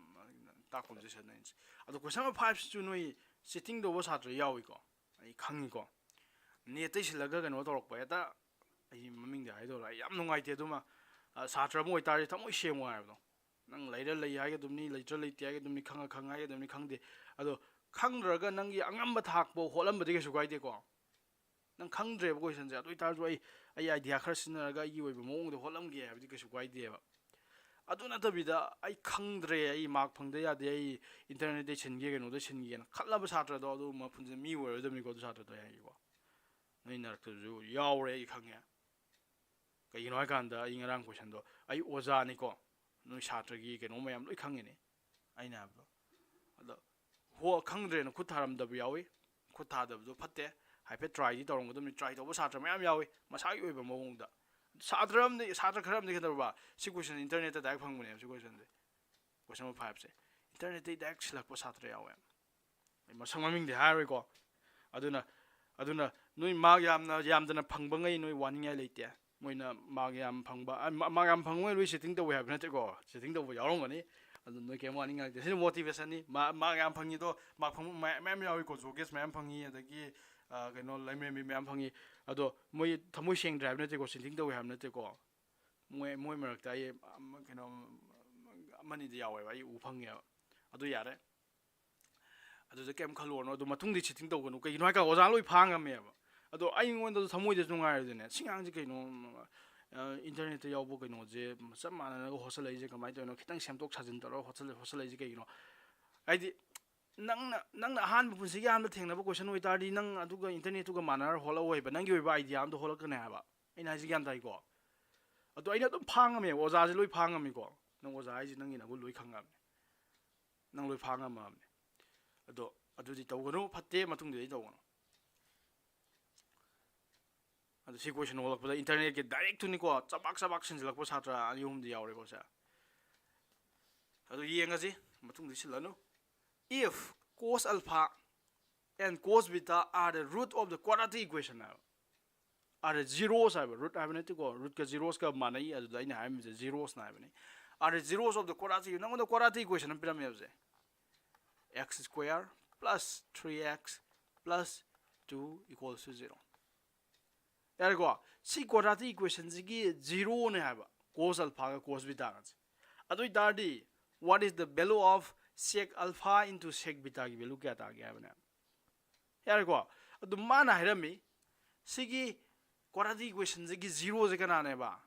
ꯇꯥꯛꯄꯝꯁꯦ ꯁꯤꯗ ꯑꯩꯅ꯫ ꯑꯗꯣ question number five ꯁꯤꯁꯨ ꯅꯣꯏ cheating ꯇꯧꯕ ꯁꯥꯇ꯭ꯔ ꯌꯥꯎꯏꯀꯣ? ꯑꯩ ꯈꯪꯉꯤꯀꯣ? Net ꯇꯩ ꯁꯤꯜꯂꯒ ꯀꯩꯅꯣ ꯇꯧꯔꯛꯄ ꯍꯦꯛꯇ, ꯑꯩ ꯃꯃꯤꯡꯗꯤ ꯍꯥꯏꯗꯧꯔꯣ, ꯑꯩ ꯌꯥꯝ ꯅꯨꯡꯉꯥꯏꯇꯦ ꯑꯗꯨꯃ꯫ ꯑ, ꯁꯥꯇ꯭ꯔ ꯑꯃ ꯑꯣꯏꯇꯥꯔꯗꯤ ꯊꯃꯣꯏ ꯁꯦꯡꯉꯣ ꯍꯥꯏꯕꯗꯣ꯫ ꯅꯪ ꯂꯩꯔ ꯂꯩ ꯍꯥꯏꯒꯗꯕꯅꯤ, ꯂꯩꯇ꯭ꯔ ꯂꯩꯇꯦ ꯍꯥꯏꯒꯗꯕꯅꯤ, ꯈꯪꯉ ꯈꯪꯉ ꯍꯥꯏꯒꯗꯕꯅꯤ, ꯈꯪꯗꯦ꯫ ꯑꯗꯣ ꯈꯪꯗ꯭ꯔꯒ ꯅꯪꯒꯤ ꯑꯉꯝꯕ ꯊꯥꯛꯄ ꯍꯣꯠꯂꯝꯕꯗꯤ ꯀꯩꯁꯨ ꯀꯥꯏꯗꯦꯀꯣ꯫ ꯈꯪꯗ꯭ꯔꯦꯕ ꯀꯣꯏꯁꯟꯁꯦ꯫ ꯑꯗꯨ ꯑꯣꯏꯇꯥꯔꯁꯨ ꯑꯩ ꯑꯩ ꯑꯥꯏꯗꯤꯌꯥ ꯈꯔ ꯁꯤꯖꯤꯟꯅꯔꯒ ꯑꯩꯒꯤ ꯑꯣꯏꯕ ꯃꯑꯣꯡꯗ ꯍꯣꯠꯂꯝꯒꯦ ꯍꯥꯏꯕꯗꯤ ꯀꯩꯁꯨ ꯀꯥꯏꯗꯦꯕ꯫ ꯑꯗꯨ ꯅꯠꯇꯕꯤꯗ ꯑꯩ ꯈꯪꯗ꯭ꯔꯦ, ꯑꯩ ꯃꯥꯔꯛ ꯐꯪꯗ ꯌꯥꯗꯦ, ꯑꯩ ꯏꯟꯇꯔꯅꯦꯠꯇꯩ ꯁꯤꯟꯒꯦ ꯀꯩꯅꯣꯗ ꯁꯤꯟꯒꯦꯅ ꯈꯜꯂꯕ ꯁꯥꯇ꯭ꯔꯗꯣ ꯑꯗꯨ ꯃꯄꯨꯟꯁꯤ ꯃꯤ ꯑꯣꯏꯔꯣꯏꯗꯕꯅꯤꯀꯣ꯫ ꯑꯗꯨ ꯁꯥꯇ꯭ꯔꯗꯣ ꯍꯌꯦꯡꯀꯣ ꯅꯣꯏ ꯅꯔꯛꯇꯁꯨ ꯌꯥꯎꯔꯦ ꯑꯩ ꯈꯪꯉꯦ꯫ ꯀꯩꯒꯤꯅꯣ ꯍꯥꯏꯀꯥꯟꯗ ꯑꯩ ꯉꯔꯥꯡ ꯀꯣꯏꯁꯟꯗꯣ ꯑꯩ ꯑꯣꯖꯥꯅꯤꯀꯣ, ꯅꯣꯏ ꯁꯥꯇ꯭ꯔꯒꯤ ꯀꯩꯅꯣ ꯃꯌꯥꯝ ꯂꯣꯏ ꯈꯪꯉꯤꯅꯦ ꯑꯩꯅ ꯍꯥꯏꯕꯗꯣ꯫ ꯑꯗꯣ ꯍꯣ ꯈꯪꯗ꯭ꯔꯦꯅ ꯈꯨꯠ ꯊꯥꯔꯝꯗꯕ ꯌꯥꯎꯏ꯫ ꯈꯨꯠ ꯊꯥꯗꯕꯗꯣ ꯐꯠꯇꯦ꯫ ꯍꯥꯏꯐꯦꯠ ꯇ꯭ꯔꯥꯏꯗꯤ ꯇꯧꯔꯝꯒꯗꯕꯅꯤ꯫ ꯇ꯭ꯔꯥꯏ ꯇꯧꯕ ꯁꯥꯇ꯭ꯔ ꯃꯌꯥꯝ ꯌꯥꯎꯏ ꯃꯁꯥꯒꯤ ꯑꯣꯏꯕ ꯃꯑꯣꯡꯗ꯫ ꯁꯥꯇ꯭ꯔ ꯑꯃꯗꯤ ꯁꯥꯇ꯭ꯔ ꯈꯔ ꯑꯃꯗꯤ ꯀꯩꯗꯧꯔꯕ, ꯁꯤ ꯀꯣꯏꯁꯟ ꯏꯟꯇꯔꯅꯦꯠꯇ ꯗꯥꯏꯔꯦꯛ ꯐꯪꯕꯅꯦꯕ꯫ ꯁꯤ ꯀꯣꯏꯁꯟꯁꯦ, ꯀꯣꯏꯁꯟ ꯅꯝꯕꯔ ꯐꯥꯏꯚꯁꯦ ꯏꯟꯇꯔꯅꯦꯠꯇꯩ ꯗꯥꯏꯔꯦꯛ ꯁꯤꯜꯂꯛꯄ ꯁꯥꯇ꯭ꯔ ꯌꯥꯎꯋꯦ꯫ ꯑꯩ ꯃꯁꯛ ꯃꯃꯤꯡꯗꯤ ꯍꯥꯏꯔꯣꯏꯀꯣ꯫ ꯑꯗꯨꯅ ꯑꯗꯨꯅ ꯅꯣꯏ ꯃꯥꯔꯛ ꯌꯥꯝꯅ ꯌꯥꯝꯗꯅ ꯐꯪꯕꯉꯩ ꯅꯣꯏ ꯋꯥꯅꯤꯡꯉꯥꯏ ꯂꯩꯇꯦ꯫ ꯃꯣꯏꯅ ꯃꯥꯔꯛ ꯌꯥꯝ ꯐꯪꯕ, ꯑ, ꯃꯥ- ꯃꯥꯔꯛ ꯌꯥꯝ ꯐꯪꯕꯉꯩ ꯂꯣꯏ ꯆꯤꯇꯤꯡ ꯇꯧꯋꯦ ꯍꯥꯏꯕ ꯅꯠꯇꯦꯀꯣ꯫ ꯆꯤꯇꯤꯡ ꯇꯧꯕ ꯌꯥꯎꯔꯝꯒꯅꯤ꯫ ꯑꯗꯨ ꯅꯣꯏ ꯀꯩꯝ ꯋꯥꯅꯤꯡꯉꯥꯏ ꯂꯩꯇꯦ꯫ ꯁꯤꯅ ꯃꯣꯇꯤꯚꯦꯁꯟꯅꯤ꯫ ꯃꯥ- ꯃꯥꯔꯛ ꯌꯥꯝ ꯐꯪꯉꯤꯗꯣ, ꯃꯥꯔꯛ ꯐꯪꯕ ꯃꯌꯥꯝ ꯃꯌꯥꯝ ꯌꯥꯎꯏꯀꯣ꯫ ꯖꯣꯒꯦꯁ ꯃꯌꯥꯝ ꯐꯪꯉꯤ, ꯑꯗꯒꯤ ꯑ, ꯀꯩꯅꯣ, ꯂꯩꯃꯔꯦꯝꯕꯤ ꯃꯌꯥꯝ ꯐꯪꯉꯤ꯫ ꯑꯗꯣ ꯃꯣꯏ ꯊꯃꯣꯏ ꯁꯦꯡꯗ꯭ꯔꯦ ꯍꯥꯏꯕ ꯅꯠꯇꯦꯀꯣ, ꯆꯤꯇꯤꯡ ꯇꯧꯋꯦ ꯍꯥꯏꯕ ꯅꯠꯇꯦꯀꯣ꯫ ꯃꯣꯏ ꯃꯣꯏ ꯃꯔꯛꯇ ꯑꯩ ꯑꯃ- ꯀꯩꯅꯣ, ꯑꯃꯅꯤꯗꯤ ꯌꯥꯎꯋꯦꯕ, ꯑꯩ ꯎ ꯐꯪꯉꯦꯕ꯫ ꯑꯗꯨ ꯌꯥꯔꯦ꯫ ꯑꯗꯨꯗ ꯀꯩꯝ ꯈꯜꯂꯨꯔꯅꯨ꯫ ꯑꯗꯨ ꯃꯇꯨꯡꯗꯤ ꯆꯤꯇꯤꯡ ꯇꯧꯒꯅꯨ꯫ ꯀꯩꯒꯤꯅꯣ ꯍꯥꯏꯀꯥꯟꯗ ꯑꯣꯖꯥ ꯂꯣꯏ ꯐꯥ ꯉꯝꯃꯦꯕ꯫ ꯑꯗꯣ ꯑꯩꯉꯣꯟꯗꯁꯨ ꯊꯃꯣꯏꯗꯁꯨ ꯅꯨꯡꯉꯥꯏꯔꯣꯏꯗꯣꯏꯅꯦ꯫ ꯁꯤ ꯑꯉꯥꯡꯁꯦ ꯀꯩꯅꯣ, ꯑ, ꯏꯟꯇꯔꯅꯦꯠꯇ ꯌꯥꯎꯕ ꯀꯩꯅꯣꯁꯦ ꯆꯞ ꯃꯥꯟꯅꯅꯒ ꯍꯣꯠꯆꯜꯂꯛꯏꯁꯦ ꯀꯃꯥꯏꯅ ꯇꯧꯔꯤꯅꯣ? ꯈꯤꯇꯪ ꯁꯦꯝꯗꯣꯛ ꯁꯥꯖꯤꯟ ꯇꯧꯔꯒ ꯍꯣꯠꯆꯜ- ꯍꯣꯠꯆꯜꯂꯛꯏꯁꯦ ꯀꯩꯒꯤꯅꯣ? ꯍꯥꯏꯗꯤ ꯅꯪꯅ ꯅꯪꯅ ꯑꯍꯥꯟꯕ ꯄꯨꯟꯁꯤꯒꯤ ꯑꯍꯥꯟꯕ ꯊꯦꯡꯅꯕ ꯀꯣꯏꯁꯟ ꯑꯣꯏꯇꯥꯔꯗꯤ ꯅꯪ ꯑꯗꯨꯒ ꯏꯟꯇꯔꯅꯦꯠꯇꯨꯒ ꯃꯥꯟꯅꯔ ꯍꯣꯠꯂꯛꯑꯣꯏꯕ꯫ ꯅꯪꯒꯤ ꯑꯣꯏꯕ ꯑꯥꯏꯗꯤꯌꯥ ꯑꯝꯗ ꯍꯣꯠꯂꯛꯀꯅꯤ ꯍꯥꯏꯕ꯫ ꯑꯩꯅ ꯍꯥꯏꯁꯤ ꯒ꯭ꯌꯥꯟ ꯇꯥꯏꯀꯣ? ꯑꯗꯣ ꯑꯩꯅ ꯑꯗꯨꯝ ꯐꯥ ꯉꯝꯃꯦꯕ꯫ ꯑꯣꯖꯥꯁꯦ ꯂꯣꯏ ꯐꯥ ꯉꯝꯃꯤꯀꯣ꯫ ꯅꯪ ꯑꯣꯖꯥ ꯍꯥꯏꯁꯦ ꯅꯪꯒꯤ ꯅꯒꯨꯟ ꯂꯣꯏ ꯈꯪꯉꯕꯅꯦ꯫ ꯅꯪ ꯂꯣꯏ ꯐꯥ ꯉꯝꯃꯕꯅꯦ꯫ ꯑꯗꯣ ꯑꯗꯨꯗꯤ ꯇꯧꯒꯅꯨ, ꯐꯠꯇꯦ, ꯃꯇꯨꯡꯗꯗꯤ ꯇꯧꯒꯅꯨ꯫ ꯑꯗꯣ ꯁꯤ ꯀꯣꯏꯁꯟ ꯍꯣꯜꯂꯛꯄꯗ ꯏꯟꯇꯔꯅꯦꯠꯀꯤ ꯗꯥꯏꯔꯦꯛꯇꯨꯅꯤꯀꯣ, ꯆꯕꯥꯛ ꯆꯕꯥꯛ ꯁꯤꯟꯖꯜꯂꯛꯄ ꯁꯥꯇ꯭ꯔ ꯑꯅꯤ ꯑꯍꯨꯝꯗꯤ ꯌꯥꯎꯔꯦꯀꯣ ꯁꯦ꯫ ꯑꯗꯨ ꯌꯦꯡꯉꯁꯤ, ꯃꯇꯨꯡꯗꯤ ꯁꯤꯜꯂꯅꯨ꯫ If cos alpha and cos beta are the root of the quadratic equation ꯍꯥꯏꯕ꯫ Are the zeros ꯍꯥꯏꯕ, ꯔꯨꯠ ꯍꯥꯏꯕ ꯅꯠꯇꯦꯀꯣ, ꯔꯨꯠꯀ ꯖꯤꯔꯣꯁꯀ ꯃꯥꯟꯅꯩ, ꯑꯗꯨꯗ ꯑꯩꯅ ꯍꯥꯏꯔꯝꯃꯤꯁꯦ ꯖꯤꯔꯣꯁꯅ ꯍꯥꯏꯕꯅꯤ꯫ Are the zeros of the quadratic, ꯅꯪꯉꯣꯟꯗ quadratic equation ꯑꯃ ꯄꯤꯔꯝꯃꯦꯕꯁꯦ, x square plus three x plus two equals to zero꯫ ꯌꯥꯔꯦꯀꯣ? ꯁꯤ quadratic equationꯁꯤꯒꯤ ꯖꯤꯔꯣꯅꯦ ꯍꯥꯏꯕ, cos alphaꯒ cos betaꯒꯁꯦ꯫ ꯑꯗꯨ ꯑꯣꯏꯇꯥꯔꯗꯤ, what is the value of sec alpha into sec betaꯒꯤ value ꯀꯌꯥ ꯇꯥꯒꯦ ꯍꯥꯏꯕꯅꯦ? ꯌꯥꯔꯦꯀꯣ? ꯑꯗꯨ ꯃꯥꯅ ꯍꯥꯏꯔꯝꯃꯤ, ꯁꯤꯒꯤ quadratic equation ꯁꯤꯒꯤ zero ꯁꯦ ꯀꯅꯥꯅꯦꯕ?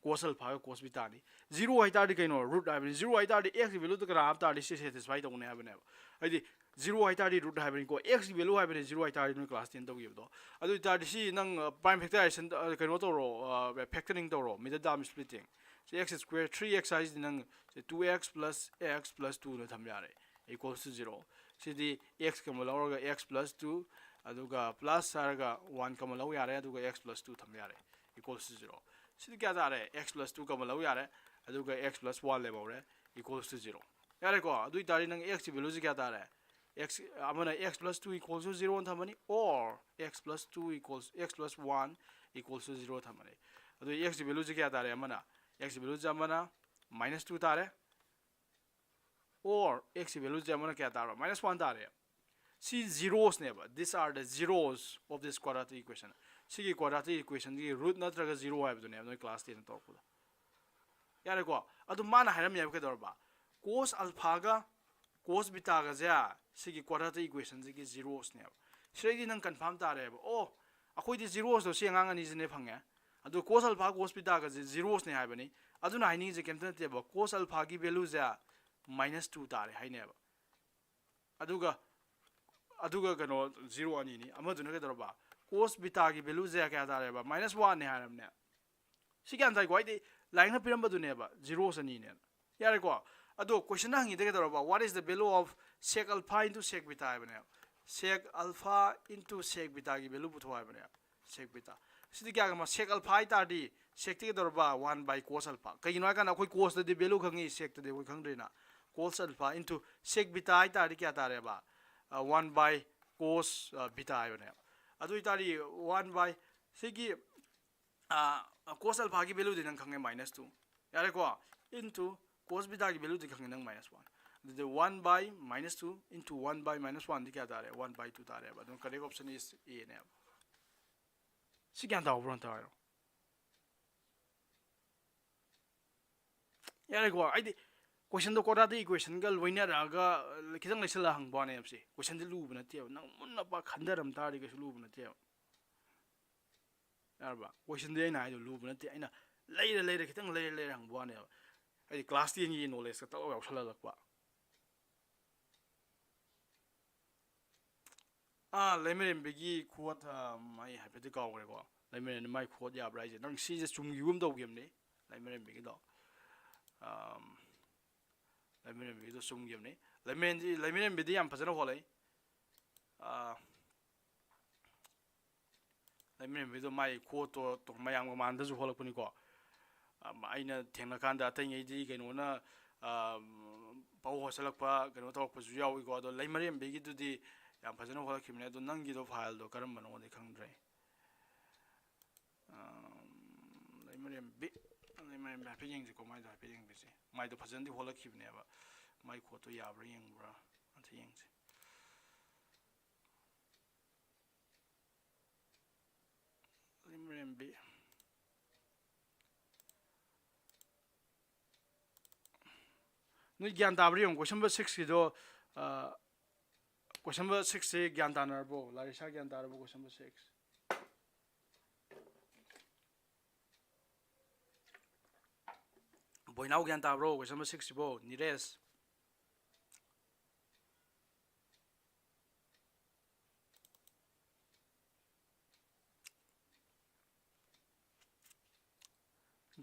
Cos alpha ꯒ cos beta ꯅꯤ꯫ Zero ꯍꯥꯏꯇꯥꯔꯗꯤ ꯀꯩꯅꯣ? Root ꯍꯥꯏꯕꯅꯤ꯫ Zero ꯍꯥꯏꯇꯥꯔꯗꯤ x ꯀꯤ value ꯗꯨ ꯀꯅꯥ ꯍꯥꯞ ꯇꯥꯔꯗꯤ ꯁꯤ satisfy ꯇꯧꯅꯤ ꯍꯥꯏꯕꯅꯦꯕ꯫ ꯍꯥꯏꯗꯤ zero ꯍꯥꯏꯇꯥꯔꯗꯤ root ꯍꯥꯏꯕꯅꯤꯀꯣ, x ꯀꯤ value ꯍꯥꯏꯕꯅꯤ zero ꯍꯥꯏꯇꯥꯔꯗꯤ, ꯅꯣꯏ class ten ꯇꯧꯈꯤꯕꯗꯣ꯫ ꯑꯗꯨ ꯑꯣꯏꯇꯥꯔꯗꯤ ꯁꯤ ꯅꯪ, ꯑ, prime factorization, ꯑ, ꯀꯩꯅꯣ ꯇꯧꯔꯣ, ꯑ, factoring ꯇꯧꯔꯣ, middle term splitting꯫ ꯁꯤ x square, three x ꯍꯥꯏꯁꯤꯗꯤ ꯅꯪ ꯁꯤ two x plus x plus two ꯅ ꯊꯝ ꯌꯥꯔꯦ, equals to zero꯫ CD x ꯀ ꯑꯃ ꯂꯧꯔꯒ x plus two, ꯑꯗꯨꯒ plus ꯍꯥꯏꯔꯒ one ꯀ ꯑꯃ ꯂꯧ ꯌꯥꯔꯦ, ꯑꯗꯨꯒ x plus two ꯊꯝ ꯌꯥꯔꯦ, equals to zero꯫ ꯁꯤꯗꯤ ꯀꯌꯥ ꯇꯥꯔꯦ? X plus two ꯀ ꯑꯃ ꯂꯧ ꯌꯥꯔꯦ, ꯑꯗꯨꯒ x plus one ꯂꯩꯍꯧꯔꯦ, equals to zero꯫ ꯌꯥꯔꯦꯀꯣ? ꯑꯗꯨ ꯑꯣꯏꯇꯥꯔꯗꯤ ꯅꯪ x ꯀꯤ value ꯁꯤ ꯀꯌꯥ ꯇꯥꯔꯦ? X ꯑꯃꯅ x plus two equals to zero ꯊꯝꯃꯅꯤ, or x plus two equals, x plus one equals to zero ꯊꯝꯃꯅꯤ꯫ ꯑꯗꯨ x ꯀꯤ value ꯁꯤ ꯀꯌꯥ ꯇꯥꯔꯦ? ꯑꯃꯅ x ꯀꯤ value ꯁꯤ ꯑꯃꯅ minus two ꯇꯥꯔꯦ, or x ꯀꯤ value ꯁꯤ ꯑꯃꯅ ꯀꯌꯥ ꯇꯥꯔꯕ? Minus one ꯇꯥꯔꯦ꯫ ꯁꯤ zeros ꯅꯦꯕ꯫ These are the zeros of this quadratic equation꯫ ꯁꯤꯒꯤ quadratic equation ꯒꯤ root ꯅꯠꯇ꯭ꯔꯒ zero ꯍꯥꯏꯕꯗꯨꯅꯦꯕ ꯅꯣꯏ class ten ꯇꯧꯔꯛꯄꯗꯣ꯫ ꯌꯥꯔꯦꯀꯣ? ꯑꯗꯨ ꯃꯥꯅ ꯍꯥꯏꯔꯝꯃꯦꯕ ꯀꯩꯗꯧꯔꯕ? Cos alpha ꯒ cos beta ꯒꯁꯦ ꯁꯤꯒꯤ quadratic equation ꯁꯤꯒꯤ zeros ꯅꯦꯕ꯫ ꯁꯤꯗꯩꯗꯤ ꯅꯪ confirm ꯇꯥꯔꯦꯕ꯫ ꯑꯣ, ꯑꯩꯈꯣꯏꯗꯤ zeros ꯗꯣ ꯁꯤ ꯑꯉꯥꯡ ꯑꯅꯤꯁꯤꯅꯦ ꯐꯪꯉꯦ꯫ ꯑꯗꯨ cos alpha cos beta ꯒꯁꯦ zeros ꯅꯦ ꯍꯥꯏꯕꯅꯤ꯫ ꯑꯗꯨꯅ ꯍꯥꯏꯅꯤꯡꯉꯤꯁꯦ ꯀꯩꯝꯇ ꯅꯠꯇꯦꯕ, cos alpha ꯒꯤ value ꯁꯦ minus two ꯇꯥꯔꯦ ꯍꯥꯏꯅꯦꯕ꯫ ꯑꯗꯨꯒ, ꯑꯗꯨꯒ ꯀꯩꯅꯣ, zero ꯑꯅꯤꯅꯤ꯫ ꯑꯃꯗꯨꯅ ꯀꯩꯗꯧꯔꯕ? Cos beta ꯒꯤ value ꯁꯦ ꯀꯌꯥ ꯇꯥꯔꯦꯕ? Minus one ꯅꯦ ꯍꯥꯏꯔꯕꯅꯦ꯫ ꯁꯤ ꯒ꯭ꯌꯥꯟ ꯇꯥꯏꯀꯣ? ꯍꯥꯏꯗꯤ ꯂꯥꯏꯔꯤꯛꯅ ꯄꯤꯔꯝꯕꯗꯨꯅꯦꯕ, zeros ꯑꯅꯤꯅꯦꯅ꯫ ꯌꯥꯔꯦꯀꯣ? ꯑꯗꯣ question ꯅ ꯍꯪꯉꯤꯗ ꯀꯩꯗꯧꯔꯕ? What is the value of sec alpha into sec beta ꯍꯥꯏꯕꯅꯦꯕ꯫ Sec alpha into sec beta ꯒꯤ value ꯄꯨꯊꯣꯛ ꯍꯥꯏꯕꯅꯦꯕ꯫ Sec beta꯫ ꯁꯤꯗꯤ ꯀꯌꯥꯒ ꯃ-, sec alpha ꯍꯥꯏ ꯇꯥꯔꯗꯤ sec ꯇꯤ ꯀꯩꯗꯧꯔꯕ? One by cos alpha꯫ ꯀꯩꯒꯤꯅꯣ ꯍꯥꯏ ꯀꯥꯟꯗ ꯑꯩꯈꯣꯏ cos ꯇꯗꯤ value ꯈꯪꯉꯤ, sec ꯇꯗꯤ ꯑꯩꯈꯣꯏ ꯈꯪꯗ꯭ꯔꯤꯅ꯫ Cos alpha into sec beta ꯍꯥꯏ ꯇꯥꯔꯗꯤ ꯀꯌꯥ ꯇꯥꯔꯦꯕ? ꯑ, one by cos, ꯑ, beta ꯍꯥꯏꯕꯅꯦꯕ꯫ ꯑꯗꯨ ꯑꯣꯏ ꯇꯥꯔꯗꯤ one by ꯁꯤꯒꯤ, ꯑ, cos alpha ꯒꯤ value ꯗꯤ ꯅꯪ ꯈꯪꯉꯦ, minus two꯫ ꯌꯥꯔꯦꯀꯣ? Into cos beta ꯒꯤ value ꯗꯤ ꯈꯪꯉꯦ ꯅꯪ, minus one꯫ ꯑꯗꯨꯗꯤ one by minus two into one by minus one ꯗꯤ ꯀꯌꯥ ꯇꯥꯔꯦ? One by two ꯇꯥꯔꯦꯕ꯫ ꯑꯗꯨꯅ correct option is A ꯅꯦꯕ꯫ ꯁꯤ ꯒ꯭ꯌꯥꯟ ꯇꯥꯍꯧꯕ꯭ꯔꯣ? ꯑꯝꯇ ꯍꯥꯏꯔꯣ꯫ ꯌꯥꯔꯦꯀꯣ? ꯑꯩꯗꯤ question ꯗꯣ quadratic equation ꯒ ꯂꯣꯏꯅꯔꯛꯑꯒ, ꯑ, ꯈꯤꯇꯪ ꯂꯩꯁꯜꯂꯒ ꯍꯪꯕ ꯋꯥꯅꯦꯕ ꯁꯤ꯫ Question ꯁꯦ ꯂꯨꯕ ꯅꯠꯇꯦꯕ꯫ ꯅꯪ ꯃꯨꯟꯅ ꯄꯥ ꯈꯟꯊꯔꯝ ꯇꯥꯔꯗꯤ ꯀꯩꯁꯨ ꯂꯨꯕ ꯅꯠꯇꯦꯕ꯫ ꯌꯥꯔꯕ? Questionꯗꯤ ꯑꯩꯅ ꯍꯥꯏꯗꯣ ꯂꯨꯕ ꯅꯠꯇꯦ, ꯑꯩꯅ ꯂꯩꯔ ꯂꯩꯔ, ꯈꯤꯇꯪ ꯂꯩꯔ ꯂꯩꯔ ꯍꯪꯕ ꯋꯥꯅꯦꯕ꯫ ꯍꯥꯏꯗꯤ class tenꯒꯤ knowledgeꯀ ꯇꯧꯔ ꯌꯥꯎꯁꯜꯍꯜꯂꯛꯄ꯫ ꯑꯥ, ꯂꯩꯃꯔꯦꯝꯕꯤꯒꯤ quote, ꯑꯥ, ꯑꯩ ꯍꯥꯏꯐꯦꯠꯇꯤ ꯀꯥꯎꯈ꯭ꯔꯦꯀꯣ꯫ ꯂꯩꯃꯔꯦꯝꯕꯤ ꯃꯥꯏ quote ꯌꯥꯕ꯭ꯔꯥ ꯍꯥꯏꯁꯦ? ꯅꯪ ꯁꯤꯁꯦ ꯆꯨꯝꯈꯤꯒꯨꯝ ꯇꯧꯈꯤꯕꯅꯤ, ꯂꯩꯃꯔꯦꯝꯕꯤꯒꯤꯗꯣ꯫ ꯑꯥꯝ, ꯂꯩꯃꯔꯦꯝꯕꯤꯒꯤꯗꯣ ꯆꯨꯝꯈꯤꯕꯅꯤ꯫ ꯂꯩꯃꯔꯦꯝꯕꯤ, ꯂꯩꯃꯔꯦꯝꯕꯤꯗꯤ ꯌꯥꯝ ꯐꯖꯅ ꯍꯣꯠꯂꯛꯏ꯫ ꯑꯥ, ꯂꯩꯃꯔꯦꯝꯕꯤꯗꯣ ꯃꯥꯏ quoteꯇꯣ ꯃꯌꯥꯝꯒ ꯃꯥꯟꯗꯁꯨ ꯍꯣꯜꯂꯛꯄꯅꯤꯀꯣ꯫ ꯑꯝ, ꯑꯩꯅ ꯊꯦꯡꯅꯀꯥꯟꯗ ꯑꯇꯩꯉꯩꯗꯤ ꯀꯩꯅꯣꯅ, ꯑꯝ, ꯄꯧ ꯍꯣꯠꯆꯜꯂꯛꯄ ꯀꯩꯅꯣ ꯇꯧꯔꯛꯄꯁꯨ ꯌꯥꯎꯏꯀꯣ꯫ ꯑꯗꯣ ꯂꯩꯃꯔꯦꯝꯕꯤꯒꯤꯗꯨꯗꯤ ꯌꯥꯝ ꯐꯖꯅ ꯍꯣꯠꯂꯛꯈꯤꯕꯅꯦ꯫ ꯑꯗꯣ ꯅꯪꯒꯤꯗꯣ fileꯗꯣ ꯀꯔꯝꯕꯅꯣꯗꯤ ꯈꯪꯗ꯭ꯔꯦ꯫ ꯑꯝ, ꯂꯩꯃꯔꯦꯝꯕꯤ, ꯂꯩꯃꯔꯦꯝꯕꯤ ꯍꯥꯏꯐꯦꯠ ꯌꯦꯡꯁꯤꯀꯣ, ꯃꯥꯏꯗꯣ ꯍꯥꯏꯐꯦꯠ ꯌꯦꯡꯕꯤꯁꯦ꯫ ꯃꯥꯏꯗꯣ ꯐꯖꯅꯗꯤ ꯍꯣꯠꯂꯛꯈꯤꯕꯅꯦꯕ꯫ ꯃꯥꯏ quoteꯇꯣ ꯌꯥꯕ꯭ꯔꯥ ꯌꯦꯡꯕ꯭ꯔꯥ ꯑꯝꯇ ꯌꯦꯡꯁꯦ꯫ ꯂꯩꯃꯔꯦꯝꯕꯤ꯫ ꯅꯣꯏ ꯒ꯭ꯌꯥꯟ ꯇꯥꯕ꯭ꯔꯥ ꯌꯦꯡꯉꯨ, question number sixꯀꯤꯗꯣ, ꯑ, question number sixꯁꯦ ꯒ꯭ꯌꯥꯟ ꯇꯥꯅꯔꯕꯣ? ꯂꯥꯔꯤꯁꯥ ꯒ꯭ꯌꯥꯟ ꯇꯥꯔꯕꯣ? Question number six꯫ ꯕꯣꯏꯅꯥꯎ ꯒ꯭ꯌꯥꯟ ꯇꯥꯕ꯭ꯔꯣ? Question number sixꯁꯤꯕꯣ? ꯅꯤꯔꯦꯁ꯫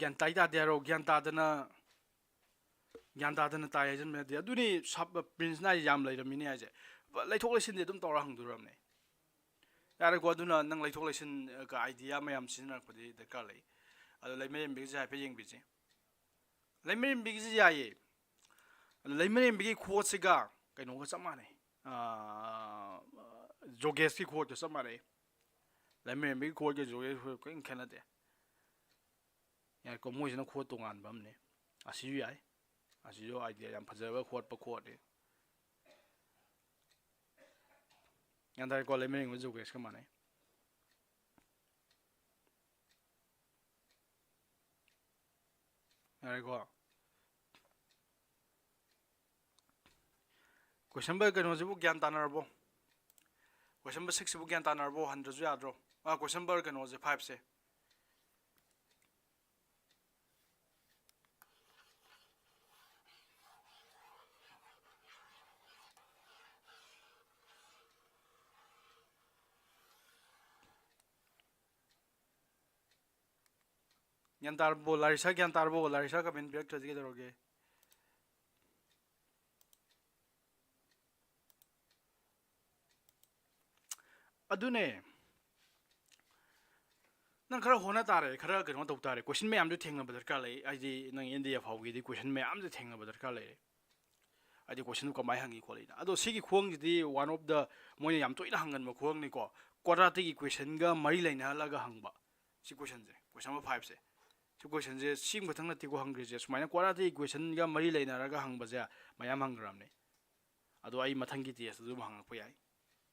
ꯒ꯭ꯌꯥꯟ ꯇꯥꯏ ꯇꯥꯗꯦ ꯍꯥꯏꯔꯣ? ꯒ꯭ꯌꯥꯟ ꯇꯥꯗꯅ, ꯒ꯭ꯌꯥꯟ ꯇꯥꯗꯅ ꯇꯥꯏ ꯍꯥꯏꯖꯟꯕ ꯌꯥꯗꯦ꯫ ꯑꯗꯨꯅꯤ ꯁꯕ-, Princeꯅ ꯍꯥꯏꯁꯦ ꯌꯥꯝ ꯂꯩꯔꯝꯃꯤꯅꯦ ꯍꯥꯏꯁꯦ꯫ ꯂꯩꯊꯣꯛ ꯂꯩꯁꯤꯟꯗꯤ ꯑꯗꯨꯝ ꯇꯧꯔ ꯍꯪꯗꯣꯔꯕꯅꯦ꯫ ꯌꯥꯔꯦꯀꯣ, ꯑꯗꯨꯅ ꯅꯪ ꯂꯩꯊꯣꯛ ꯂꯩꯁꯤꯟ, ꯑ, idea ꯃꯌꯥꯝ ꯁꯤꯖꯤꯟꯅꯔꯛꯄꯗꯤ ꯗꯔꯀꯥꯔ ꯂꯩ꯫ ꯑꯗꯣ ꯂꯩꯃꯔꯦꯝꯕꯤꯒꯤꯁꯦ ꯍꯥꯏꯐꯦꯠ ꯌꯦꯡꯕꯤꯁꯦ꯫ ꯂꯩꯃꯔꯦꯝꯕꯤꯒꯤꯁꯦ ꯌꯥꯏꯌꯦ꯫ ꯑꯗꯣ ꯂꯩꯃꯔꯦꯝꯕꯤꯒꯤ quoteꯁꯤꯒ ꯀꯩꯅꯣꯒ ꯆꯞ ꯃꯥꯟꯅꯩ꯫ ꯑꯥ, ꯖꯣꯒꯦꯁꯀꯤ quoteꯀ ꯆꯞ ꯃꯥꯟꯅꯩ꯫ ꯂꯩꯃꯔꯦꯝꯕꯤꯒꯤ quoteꯀ ꯖꯣꯒꯦꯁꯀ quote ꯀꯔꯤꯝ ꯈꯦꯠꯅꯗꯦ꯫ ꯌꯥꯏꯀꯣ, ꯃꯣꯏꯁꯤꯅ quote ꯇꯣꯉꯥꯟꯕ ꯑꯃꯅꯤ꯫ ꯑꯁꯤꯁꯨ ꯌꯥꯏ꯫ ꯑꯁꯤꯁꯨ idea ꯌꯥꯝ ꯐꯖꯕ ꯍꯣꯠꯄ quoteꯅꯤ꯫ ꯒ꯭ꯌꯥꯟ ꯇꯥꯔꯦꯀꯣ? ꯂꯩꯃꯔꯦꯝꯕ ꯖꯣꯒꯦꯁꯀ ꯃꯥꯟꯅꯩ꯫ ꯌꯥꯔꯦꯀꯣ? Question number ꯀꯩꯅꯣꯁꯤꯕꯨ ꯒ꯭ꯌꯥꯟ ꯇꯥꯅꯔꯕꯣ? Question number sixꯁꯤꯕꯨ ꯒ꯭ꯌꯥꯟ ꯇꯥꯅꯔꯕꯣ? ꯍꯟꯗ꯭ꯔꯁꯨ ꯌꯥꯗ꯭ꯔꯣ? ꯑꯥ, question number ꯀꯩꯅꯣꯁꯦ, five ꯁꯦ꯫ ꯒ꯭ꯌꯥꯟ ꯇꯥꯔꯕꯣ? ꯂꯥꯔꯤꯁꯥ ꯒ꯭ꯌꯥꯟ ꯇꯥꯔꯕꯣ? ꯂꯥꯔꯤꯁꯥ comment ꯄꯤꯔꯛꯇ꯭ꯔꯗꯤ ꯀꯩꯗꯧꯔꯒꯦ? ꯑꯗꯨꯅꯦ꯫ ꯅꯪ ꯈꯔ ꯍꯣꯠꯅ ꯇꯥꯔꯦ, ꯈꯔ ꯀꯩꯅꯣ ꯇꯧ ꯇꯥꯔꯦ꯫ Question ꯃꯌꯥꯝꯗꯨ ꯊꯦꯡꯅꯕ ꯗꯔꯀꯥꯔ ꯂꯩ꯫ ꯍꯥꯏꯗꯤ ꯅꯪ N D A ꯐꯥꯎꯒꯤꯗꯤ question ꯃꯌꯥꯝꯁꯦ ꯊꯦꯡꯅꯕ ꯗꯔꯀꯥꯔ ꯂꯩꯔꯦ꯫ ꯍꯥꯏꯗꯤ questionꯗꯨ ꯀꯃꯥꯏꯅ ꯍꯪꯉꯤ ꯈꯣꯠꯂꯤꯅ꯫ ꯑꯗꯣ ꯁꯤꯒꯤ ꯈꯨꯍꯪꯁꯤꯗꯤ one of the ꯃꯣꯏꯅ ꯌꯥꯝ ꯇꯣꯏꯅ ꯍꯪꯒꯟꯕ ꯈꯨꯍꯪꯅꯤꯀꯣ꯫ Quadraticꯀꯤ questionꯒ ꯃꯔꯤ ꯂꯩꯅꯍꯜꯂꯒ ꯍꯪꯕ꯫ ꯁꯤ questionꯁꯦ, question number fiveꯁꯦ꯫ ꯁꯤ questionꯁꯦ ꯁꯤ ꯈꯛꯇꯪ ꯅꯠꯇꯦꯀꯣ ꯍꯪꯈ꯭ꯔꯤꯁꯦ꯫ ꯁꯨꯃꯥꯏꯅ quadratic questionꯒ ꯃꯔꯤ ꯂꯩꯅꯔꯒ ꯍꯪꯕꯁꯦ ꯃꯌꯥꯝ ꯍꯪꯈ꯭ꯔꯕꯅꯤ꯫ ꯑꯗꯣ ꯑꯩ ꯃꯊꯪꯒꯤ testꯇꯁꯨ ꯑꯗꯨꯝ ꯍꯪꯉꯛꯄ ꯌꯥꯏ꯫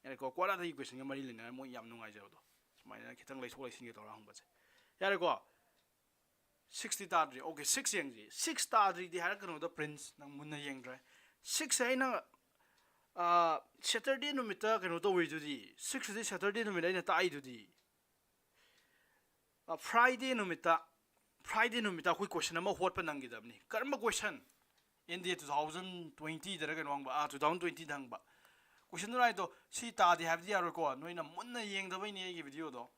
ꯌꯥꯔꯦꯀꯣ, quadratic questionꯒ ꯃꯔꯤ ꯂꯩꯅꯔ ꯃꯣꯏ ꯌꯥꯝ ꯅꯨꯡꯉꯥꯏꯖꯕꯗꯣ꯫ ꯁꯨꯃꯥꯏꯅ ꯈꯤꯇꯪ ꯂꯩꯊꯣꯛ ꯂꯩꯁꯤꯟꯒ ꯇꯧꯔꯒ ꯍꯪꯕꯁꯦ꯫ ꯌꯥꯔꯦꯀꯣ? Sixꯇꯤ ꯇꯥꯗ꯭ꯔꯤ꯫ Okay, six ꯌꯦꯡꯁꯤ꯫ Six ꯇꯥꯗ꯭ꯔꯤꯗꯤ ꯍꯥꯏꯔꯛꯀꯅꯨꯗ, Prince꯫ ꯅꯪ ꯃꯨꯟꯅ ꯌꯦꯡꯗ꯭ꯔꯦ꯫ Sixꯁꯦ ꯑꯩꯅ, ꯑꯥ, Saturday ꯅꯨꯃꯤꯠꯇ ꯀꯩꯅꯣ ꯇꯧꯔꯤꯗꯨꯗꯤ꯫ Sixꯁꯤꯗꯤ Saturday ꯅꯨꯃꯤꯠ ꯑꯩꯅ ꯇꯥꯛꯏꯗꯨꯗꯤ꯫ ꯑ, Friday ꯅꯨꯃꯤꯠꯇ, Friday ꯅꯨꯃꯤꯠꯇ ꯑꯩꯈꯣꯏ question ꯑꯃ ꯍꯣꯠꯄ ꯅꯪꯈꯤꯗꯕꯅꯤ꯫ ꯀꯔꯝꯕ question? N D A two thousand twentyꯗꯔ ꯀꯩꯅꯣ ꯍꯪꯕ, ꯑꯥ, two thousand twentyꯗ ꯍꯪꯕ꯫ Questionꯗꯨꯅ ꯍꯥꯏꯗꯣ, ꯁꯤ ꯇꯥꯗꯦ ꯍꯥꯏꯕꯗꯤ ꯌꯥꯔꯣꯏꯀꯣ, ꯅꯣꯏꯅ ꯃꯨꯟꯅ ꯌꯦꯡꯗꯕꯩꯅꯦ ꯑꯩꯒꯤ videoꯗꯣ,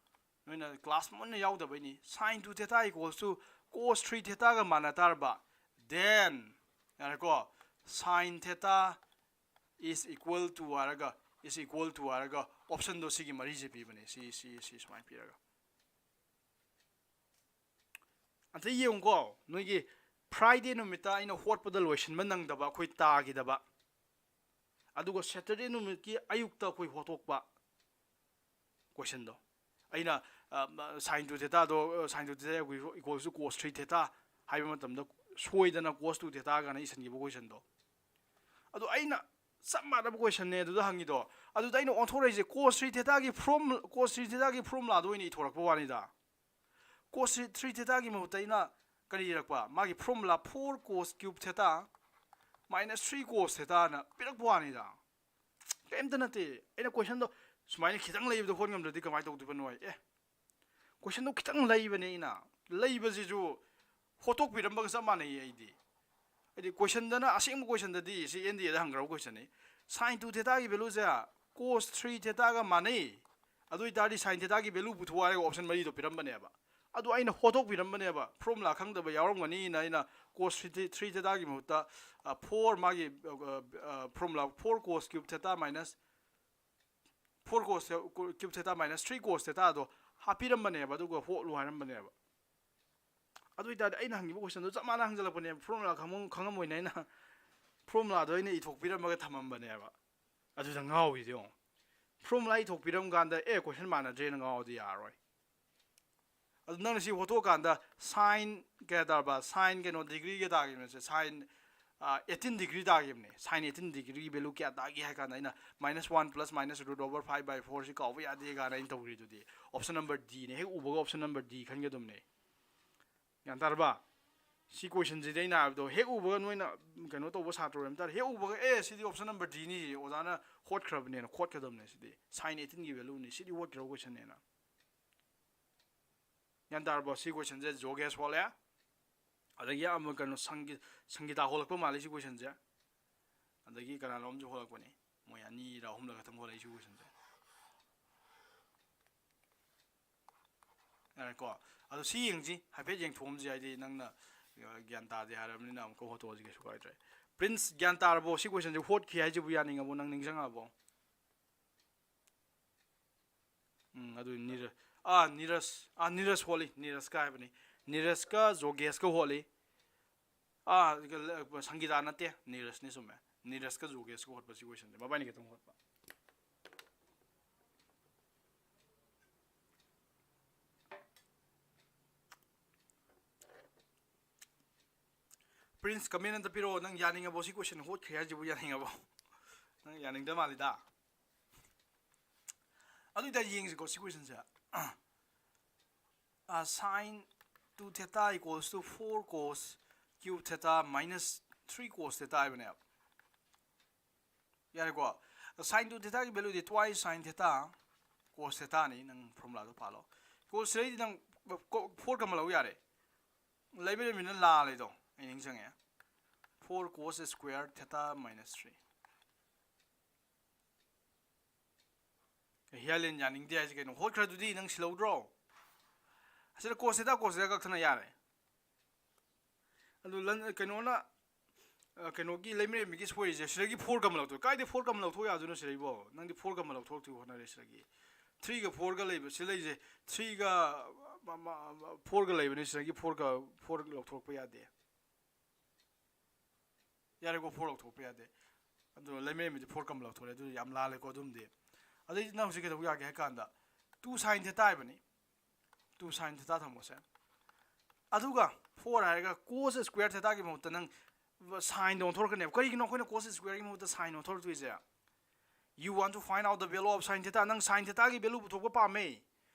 ꯅꯣꯏꯅ class ꯃꯨꯟꯅ ꯌꯥꯎꯗꯕꯩꯅꯤ꯫ Sine two theta equals to cos three thetaꯒ ꯃꯥꯟꯅ ꯇꯥꯔꯕ, then, ꯌꯥꯔꯦꯀꯣ, sine theta is equal to ꯍꯥꯏꯔꯒ, is equal to ꯍꯥꯏꯔꯒ optionꯗꯣ ꯁꯤꯒꯤ ꯃꯔꯤꯁꯦ ꯄꯤꯕꯅꯦ꯫ ꯁꯤ, ꯁꯤ, ꯁꯤ ꯁꯨꯃꯥꯏꯅ ꯄꯤꯔꯒ꯫ ꯑꯝꯇ ꯌꯦꯡꯉꯨꯀꯣ, ꯅꯣꯏꯒꯤ Friday ꯅꯨꯃꯤꯠꯇ ꯑꯩꯅ ꯍꯣꯠꯄꯗ ꯂꯣꯏꯁꯤꯟꯕ ꯅꯪꯗꯕ, ꯑꯩꯈꯣꯏ ꯇꯥꯈꯤꯗꯕ, ꯑꯗꯨꯒ Saturday ꯅꯨꯃꯤꯠꯀꯤ ꯑꯌꯨꯛꯇ ꯑꯩꯈꯣꯏ ꯍꯣꯠꯇꯣꯛꯄ questionꯗꯣ꯫ ꯑꯩꯅ, ꯑ, sine two thetaꯗꯣ, sine two theta equals to cos three theta ꯍꯥꯏꯕ ꯃꯇꯝꯗ ꯁꯣꯏꯗꯅ cos two theta ꯀꯥꯏꯅ ꯏꯁꯤꯟꯈꯤꯕ questionꯗꯣ꯫ ꯑꯗꯣ ꯑꯩꯅ ꯆꯞ ꯃꯥꯟꯅꯕ questionꯅꯦ ꯑꯗꯨꯗ ꯍꯪꯉꯤꯗꯣ꯫ ꯑꯗꯨꯗ ꯑꯩꯅ ꯑꯣꯟꯊꯣꯔꯛꯏꯁꯦ cos three thetaꯒꯤ form-, cos three thetaꯒꯤ formulaꯗꯣ ꯑꯣꯏꯅ ꯏꯊꯣꯔꯛꯄ ꯋꯥꯅꯤꯗ꯫ Cos three thetaꯒꯤ ꯃꯍꯨꯠꯇ ꯑꯩꯅ ꯀꯔꯤ ꯏꯔꯛꯄ? ꯃꯥꯒꯤ formula four cos cube theta minus three cos thetaꯅ ꯄꯤꯔꯛꯄ ꯋꯥꯅꯤꯗ꯫ ꯀꯩꯝꯇ ꯅꯠꯇꯦ꯫ ꯑꯩꯅ questionꯗꯣ ꯁꯨꯃꯥꯏꯅ ꯈꯤꯇꯪ ꯂꯩꯕꯗꯣ ꯍꯣꯠ ꯉꯝꯗ꯭ꯔꯗꯤ ꯀꯃꯥꯏꯅ ꯇꯧꯗꯣꯏꯕ ꯅꯣꯏ? ꯑꯦ, questionꯗꯣ ꯈꯤꯇꯪ ꯂꯩꯕꯅꯦ ꯑꯩꯅ꯫ ꯂꯩꯕꯁꯤꯁꯨ ꯍꯣꯠꯇꯣꯛꯄꯤꯔꯝꯕꯒ ꯆꯞ ꯃꯥꯟꯅꯩꯌꯦ ꯑꯩꯗꯤ꯫ ꯍꯥꯏꯗꯤ questionꯗꯅ, ꯑꯁꯦꯡꯕ questionꯗꯗꯤ ꯁꯤ N D Aꯗ ꯍꯪꯈ꯭ꯔꯕ questionꯅꯤ꯫ Sine two thetaꯒꯤ valueꯁꯦ cos three thetaꯒ ꯃꯥꯟꯅꯩ꯫ ꯑꯗꯨ ꯑꯣꯏꯇꯥꯔꯗꯤ sine thetaꯒꯤ value ꯄꯨꯊꯣꯛꯑꯣ ꯍꯥꯏꯔꯒ option ꯃꯔꯤꯗꯣ ꯄꯤꯔꯝꯕꯅꯦꯕ꯫ ꯑꯗꯨ ꯑꯩꯅ ꯍꯣꯠꯇꯣꯛꯄꯤꯔꯝꯕꯅꯦꯕ, formula ꯈꯪꯗꯕ ꯌꯥꯎꯔꯝꯒꯅꯤꯅ ꯑꯩꯅ cos three thetaꯒꯤ ꯃꯍꯨꯠꯇ, ꯑ, four ꯃꯥꯒꯤ, ꯑ, ꯑ, formula four cos cube theta minus four cos cube theta minus three cos thetaꯗꯣ ꯍꯥꯞꯄꯤꯔꯝꯕꯅꯦꯕ, ꯑꯗꯨꯒ ꯍꯣꯠꯂꯨ ꯍꯥꯏꯔꯝꯕꯅꯦꯕ꯫ ꯑꯗꯨ ꯑꯣꯏꯇꯥꯔꯗꯤ ꯑꯩꯅ ꯍꯪꯉꯤꯕ questionꯗꯣ ꯆꯞ ꯃꯥꯟꯅ ꯍꯪꯖꯜꯂꯛꯄꯅꯦꯕ, formula ꯈꯪꯉꯝ-, ꯈꯪꯉꯝꯃꯣꯏꯅ ꯑꯩꯅ formulaꯗꯣ ꯑꯩꯅ ꯏꯊꯣꯛꯄꯤꯔꯝꯃꯒ ꯊꯝꯃꯝꯕꯅꯦꯕ꯫ ꯑꯗꯨꯗ ꯉꯥꯎꯔꯤꯗꯣ ꯌꯦꯡꯉꯣ꯫ Formula ꯏꯊꯣꯛꯄꯤꯔꯝ ꯀꯥꯟꯗ, "ꯑꯦ, question ꯃꯥꯟꯅꯗ꯭ꯔꯦꯅ" ꯉꯥꯎꯔꯗꯤ ꯌꯥꯔꯔꯣꯏ꯫ ꯑꯗꯨ ꯅꯪꯅ ꯁꯤ ꯍꯣꯠꯇꯣꯛꯑꯀꯥꯟꯗ sine ꯀꯌꯥ ꯇꯥꯔꯕ? Sine ꯀꯩꯅꯣ degree ꯀꯌꯥ ꯇꯥꯈꯤꯕꯅꯣ ꯁꯦ? Sine, ꯑ, eighteen degree ꯇꯥꯈꯤꯕꯅꯦ꯫ Sine eighteen degree value ꯀꯌꯥ ꯇꯥꯒꯦ ꯍꯥꯏ ꯀꯥꯟꯗ ꯑꯩꯅ minus one plus minus root over five by four ꯁꯤ ꯀꯥꯎꯕ ꯌꯥꯗꯦ ꯀꯥꯏꯅ ꯑꯩꯅ ꯇꯧꯈ꯭ꯔꯤꯗꯨꯗꯤ꯫ Option number Dꯅꯦ꯫ ꯍꯦꯛ ꯎꯕꯒ option number D ꯈꯟꯒꯗꯕꯅꯦ꯫ ꯒ꯭ꯌꯥꯟ ꯇꯥꯔꯕ? ꯁꯤ questionꯁꯤꯗꯤ ꯑꯩꯅ ꯍꯥꯏꯕꯗꯣ ꯍꯦꯛ ꯎꯕꯒ ꯅꯣꯏꯅ ꯀꯩꯅꯣ ꯇꯧꯕ ꯁꯥꯇ꯭ꯔ ꯑꯣꯏꯔꯝ ꯇꯥꯔꯦ꯫ ꯍꯦꯛ ꯎꯕꯒ, "ꯑꯦ, ꯁꯤꯗꯤ option number Dꯅꯤ, ꯑꯣꯖꯥꯅ ꯍꯣꯠꯈ꯭ꯔꯕꯅꯦꯅ" ꯈꯣꯠꯀꯗꯕꯅꯦ꯫ ꯁꯤꯗꯤ sine eighteenꯒꯤ valueꯅꯤ, ꯁꯤꯗꯤ ꯍꯣꯠꯈ꯭ꯔꯕ questionꯅꯦꯅ꯫ ꯒ꯭ꯌꯥꯟ ꯇꯥꯔꯕꯣ? ꯁꯤ questionꯁꯦ ꯖꯣꯒꯦꯁ ꯍꯣꯠꯂꯦ, ꯑꯗꯒꯤ ꯑꯃ ꯀꯩꯅꯣ ꯁꯪꯒꯤ-, ꯁꯪꯒꯤꯇꯥ ꯍꯣꯠꯂꯛꯄ ꯃꯥꯜꯂꯦ ꯁꯤ questionꯁꯦ, ꯑꯗꯒꯤ ꯀꯅꯥꯅꯣ ꯑꯃꯁꯨ ꯍꯣꯠꯂꯛꯄꯅꯤ꯫ ꯃꯣꯏ ꯑꯅꯤꯔ ꯑꯍꯨꯝꯂ ꯈꯛꯇꯪ ꯍꯣꯠꯂꯛꯏ ꯁꯤ questionꯁꯦ꯫ ꯌꯥꯔꯦꯀꯣ? ꯑꯗꯣ ꯁꯤ ꯌꯦꯡꯁꯤ, ꯍꯥꯏꯐꯦꯠ ꯌꯦꯡꯊꯣꯛꯑꯝꯁꯤ, ꯍꯥꯏꯗꯤ ꯅꯪꯅ, ꯑ, ꯒ꯭ꯌꯥꯟ ꯇꯥꯗꯦ ꯍꯥꯏꯔꯕꯅꯤꯅ ꯑꯃꯨꯛꯀ ꯍꯣꯠꯇꯣꯛꯑꯁꯤ, ꯀꯩꯁꯨ ꯀꯥꯏꯗ꯭ꯔꯦ꯫ ꯄ꯭ꯔꯤꯟꯁ, ꯒ꯭ꯌꯥꯟ ꯇꯥꯔꯕꯣ? ꯁꯤ questionꯁꯦ ꯍꯣꯠꯈꯤ ꯍꯥꯏꯁꯤꯕꯨ ꯌꯥꯅꯤꯡꯉꯕꯣ? ꯅꯪ ꯅꯤꯡꯁꯤꯡꯉꯛꯑꯕꯣ? ꯎꯝ, ꯑꯗꯨ ꯅꯤꯔ-, ꯑꯥ, ꯅꯤꯔꯁ, ꯑꯥ, ꯅꯤꯔꯁ ꯍꯣꯠꯂꯤ, ꯅꯤꯔꯁꯀ ꯍꯥꯏꯕꯅꯤ꯫ ꯅꯤꯔꯁꯀ ꯖꯣꯒꯦꯁꯀ ꯍꯣꯠꯂꯤ꯫ ꯑꯥ, ꯁꯪꯒꯤꯇꯥ ꯅꯠꯇꯦ, ꯅꯤꯔꯁꯅꯤ, ꯆꯨꯝꯃꯦ꯫ ꯅꯤꯔꯁꯀ ꯖꯣꯒꯦꯁꯀ ꯍꯣꯠꯄ ꯁꯤ questionꯁꯦ, ꯃꯕꯥꯅꯤ ꯈꯛꯇꯪ ꯍꯣꯠꯄ꯫ ꯄ꯭ꯔꯤꯟꯁ, comment ꯑꯝꯇ ꯄꯤꯔꯛꯑꯣ, ꯅꯪ ꯌꯥꯅꯤꯡꯉꯕꯣ? ꯁꯤ question ꯍꯣꯠꯈ꯭ꯔꯦ ꯍꯥꯏꯁꯤꯕꯨ ꯌꯥꯅꯤꯡꯉꯕꯣ? ꯅꯪ ꯌꯥꯅꯤꯡꯗ ꯃꯥꯜꯂꯤꯗ꯫ ꯑꯗꯨ ꯑꯣꯏꯇꯥꯔꯗꯤ ꯌꯦꯡꯁꯤꯀꯣ ꯁꯤ questionꯁꯦ꯫ ꯑ, sine two theta equals to four cos cube theta minus three cos theta ꯍꯥꯏꯕꯅꯦꯕ꯫ ꯌꯥꯔꯦꯀꯣ? Sine two theta ꯒꯤ value ꯗꯤ twice sine theta cos theta ꯅꯤ꯫ ꯅꯪ formula ꯗꯣ ꯄꯥꯜꯂꯣ꯫ Cos ꯁꯤꯗꯩꯗꯤ ꯅꯪ four common ꯂꯧ ꯌꯥꯔꯦ꯫ ꯂꯩꯕ ꯂꯩꯃꯤꯅ ꯂꯥꯜꯂꯦꯗꯣ ꯑꯩ ꯅꯤꯡꯁꯤꯡꯉꯦ꯫ Four cos square theta minus three꯫ ꯍꯤꯌꯥꯂꯤꯟ ꯌꯥꯅꯤꯡꯗꯦ ꯍꯥꯏꯁꯦ ꯀꯩꯅꯣ? ꯍꯣꯠꯈ꯭ꯔꯗꯨꯗꯤ ꯅꯪ ꯁꯤꯜꯍꯧꯗ꯭ꯔꯣ? ꯑꯁꯤꯗ cos theta cos theta ꯀꯛꯊꯠꯅ ꯌꯥꯔꯦ꯫ ꯑꯗꯨ ꯂꯟ-, ꯀꯩꯅꯣꯅ, ꯑ, ꯀꯩꯅꯣꯒꯤ ꯂꯩꯃꯔꯦꯟꯕꯤꯒꯤ ꯁꯣꯏꯔꯤꯁꯦ ꯁꯤꯗꯒꯤ four common ꯂꯧꯊꯣꯛ꯫ ꯀꯥꯏꯗꯩ four common ꯂꯧꯊꯣꯛ ꯌꯥꯗꯣꯏꯅꯣ ꯁꯤꯗꯩꯕꯣ? ꯅꯪꯗꯤ four common ꯂꯧꯊꯣꯔꯛꯇꯣꯏ ꯍꯣꯠꯅꯔꯦ ꯁꯤꯗꯒꯤ꯫ Three ꯒ four ꯒ ꯂꯩꯕ, ꯁꯤ ꯂꯩꯁꯦ three ꯒ, ꯃ-, ꯃ-, ꯃ-, four ꯒ ꯂꯩꯕꯅꯤ, ꯁꯤꯗꯒꯤ four ꯒ, four ꯂꯧꯊꯣꯔꯛꯄ ꯌꯥꯗꯦ꯫ ꯌꯥꯔꯦꯀꯣ, four ꯂꯧꯊꯣꯛꯄ ꯌꯥꯗꯦ꯫ ꯑꯗꯨ ꯂꯩꯃꯔꯦꯟꯕꯤꯗꯤ four common ꯂꯧꯊꯣꯔꯛꯑꯦ, ꯑꯗꯨ ꯌꯥꯝ ꯂꯥꯜꯂꯦꯀꯣ ꯑꯗꯨꯝꯗꯤ꯫ ꯑꯗꯩꯗꯤ ꯅꯪ ꯍꯧꯖꯤꯛ ꯀꯩꯗꯧꯕ ꯌꯥꯒꯦ ꯍꯥꯏ ꯀꯥꯟꯗ, two sine theta ꯍꯥꯏꯕꯅꯤ꯫ Two sine theta ꯊꯝꯃꯣꯁꯦ꯫ ꯑꯗꯨꯒ four ꯍꯥꯏꯔꯒ cos square theta ꯒꯤ ꯃꯍꯨꯠꯇ ꯅꯪ sine ꯗ ꯑꯣꯟꯊꯣꯔꯛꯀꯅꯦꯕ꯫ ꯀꯔꯤꯒꯤꯅꯣ ꯑꯩꯈꯣꯏꯅ cos square ꯒꯤ ꯃꯍꯨꯠꯇ sine ꯑꯣꯟꯊꯣꯔꯛꯇꯣꯏꯁꯦ? You want to find out the value of sine theta. ꯅꯪ sine theta ꯒꯤ value ꯄꯨꯊꯣꯛꯄ ꯄꯥꯝꯃꯦ꯫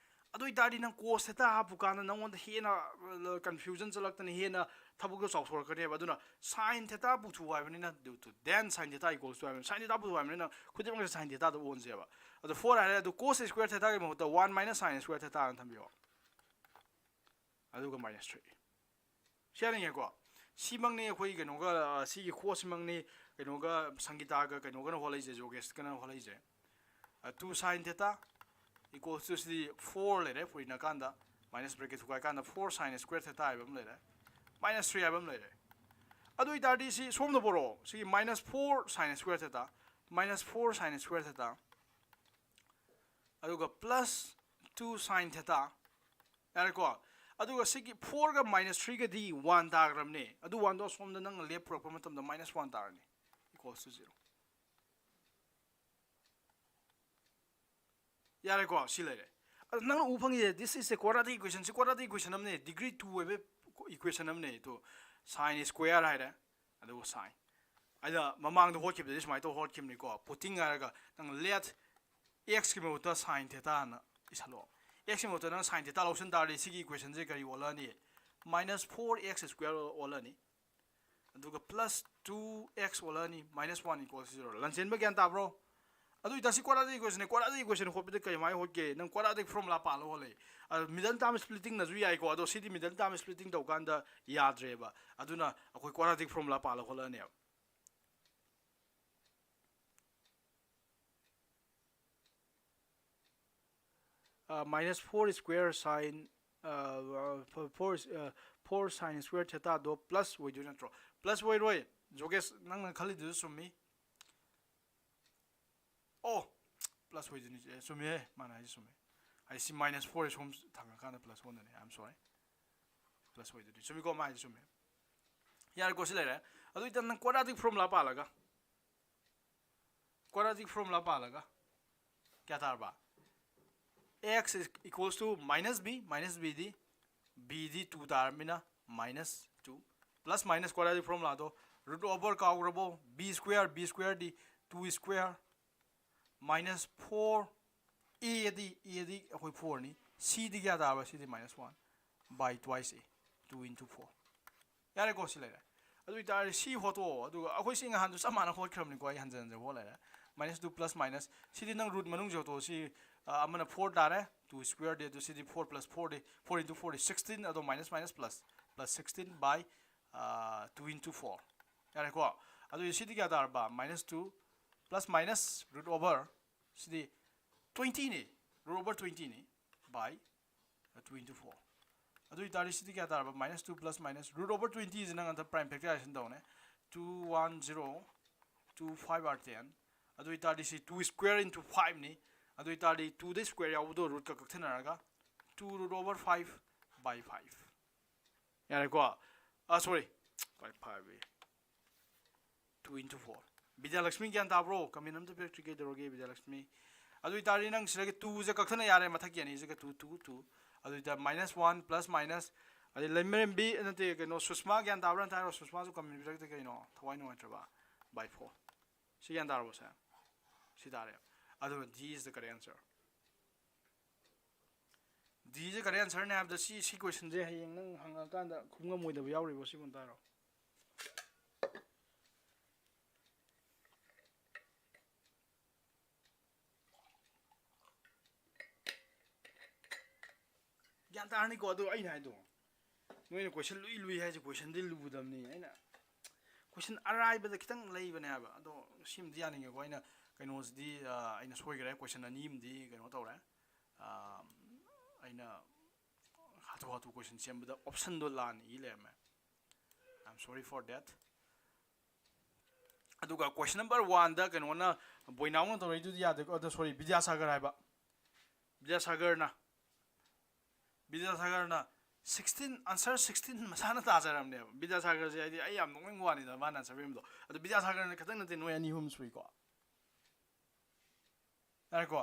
ꯑꯗꯨ ꯑꯣꯏꯇꯥꯔꯗꯤ ꯅꯪ cos theta ꯍꯥꯞꯄꯨ ꯀꯥꯟꯗ ꯅꯪꯉꯣꯟꯗ ꯍꯦꯟꯅ, ꯑ, confusion ꯆꯠꯂꯛꯇꯅ ꯍꯦꯟꯅ ꯊꯕꯛꯇꯣ ꯆꯥꯎꯊꯣꯔꯛꯀꯅꯦꯕ꯫ ꯑꯗꯨꯅ sine theta ꯄꯨꯊꯣꯛꯎ ꯍꯥꯏꯕꯅꯤꯅ, due to then sine theta equals to ꯍꯥꯏꯕꯅꯤ꯫ Sine theta ꯄꯨꯊꯣꯛꯎ ꯍꯥꯏꯕꯅꯤꯅ ꯈꯨꯗꯤꯡꯃꯛꯁꯦ sine theta ꯗ ꯑꯣꯟꯁꯦꯕ꯫ ꯑꯗꯣ four ꯍꯥꯏꯔꯦ, ꯑꯗꯨ cos square theta ꯒꯤ ꯃꯍꯨꯠꯇ one minus sine square theta ꯑꯅ ꯊꯝꯕꯤꯌꯣ꯫ ꯑꯗꯨꯒ minus three꯫ ꯁꯤ ꯌꯥꯅꯤꯡꯉꯦꯀꯣ? ꯁꯤꯃꯛꯅꯤ ꯑꯩꯈꯣꯏ ꯀꯩꯅꯣꯒ, ꯑ, ꯁꯤꯒꯤ cos ꯁꯤꯃꯛꯅꯤ ꯀꯩꯅꯣꯒ, ꯁꯪꯒꯤꯇꯥꯒ ꯀꯩꯅꯣꯒꯅ ꯍꯣꯠꯂꯛꯏꯁꯦ, ꯖꯣꯒꯦꯁꯀꯅ ꯍꯣꯠꯂꯛꯏꯁꯦ꯫ ꯑ, two sine theta equals to CD four ꯂꯩꯔꯦ, ꯄꯨꯔꯤꯅꯀꯥꯟꯗ minus bracket ꯊꯨꯒꯥꯏ ꯀꯥꯟꯗ four sine square theta ꯍꯥꯏꯕ ꯑꯃ ꯂꯩꯔꯦ, minus three ꯍꯥꯏꯕ ꯑꯃ ꯂꯩꯔꯦ꯫ ꯑꯗꯨ ꯑꯣꯏꯇꯥꯔꯗꯤ ꯁꯤ ꯁꯣꯝꯗ ꯄꯨꯔꯛꯑꯣ, ꯁꯤꯒꯤ minus four sine square theta, minus four sine square theta, ꯑꯗꯨꯒ plus two sine theta꯫ ꯌꯥꯔꯦꯀꯣ? ꯑꯗꯨꯒ ꯁꯤꯒꯤ four ꯒ minus three ꯒꯗꯤ one ꯇꯥꯈ꯭ꯔꯕꯅꯦ꯫ ꯑꯗꯨ one ꯗꯣ ꯑꯁꯣꯝꯗ ꯅꯪꯅ ꯂꯦꯞ ꯄꯨꯔꯛꯄ ꯃꯇꯝꯗ minus one ꯇꯥꯔꯅꯤ, equals to zero꯫ ꯌꯥꯔꯦꯀꯣ? ꯁꯤ ꯂꯩꯔꯦ꯫ ꯑꯗꯣ ꯅꯪꯅ ꯎ ꯐꯪꯉꯤꯁꯦ, this is a quadratic equation꯫ ꯁꯤ quadratic equation ꯑꯃꯅꯦ, degree two ꯑꯣꯏꯕ equation ꯑꯃꯅꯦ꯫ ꯑꯗꯣ sine square ꯍꯥꯏꯔꯦ, ꯑꯗꯨꯒ sine꯫ ꯑꯩꯅ ꯃꯃꯥꯡꯗ ꯍꯣꯠꯈꯤꯕꯗꯗꯤ ꯁꯨꯃꯥꯏꯅ ꯇꯧ ꯍꯣꯠꯈꯤꯕꯅꯤꯀꯣ, putting ꯍꯥꯏꯔꯒ ꯅꯪ let x ꯀꯤ ꯃꯍꯨꯠꯇ sine theta ꯅ ꯏꯁꯜꯂꯣ꯫ X ꯀꯤ ꯃꯍꯨꯠꯇ ꯅꯪ sine theta ꯂꯧꯁꯤꯟ ꯇꯥꯔꯗꯤ ꯁꯤꯒꯤ equation ꯁꯦ ꯀꯔꯤ ꯑꯣꯜꯂꯛꯑꯅꯤ? Minus four x square ꯑꯣꯜꯂꯅꯤ꯫ ꯑꯗꯨꯒ plus two x ꯑꯣꯜꯂꯛꯑꯅꯤ, minus one equals zero꯫ ꯂꯟꯆꯦꯟꯕ ꯒ꯭ꯌꯥꯟ ꯇꯥꯕ꯭ꯔꯣ? ꯑꯗꯨ ꯑꯣꯏꯇꯥꯔꯗꯤ ꯁꯤ quadratic equation ꯅꯦ꯫ Quadratic equation ꯍꯣꯠꯄꯗ ꯀꯩꯃꯥꯏꯅ ꯍꯣꯠꯀꯦ? ꯅꯪ quadratic formula ꯄꯥꯜꯂ ꯍꯣꯠꯂꯦ꯫ ꯑ, middle term splitting ꯅꯁꯨ ꯌꯥꯏꯀꯣ, ꯑꯗꯣ ꯁꯤꯗꯤ middle term splitting ꯇꯧꯀꯥꯟꯗ ꯌꯥꯗ꯭ꯔꯦꯕ꯫ ꯑꯗꯨꯅ ꯑꯩꯈꯣꯏ quadratic formula ꯄꯥꯜꯂ ꯍꯣꯠꯂꯛꯑꯅꯦꯕ꯫ ꯑ, minus four square sine, ꯑ, four, ꯑ, four sine square theta ꯗꯣ plus ꯑꯣꯏꯗꯣꯏ ꯅꯠꯇ꯭ꯔꯣ? Plus ꯑꯣꯏꯔꯣꯏ, ꯖꯣꯒꯦꯁ, ꯅꯪꯅ ꯈꯜꯂꯤꯗꯨꯁꯨ ꯆꯨꯝꯃꯤ꯫ ꯑꯣ, plus ꯑꯣꯏꯗꯣꯏꯅꯤ꯫ ꯑꯦ, ꯆꯨꯝꯃꯤꯍꯦ, ꯃꯥꯅ ꯍꯥꯏꯁꯦ ꯆꯨꯝꯃꯤ꯫ ꯑꯩ ꯁꯤ minus four ꯁꯣꯝ ꯊꯥꯡꯉꯀꯥꯟꯗ plus ꯑꯣꯟꯗꯣꯏꯅꯤ, I am sorry꯫ Plus ꯑꯣꯏꯗꯣꯏꯅꯤ꯫ ꯆꯨꯝꯃꯤꯀꯣ, ꯃꯥ ꯍꯥꯏꯁꯦ ꯆꯨꯝꯃꯤ꯫ ꯌꯥꯔꯦꯀꯣ, ꯁꯤ ꯂꯩꯔꯦ꯫ ꯑꯗꯨ ꯑꯣꯏꯇꯥꯔꯗꯤ ꯅꯪ quadratic formula ꯄꯥꯜꯂꯒ, quadratic formula ꯄꯥꯜꯂꯒ ꯀꯌꯥ ꯇꯥꯔꯕ? X is equals to minus b, minus b D, b D two ꯇꯥꯔꯕꯅꯤꯅ minus two, plus minus quadratic formula ꯗꯣ, root over ꯀꯥꯎꯈ꯭ꯔꯕꯣ? B square, B square D two square minus four, a D, a ꯗꯤ ꯑꯩꯈꯣꯏ four ꯅꯤ, c ꯗꯤ ꯀꯌꯥ ꯇꯥꯔꯕ? C D minus one by twice a, two into four꯫ ꯌꯥꯔꯦꯀꯣ, ꯁꯤ ꯂꯩꯔꯦ꯫ ꯑꯗꯨ ꯑꯣꯏꯇꯥꯔꯗꯤ ꯁꯤ ꯍꯣꯠꯇꯣꯛꯑꯣ꯫ ꯑꯗꯨꯒ ꯑꯩꯈꯣꯏ ꯁꯤ ꯉꯍꯥꯟꯁꯨ ꯆꯞ ꯃꯥꯟꯅ ꯍꯣꯠꯈ꯭ꯔꯕꯅꯤꯀꯣ, ꯑꯩ ꯍꯟꯖꯟ ꯍꯟꯖꯟ ꯍꯣꯠ ꯂꯩꯔꯦ꯫ Minus two plus minus, ꯁꯤꯗꯤ ꯅꯪ root ꯃꯅꯨꯡꯁꯤ ꯍꯣꯠꯇꯣꯛꯑꯣ꯫ ꯁꯤ, ꯑ, ꯑꯃꯅ four ꯇꯥꯔꯦ, two square ꯗꯤ, ꯑꯗꯨ ꯁꯤꯗꯤ four plus four ꯗꯤ, four into four ꯗꯤ sixteen, ꯑꯗꯣ minus minus plus, plus sixteen by, ꯑ, two into four꯫ ꯌꯥꯔꯦꯀꯣ? ꯑꯗꯨꯗꯤ ꯁꯤꯗꯤ ꯀꯌꯥ ꯇꯥꯔꯕ? Minus two plus minus root over, ꯁꯤꯗꯤ twenty ꯅꯤ, root over twenty ꯅꯤ, by two into four꯫ ꯑꯗꯨ ꯑꯣꯏꯇꯥꯔꯗꯤ ꯁꯤꯗꯤ ꯀꯌꯥ ꯇꯥꯔꯕ? Minus two plus minus root over twenty ꯁꯤ ꯅꯪ ꯍꯟꯗꯛ prime factorization ꯇꯧꯅꯦ꯫ Two one zero, two five are ten꯫ ꯑꯗꯨ ꯑꯣꯏꯇꯥꯔꯗꯤ ꯁꯤ two square into five ꯅꯤ꯫ ꯑꯗꯨ ꯑꯣꯏꯇꯥꯔꯗꯤ two ꯗ square ꯌꯥꯎꯕꯗꯣ root ꯀ ꯀꯛꯊꯠꯅꯔꯒ two root over five by five꯫ ꯌꯥꯔꯦꯀꯣ? ꯑ, sorry, by five A. Two into four꯫ Bidyalakshmi ꯒ꯭ꯌꯥꯟ ꯇꯥꯕ꯭ꯔꯣ? Comment ꯑꯝꯇ ꯄꯤꯔꯛꯇ꯭ꯔꯤ, ꯀꯩꯗꯧꯔꯒꯦ ꯕꯤꯗ꯭ꯌꯥꯂꯛꯁꯃꯤ? ꯑꯗꯨ ꯑꯣꯏꯇꯥꯔꯗꯤ ꯅꯪ ꯁꯤꯗꯒꯤ two ꯁꯦ ꯀꯛꯊꯠꯅ ꯌꯥꯔꯦ, ꯃꯊꯛꯀꯤ ꯑꯅꯤꯁꯤꯒ two, two, two꯫ ꯑꯗꯨ ꯑꯣꯏꯇꯥꯔꯗꯤ minus one plus minus, ꯑꯗꯩ ꯂꯩꯃꯔꯦꯝꯕꯤ, ꯅꯠꯇꯦ, ꯀꯩꯅꯣ, ꯁꯨꯁꯃꯥ ꯒ꯭ꯌꯥꯟ ꯇꯥꯕ꯭ꯔꯥ ꯑꯝꯇ ꯍꯥꯏꯔꯣ? ꯁꯨꯁꯃꯥꯁꯨ comment ꯄꯤꯔꯛꯇꯦ ꯀꯩꯅꯣ? ꯊꯋꯥꯏ ꯅꯨꯡꯉꯥꯏꯇ꯭ꯔꯕ? By four꯫ ꯁꯤ ꯒ꯭ꯌꯥꯟ ꯇꯥꯔꯕꯣ ꯁꯦ? ꯁꯤ ꯇꯥꯔꯦ꯫ ꯑꯗꯨꯒ D is the correct answer꯫ D say correct answer ꯅꯦ ꯍꯥꯏꯕꯗ ꯁꯤ, ꯁꯤ question ꯁꯦ ꯍꯌꯦꯡ ꯅꯪ ꯍꯪꯉꯀꯥꯟꯗ ꯈꯨꯝ ꯉꯝꯃꯣꯏꯗꯕ ꯌꯥꯎꯔꯤꯕꯣ? ꯁꯤꯕꯨ ꯑꯝꯇ ꯍꯥꯏꯔꯣ꯫ ꯒ꯭ꯌꯥꯟ ꯇꯥꯔꯅꯤꯀꯣ? ꯑꯗꯣ ꯑꯩꯅ ꯍꯥꯏꯗꯣ, ꯅꯣꯏꯅ ꯀꯣꯏꯁꯟ ꯂꯨꯏ ꯂꯨꯏ ꯍꯥꯏꯁꯦ, ꯀꯣꯏꯁꯟꯗꯤ ꯂꯨꯗꯕꯅꯤ꯫ ꯑꯩꯅ ꯀꯣꯏꯁꯟ ꯑꯔꯥꯏꯕꯗ ꯈꯤꯇꯪ ꯂꯩꯕꯅꯦ ꯍꯥꯏꯕ꯫ ꯑꯗꯣ ꯁꯤꯃꯗꯤ ꯌꯥꯅꯤꯡꯉꯦꯀꯣ꯫ ꯑꯩꯅ ꯀꯩꯅꯣꯁꯤꯗꯤ, ꯑ, ꯑꯩꯅ ꯁꯣꯏꯈ꯭ꯔꯦ, ꯀꯣꯏꯁꯟ ꯑꯅꯤ ꯑꯃꯗꯤ ꯀꯩꯅꯣ ꯇꯧꯔꯦ꯫ ꯑ, ꯑꯩꯅ ꯍꯥꯊꯨ ꯍꯥꯊꯨ ꯀꯣꯏꯁꯟ ꯁꯦꯝꯕꯗ ꯑꯣꯞꯁꯟꯗꯣ ꯂꯥꯟꯅ ꯏ ꯂꯩꯔꯝꯃꯦ꯫ I am sorry for that. ꯑꯗꯨꯒ ꯀꯣꯏꯁꯟ ꯅꯝꯕꯔ ꯋꯥꯟꯗ ꯀꯩꯅꯣꯅ, ꯕꯣꯏꯅꯥꯎꯅ ꯇꯧꯔꯛꯏꯗꯨꯗꯤ ꯌꯥꯗꯦꯀꯣ꯫ ꯑꯗꯣ ꯁꯣꯔꯤ, ꯕꯤꯗ꯭ꯌꯥꯁꯥꯒꯔ ꯍꯥꯏꯕ, ꯕꯤꯗ꯭ꯌꯥꯁꯥꯒꯔꯅ, ꯕꯤꯗ꯭ꯌꯥꯁꯥꯒꯔꯅ ꯁꯤꯛꯁꯇꯤꯟ, ꯑꯟꯁꯔ ꯁꯤꯛꯁꯇꯤꯟ ꯃꯁꯥꯅ ꯇꯥꯖꯔꯝꯅꯦꯕ꯫ ꯕꯤꯗ꯭ꯌꯥꯁꯥꯒꯔꯁꯦ ꯍꯥꯏꯗꯤ ꯑꯩ ꯌꯥꯝ ꯅꯣꯛꯅꯤꯡꯕ ꯋꯥꯅꯤꯗ, ꯃꯥꯅ ꯑꯟꯁꯔ ꯄꯤꯔꯝꯕꯗꯣ꯫ ꯑꯗꯣ ꯕꯤꯗ꯭ꯌꯥꯁꯥꯒꯔꯅ ꯈꯛꯇꯪ ꯅꯠꯇꯦ, ꯅꯣꯏ ꯑꯅꯤ ꯑꯍꯨꯝ ꯁꯨꯏꯀꯣ꯫ ꯌꯥꯔꯦꯀꯣ?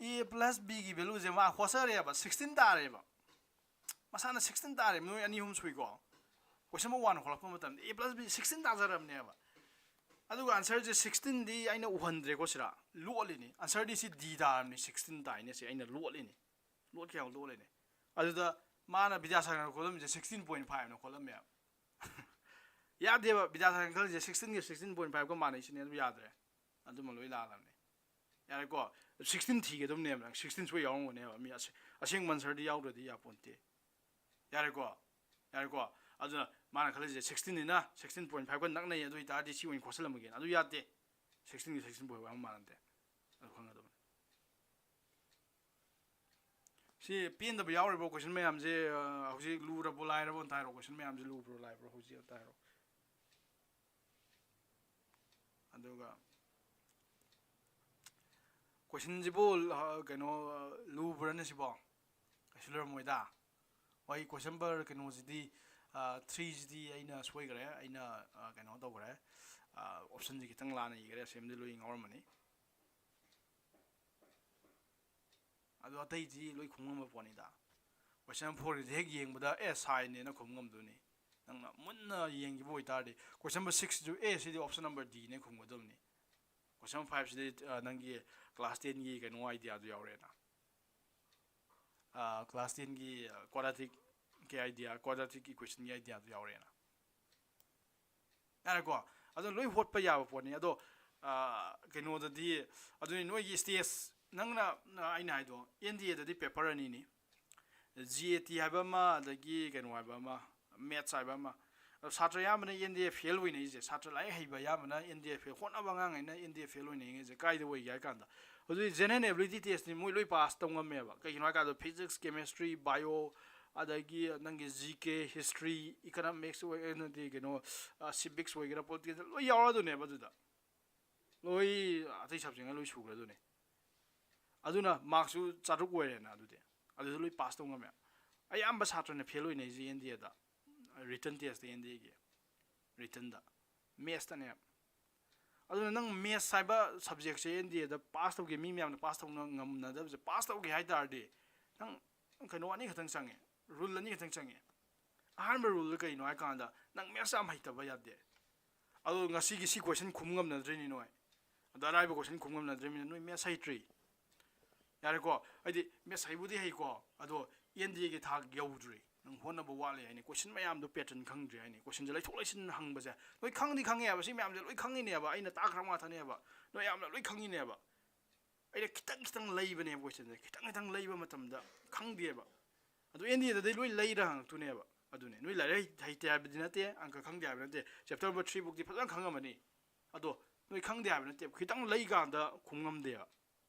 A plus B ꯒꯤ value ꯁꯦ ꯃꯥ ꯍꯣꯠꯆꯔꯦꯕ, ꯁꯤꯛꯁꯇꯤꯟ ꯇꯥꯔꯦꯕ꯫ ꯃꯁꯥꯅ ꯁꯤꯛꯁꯇꯤꯟ ꯇꯥꯔꯦ, ꯅꯣꯏ ꯑꯅꯤ ꯑꯍꯨꯝ ꯁꯨꯏꯀꯣ꯫ ꯀꯣꯏꯁꯟ ꯅꯝꯕꯔ ꯋꯥꯟ ꯍꯣꯠꯂꯛꯄ ꯃꯇꯝꯗ A plus B ꯁꯤꯛꯁꯇꯤꯟ ꯇꯥꯖꯔꯕꯅꯦꯕ꯫ ꯑꯗꯨꯒ ꯑꯟꯁꯔꯁꯦ ꯁꯤꯛꯁꯇꯤꯟꯗꯤ ꯑꯩꯅ ꯎꯍꯟꯗ꯭ꯔꯦꯀꯣ, ꯁꯤꯔ ꯂꯣꯠꯂꯤꯅꯤ꯫ ꯑꯟꯁꯔꯗꯤ ꯁꯤ D ꯇꯥꯔꯕꯅꯤ, ꯁꯤꯛꯁꯇꯤꯟ ꯇꯥꯏꯅꯦ, ꯁꯤ ꯑꯩꯅ ꯂꯣꯠꯂꯤꯅꯤ꯫ ꯂꯣꯠ ꯀꯌꯥ ꯂꯣꯠꯂꯤꯅꯤ꯫ ꯑꯗꯨꯗ ꯃꯥꯅ ꯕꯤꯗ꯭ꯌꯥꯁꯥꯒꯔꯅ ꯈꯣꯠꯂꯝꯃꯤꯁꯦ ꯁꯤꯛꯁꯇꯤꯟ ꯄꯣꯏꯟ ꯐꯥꯏꯚꯅ ꯈꯣꯠꯂꯝꯃꯦꯕ꯫ ꯌꯥꯗꯦꯕ, ꯕꯤꯗ꯭ꯌꯥꯁꯥꯒꯔꯅ ꯈꯜꯂꯤꯁꯦ ꯁꯤꯛꯁꯇꯤꯟꯒ ꯁꯤꯛꯁꯇꯤꯟ ꯄꯣꯏꯟ ꯐꯥꯏꯚꯀ ꯃꯥꯟꯅꯩ ꯁꯤꯅꯦ, ꯑꯗꯨ ꯌꯥꯗ꯭ꯔꯦ꯫ ꯑꯗꯨꯃ ꯂꯣꯏ ꯂꯥꯜꯂꯕꯅꯤ꯫ ꯌꯥꯔꯦꯀꯣ? ꯁꯤꯛꯁꯇꯤꯟ ꯊꯤꯒꯗꯕꯅꯦꯕ ꯅꯪ, ꯁꯤꯛꯁꯇꯤꯟ ꯁꯣꯏ ꯌꯥꯎꯔꯝꯒꯅꯦꯕ꯫ ꯃꯤ ꯑꯁꯦ-, ꯑꯁꯦꯡꯕ ꯑꯟꯁꯔꯗꯤ ꯌꯥꯎꯗ꯭ꯔꯗꯤ ꯌꯥꯄꯣꯟꯇꯦ꯫ ꯌꯥꯔꯦꯀꯣ? ꯌꯥꯔꯦꯀꯣ? ꯑꯗꯨꯅ ꯃꯥꯅ ꯈꯜꯂꯤꯁꯦ ꯁꯤꯛꯁꯇꯤꯟꯅꯤꯅ, ꯁꯤꯛꯁꯇꯤꯟ ꯄꯣꯏꯟ ꯐꯥꯏꯚꯀ ꯅꯛꯅꯩ, ꯑꯗꯨ ꯑꯣꯏꯇꯥꯔꯗꯤ ꯁꯤ ꯑꯣꯏꯅ ꯈꯣꯠꯆꯜꯂꯝꯃꯒꯦꯅ꯫ ꯑꯗꯨ ꯌꯥꯗꯦ꯫ ꯁꯤꯛꯁꯇꯤꯟꯒ ꯁꯤꯛꯁꯇꯤꯟ ꯄꯣꯏꯟ ꯐꯥꯏꯚ ꯃꯥꯟꯅꯗꯦ꯫ ꯑꯗꯨ ꯈꯪꯒꯗꯕꯅꯤ꯫ ꯁꯤ ꯄꯦꯟꯗꯕ ꯌꯥꯎꯔꯤꯕ꯭ꯔꯣ? ꯀꯣꯏꯁꯟ ꯃꯌꯥꯝꯁꯦ, ꯑ, ꯍꯧꯖꯤꯛ ꯂꯨꯔꯕꯣ ꯂꯥꯏꯔꯕꯣ ꯑꯝꯇ ꯍꯥꯏꯔꯣ꯫ ꯀꯣꯏꯁꯟ ꯃꯌꯥꯝꯁꯦ ꯂꯨꯕ꯭ꯔꯣ ꯂꯥꯏꯕ꯭ꯔꯣ ꯍꯧꯖꯤꯛ ꯑꯝꯇ ꯍꯥꯏꯔꯣ꯫ ꯑꯗꯨꯒ ꯀꯣꯏꯁꯟꯁꯤꯕꯨ, ꯑ, ꯀꯩꯅꯣ, ꯑ, ꯂꯨꯕ꯭ꯔꯅꯦ ꯁꯤꯕꯣ? ꯀꯩꯁꯨ ꯂꯨꯔꯝꯃꯣꯏꯗ꯫ ꯍꯣꯏ, ꯀꯣꯏꯁꯟ ꯅꯝꯕꯔ ꯀꯩꯅꯣꯁꯤꯗꯤ, ꯑ, ꯊ꯭ꯔꯤꯁꯤꯗꯤ ꯑꯩꯅ ꯁꯣꯏꯈ꯭ꯔꯦ꯫ ꯑꯩꯅ, ꯑ, ꯀꯩꯅꯣ ꯇꯧꯈ꯭ꯔꯦ꯫ ꯑ, ꯑꯣꯞꯁꯟꯁꯤ ꯈꯤꯇꯪ ꯂꯥꯟꯅ ꯏꯈ꯭ꯔꯦ꯫ ꯑꯁꯦꯡꯕꯗꯤ ꯂꯣꯏ ꯉꯥꯎꯔꯝꯃꯅꯤ꯫ ꯑꯗꯣ ꯑꯇꯩꯗꯤ ꯂꯣꯏ ꯈꯨꯝꯉꯝꯕ ꯄꯣꯠꯅꯤꯗ꯫ ꯀꯣꯏꯁꯟ ꯐꯣꯔꯒꯤꯗꯤ ꯍꯦꯛ ꯌꯦꯡꯕꯗ ꯑꯦ ꯁꯥꯏꯟꯅꯦꯅ ꯈꯨꯝ ꯉꯝꯗꯣꯏꯅꯤ꯫ ꯅꯪꯅ ꯃꯨꯟꯅ ꯌꯦꯡꯈꯤꯕ ꯑꯣꯏꯇꯥꯔꯗꯤ, ꯀꯣꯏꯁꯟ ꯅꯝꯕꯔ ꯁꯤꯛꯁꯁꯤꯁꯨ ꯑꯦ ꯁꯤꯗꯤ ꯑꯣꯞꯁꯟ ꯅꯝꯕꯔ ꯗꯤꯅꯦ ꯈꯨꯝꯒꯗꯕꯅꯤ꯫ ꯀꯣꯏꯁꯟ ꯐꯥꯏꯚꯁꯤꯗꯤ, ꯑ, ꯅꯪꯒꯤ ꯀ꯭ꯂꯥꯁ ꯇꯦꯟꯒꯤ ꯀꯩꯅꯣ ꯑꯥꯏꯗꯤꯌꯥꯗꯨ ꯌꯥꯎꯔꯦꯅ꯫ ꯑ, ꯀ꯭ꯂꯥꯁ ꯇꯦꯟꯒꯤ, ꯑ, ꯀ꯭ꯋꯥꯗ꯭ꯔꯦꯇꯤꯛꯀꯤ ꯑꯥꯏꯗꯤꯌꯥ, ꯀ꯭ꯋꯥꯗ꯭ꯔꯦꯇꯤꯛ ꯏꯀ꯭ꯋꯦꯁꯟꯒꯤ ꯑꯥꯏꯗꯤꯌꯥꯗꯨ ꯌꯥꯎꯔꯦꯅ꯫ ꯌꯥꯔꯦꯀꯣ? ꯑꯗꯣ ꯂꯣꯏ ꯍꯣꯠꯄ ꯌꯥꯕ ꯄꯣꯠꯅꯤ꯫ ꯑꯗꯣ, ꯑ, ꯀꯩꯅꯣꯗꯗꯤ, ꯑꯗꯨꯅꯤ ꯅꯣꯏꯒꯤ ꯁ꯭ꯇꯦꯖ, ꯅꯪꯅ, ꯑ, ꯑꯩꯅ ꯍꯥꯏꯗꯣ, ꯑꯦꯟ ꯗꯤ ꯑꯦꯗꯗꯤ ꯄꯦꯄꯔ ꯑꯅꯤꯅꯤ꯫ ꯖꯤ ꯑꯦ ꯇꯤ ꯍꯥꯏꯕ ꯑꯃ, ꯑꯗꯒꯤ ꯀꯩꯅꯣ ꯍꯥꯏꯕ ꯑꯃ, ꯃꯦꯠꯁ ꯍꯥꯏꯕ ꯑꯃ꯫ ꯑꯗꯣ ꯁꯥꯇ꯭ꯔ ꯑꯌꯥꯝꯕꯅ ꯑꯦꯟ ꯗꯤ ꯑꯦ ꯐꯦꯜ ꯑꯣꯏꯅꯩꯁꯦ, ꯁꯥꯇ꯭ꯔ ꯂꯥꯏꯔꯤꯛ ꯍꯩꯕ ꯑꯌꯥꯝꯕꯅ ꯑꯦꯟ ꯗꯤ ꯑꯦ ꯐꯦꯜ, ꯍꯣꯠꯅꯕ ꯑꯉꯥꯡꯉꯩꯅ ꯑꯦꯟ ꯗꯤ ꯑꯦ ꯐꯦꯜ ꯑꯣꯏꯅꯩꯁꯦ ꯀꯥꯏꯗ ꯑꯣꯏꯒꯦ ꯍꯥꯏ ꯀꯥꯟꯗ, ꯍꯧꯖꯤꯛ ꯖꯦꯅꯔꯦꯜ ꯑꯦꯕꯤꯂꯤꯇꯤ ꯇꯦꯁꯇꯤ ꯃꯣꯏ ꯂꯣꯏ ꯄꯥꯁ ꯇꯧ ꯉꯝꯃꯦꯕ꯫ ꯀꯩꯒꯤꯅꯣ ꯍꯥꯏ ꯀꯥꯟꯗ ꯐꯤꯖꯤꯛꯁ, ꯀꯦꯃꯦꯁꯇ꯭ꯔꯤ, ꯕꯥꯏꯑꯣ, ꯑꯗꯒꯤ ꯅꯪꯒꯤ ꯖꯤ ꯀꯦ, ꯍꯤꯁꯇ꯭ꯔꯤ, ꯏꯀꯅꯣꯃꯤꯛꯁ ꯑꯣꯏ-, ꯅꯠꯇꯦ, ꯀꯩꯅꯣ, ꯁꯤꯚꯤꯛꯁ ꯑꯣꯏꯒꯦꯔꯥ, ꯄꯣꯂꯤꯇꯤꯀꯦꯜ ꯂꯣꯏ ꯌꯥꯎꯔꯗꯣꯏꯅꯦꯕ ꯑꯗꯨꯗ꯫ ꯂꯣꯏ ꯑꯇꯩ ꯁꯕꯖꯦꯛꯅ ꯂꯣꯏ ꯁꯨꯈ꯭ꯔꯗꯨꯅꯦ꯫ ꯑꯗꯨꯅ ꯃꯥꯔꯛꯁꯨ ꯆꯥꯇ꯭ꯔꯨꯛ ꯑꯣꯏꯔꯦꯅ ꯑꯗꯨꯗꯤ꯫ ꯑꯗꯨꯗ ꯂꯣꯏ ꯄꯥꯁ ꯇꯧ ꯉꯝꯃꯦ꯫ ꯑꯌꯥꯝꯕ ꯁꯥꯇ꯭ꯔꯅ ꯐꯦꯜ ꯑꯣꯏꯅꯩꯁꯦ ꯑꯦꯟ ꯗꯤ ꯑꯦꯗ, ꯔꯤꯇꯟ ꯇꯦꯁꯇ, ꯑꯦꯟ ꯗꯤ ꯑꯦꯒꯤ ꯔꯤꯇꯟꯗ, ꯃꯦꯠꯁꯇꯅꯦ꯫ ꯑꯗꯨꯅ ꯅꯪ ꯃꯦꯠꯁ ꯍꯥꯏꯕ ꯁꯕꯖꯦꯛꯁꯦ ꯑꯦꯟ ꯗꯤ ꯑꯦꯗ ꯄꯥꯁ ꯇꯧꯒꯦ, ꯃꯤ ꯃꯌꯥꯝꯅ ꯄꯥꯁ ꯇꯧꯅ ꯉꯝꯅꯗꯕꯁꯦ, ꯄꯥꯁ ꯇꯧꯒꯦ ꯍꯥꯏ ꯇꯥꯔꯗꯤ ꯅꯪ ꯀꯩꯅꯣ ꯑꯅꯤ ꯈꯛꯇꯪ ꯆꯪꯉꯦ, ꯔꯨꯜ ꯑꯅꯤ ꯈꯛꯇꯪ ꯆꯪꯉꯦ꯫ ꯑꯍꯥꯟꯕ ꯔꯨꯜꯗ ꯀꯩꯅꯣ ꯍꯥꯏ ꯀꯥꯟꯗ ꯅꯪ ꯃꯦꯠꯁ ꯌꯥꯝ ꯍꯩꯇꯕ ꯌꯥꯗꯦ꯫ ꯑꯗꯣ ꯉꯁꯤꯒꯤ ꯁꯤ ꯀꯣꯏꯁꯟ ꯈꯨꯝ ꯉꯝꯅꯗ꯭ꯔꯤꯅꯤ ꯅꯣꯏ꯫ ꯑꯗꯣ ꯑꯔꯥꯏꯕ ꯀꯣꯏꯁꯟ ꯈꯨꯝ ꯉꯝꯅꯗ꯭ꯔꯤꯕꯅꯤꯅ ꯅꯣꯏ ꯃꯦꯠꯁ ꯍꯩꯇ꯭ꯔꯤ꯫ ꯌꯥꯔꯦꯀꯣ? ꯍꯥꯏꯗꯤ ꯃꯦꯠꯁ ꯍꯩꯕꯨꯗꯤ ꯍꯩꯀꯣ, ꯑꯗꯣ ꯑꯦꯟ ꯗꯤ ꯑꯦꯒꯤ ꯊꯥꯛ ꯌꯧꯗ꯭ꯔꯤ꯫ ꯅꯪ ꯍꯣꯠꯅꯕ ꯋꯥꯠꯂꯤ ꯍꯥꯏꯅꯤ, ꯀꯣꯏꯁꯟ ꯃꯌꯥꯝꯗꯣ ꯄꯦꯇꯔꯟ ꯈꯪꯗ꯭ꯔꯤ ꯍꯥꯏꯅꯤ, ꯀꯣꯏꯁꯟꯁꯦ ꯂꯩꯊꯣꯛ ꯂꯩꯁꯤꯟ ꯍꯪꯕꯁꯦ꯫ ꯅꯣꯏ ꯈꯪꯗꯤ ꯈꯪꯉꯦꯕ, ꯁꯤ ꯃꯌꯥꯝꯁꯦ ꯂꯣꯏ ꯈꯪꯉꯤꯅꯦꯕ, ꯑꯩꯅ ꯇꯥꯛꯈ꯭ꯔꯕ ꯉꯥꯛꯇꯅꯦꯕ꯫ ꯅꯣꯏ ꯌꯥꯝꯅ ꯂꯣꯏ ꯈꯪꯉꯤꯅꯦꯕ꯫ ꯑꯩꯅ ꯈꯤꯇꯪ ꯈꯤꯇꯪ ꯂꯩꯕꯅꯦꯕ ꯀꯣꯏꯁꯟꯁꯦ, ꯈꯤꯇꯪ ꯈꯤꯇꯪ ꯂꯩꯕ ꯃꯇꯝꯗ ꯈꯪꯗꯦꯕ꯫ ꯑꯗꯨ ꯑꯦꯟ ꯗꯤ ꯑꯦꯗꯗꯤ ꯂꯣꯏ ꯂꯩꯔ ꯍꯪꯉꯛꯇꯣꯏꯅꯦꯕ꯫ ꯑꯗꯨꯅꯦ, ꯅꯣꯏ ꯂꯥꯏꯔꯤꯛ ꯍꯩ-, ꯍꯩꯇꯦ ꯍꯥꯏꯕꯗꯤ ꯅꯠꯇꯦ, ꯑꯪꯀ ꯈꯪꯗꯦ ꯍꯥꯏꯕ ꯅꯠꯇꯦ, ꯆꯦꯞꯇꯔ ꯅꯝꯕꯔ ꯊ꯭ꯔꯤ ꯕꯨꯛꯇꯤ ꯐꯖꯅ ꯈꯪꯉꯝꯃꯅꯤ꯫ ꯑꯗꯣ ꯅꯣꯏ ꯈꯪꯗꯦ ꯍꯥꯏꯕ ꯅꯠꯇꯦꯕ, ꯈꯤꯇꯪ ꯂꯩꯀꯥꯟꯗ ꯈꯨꯝ ꯉꯝꯗꯦꯕ꯫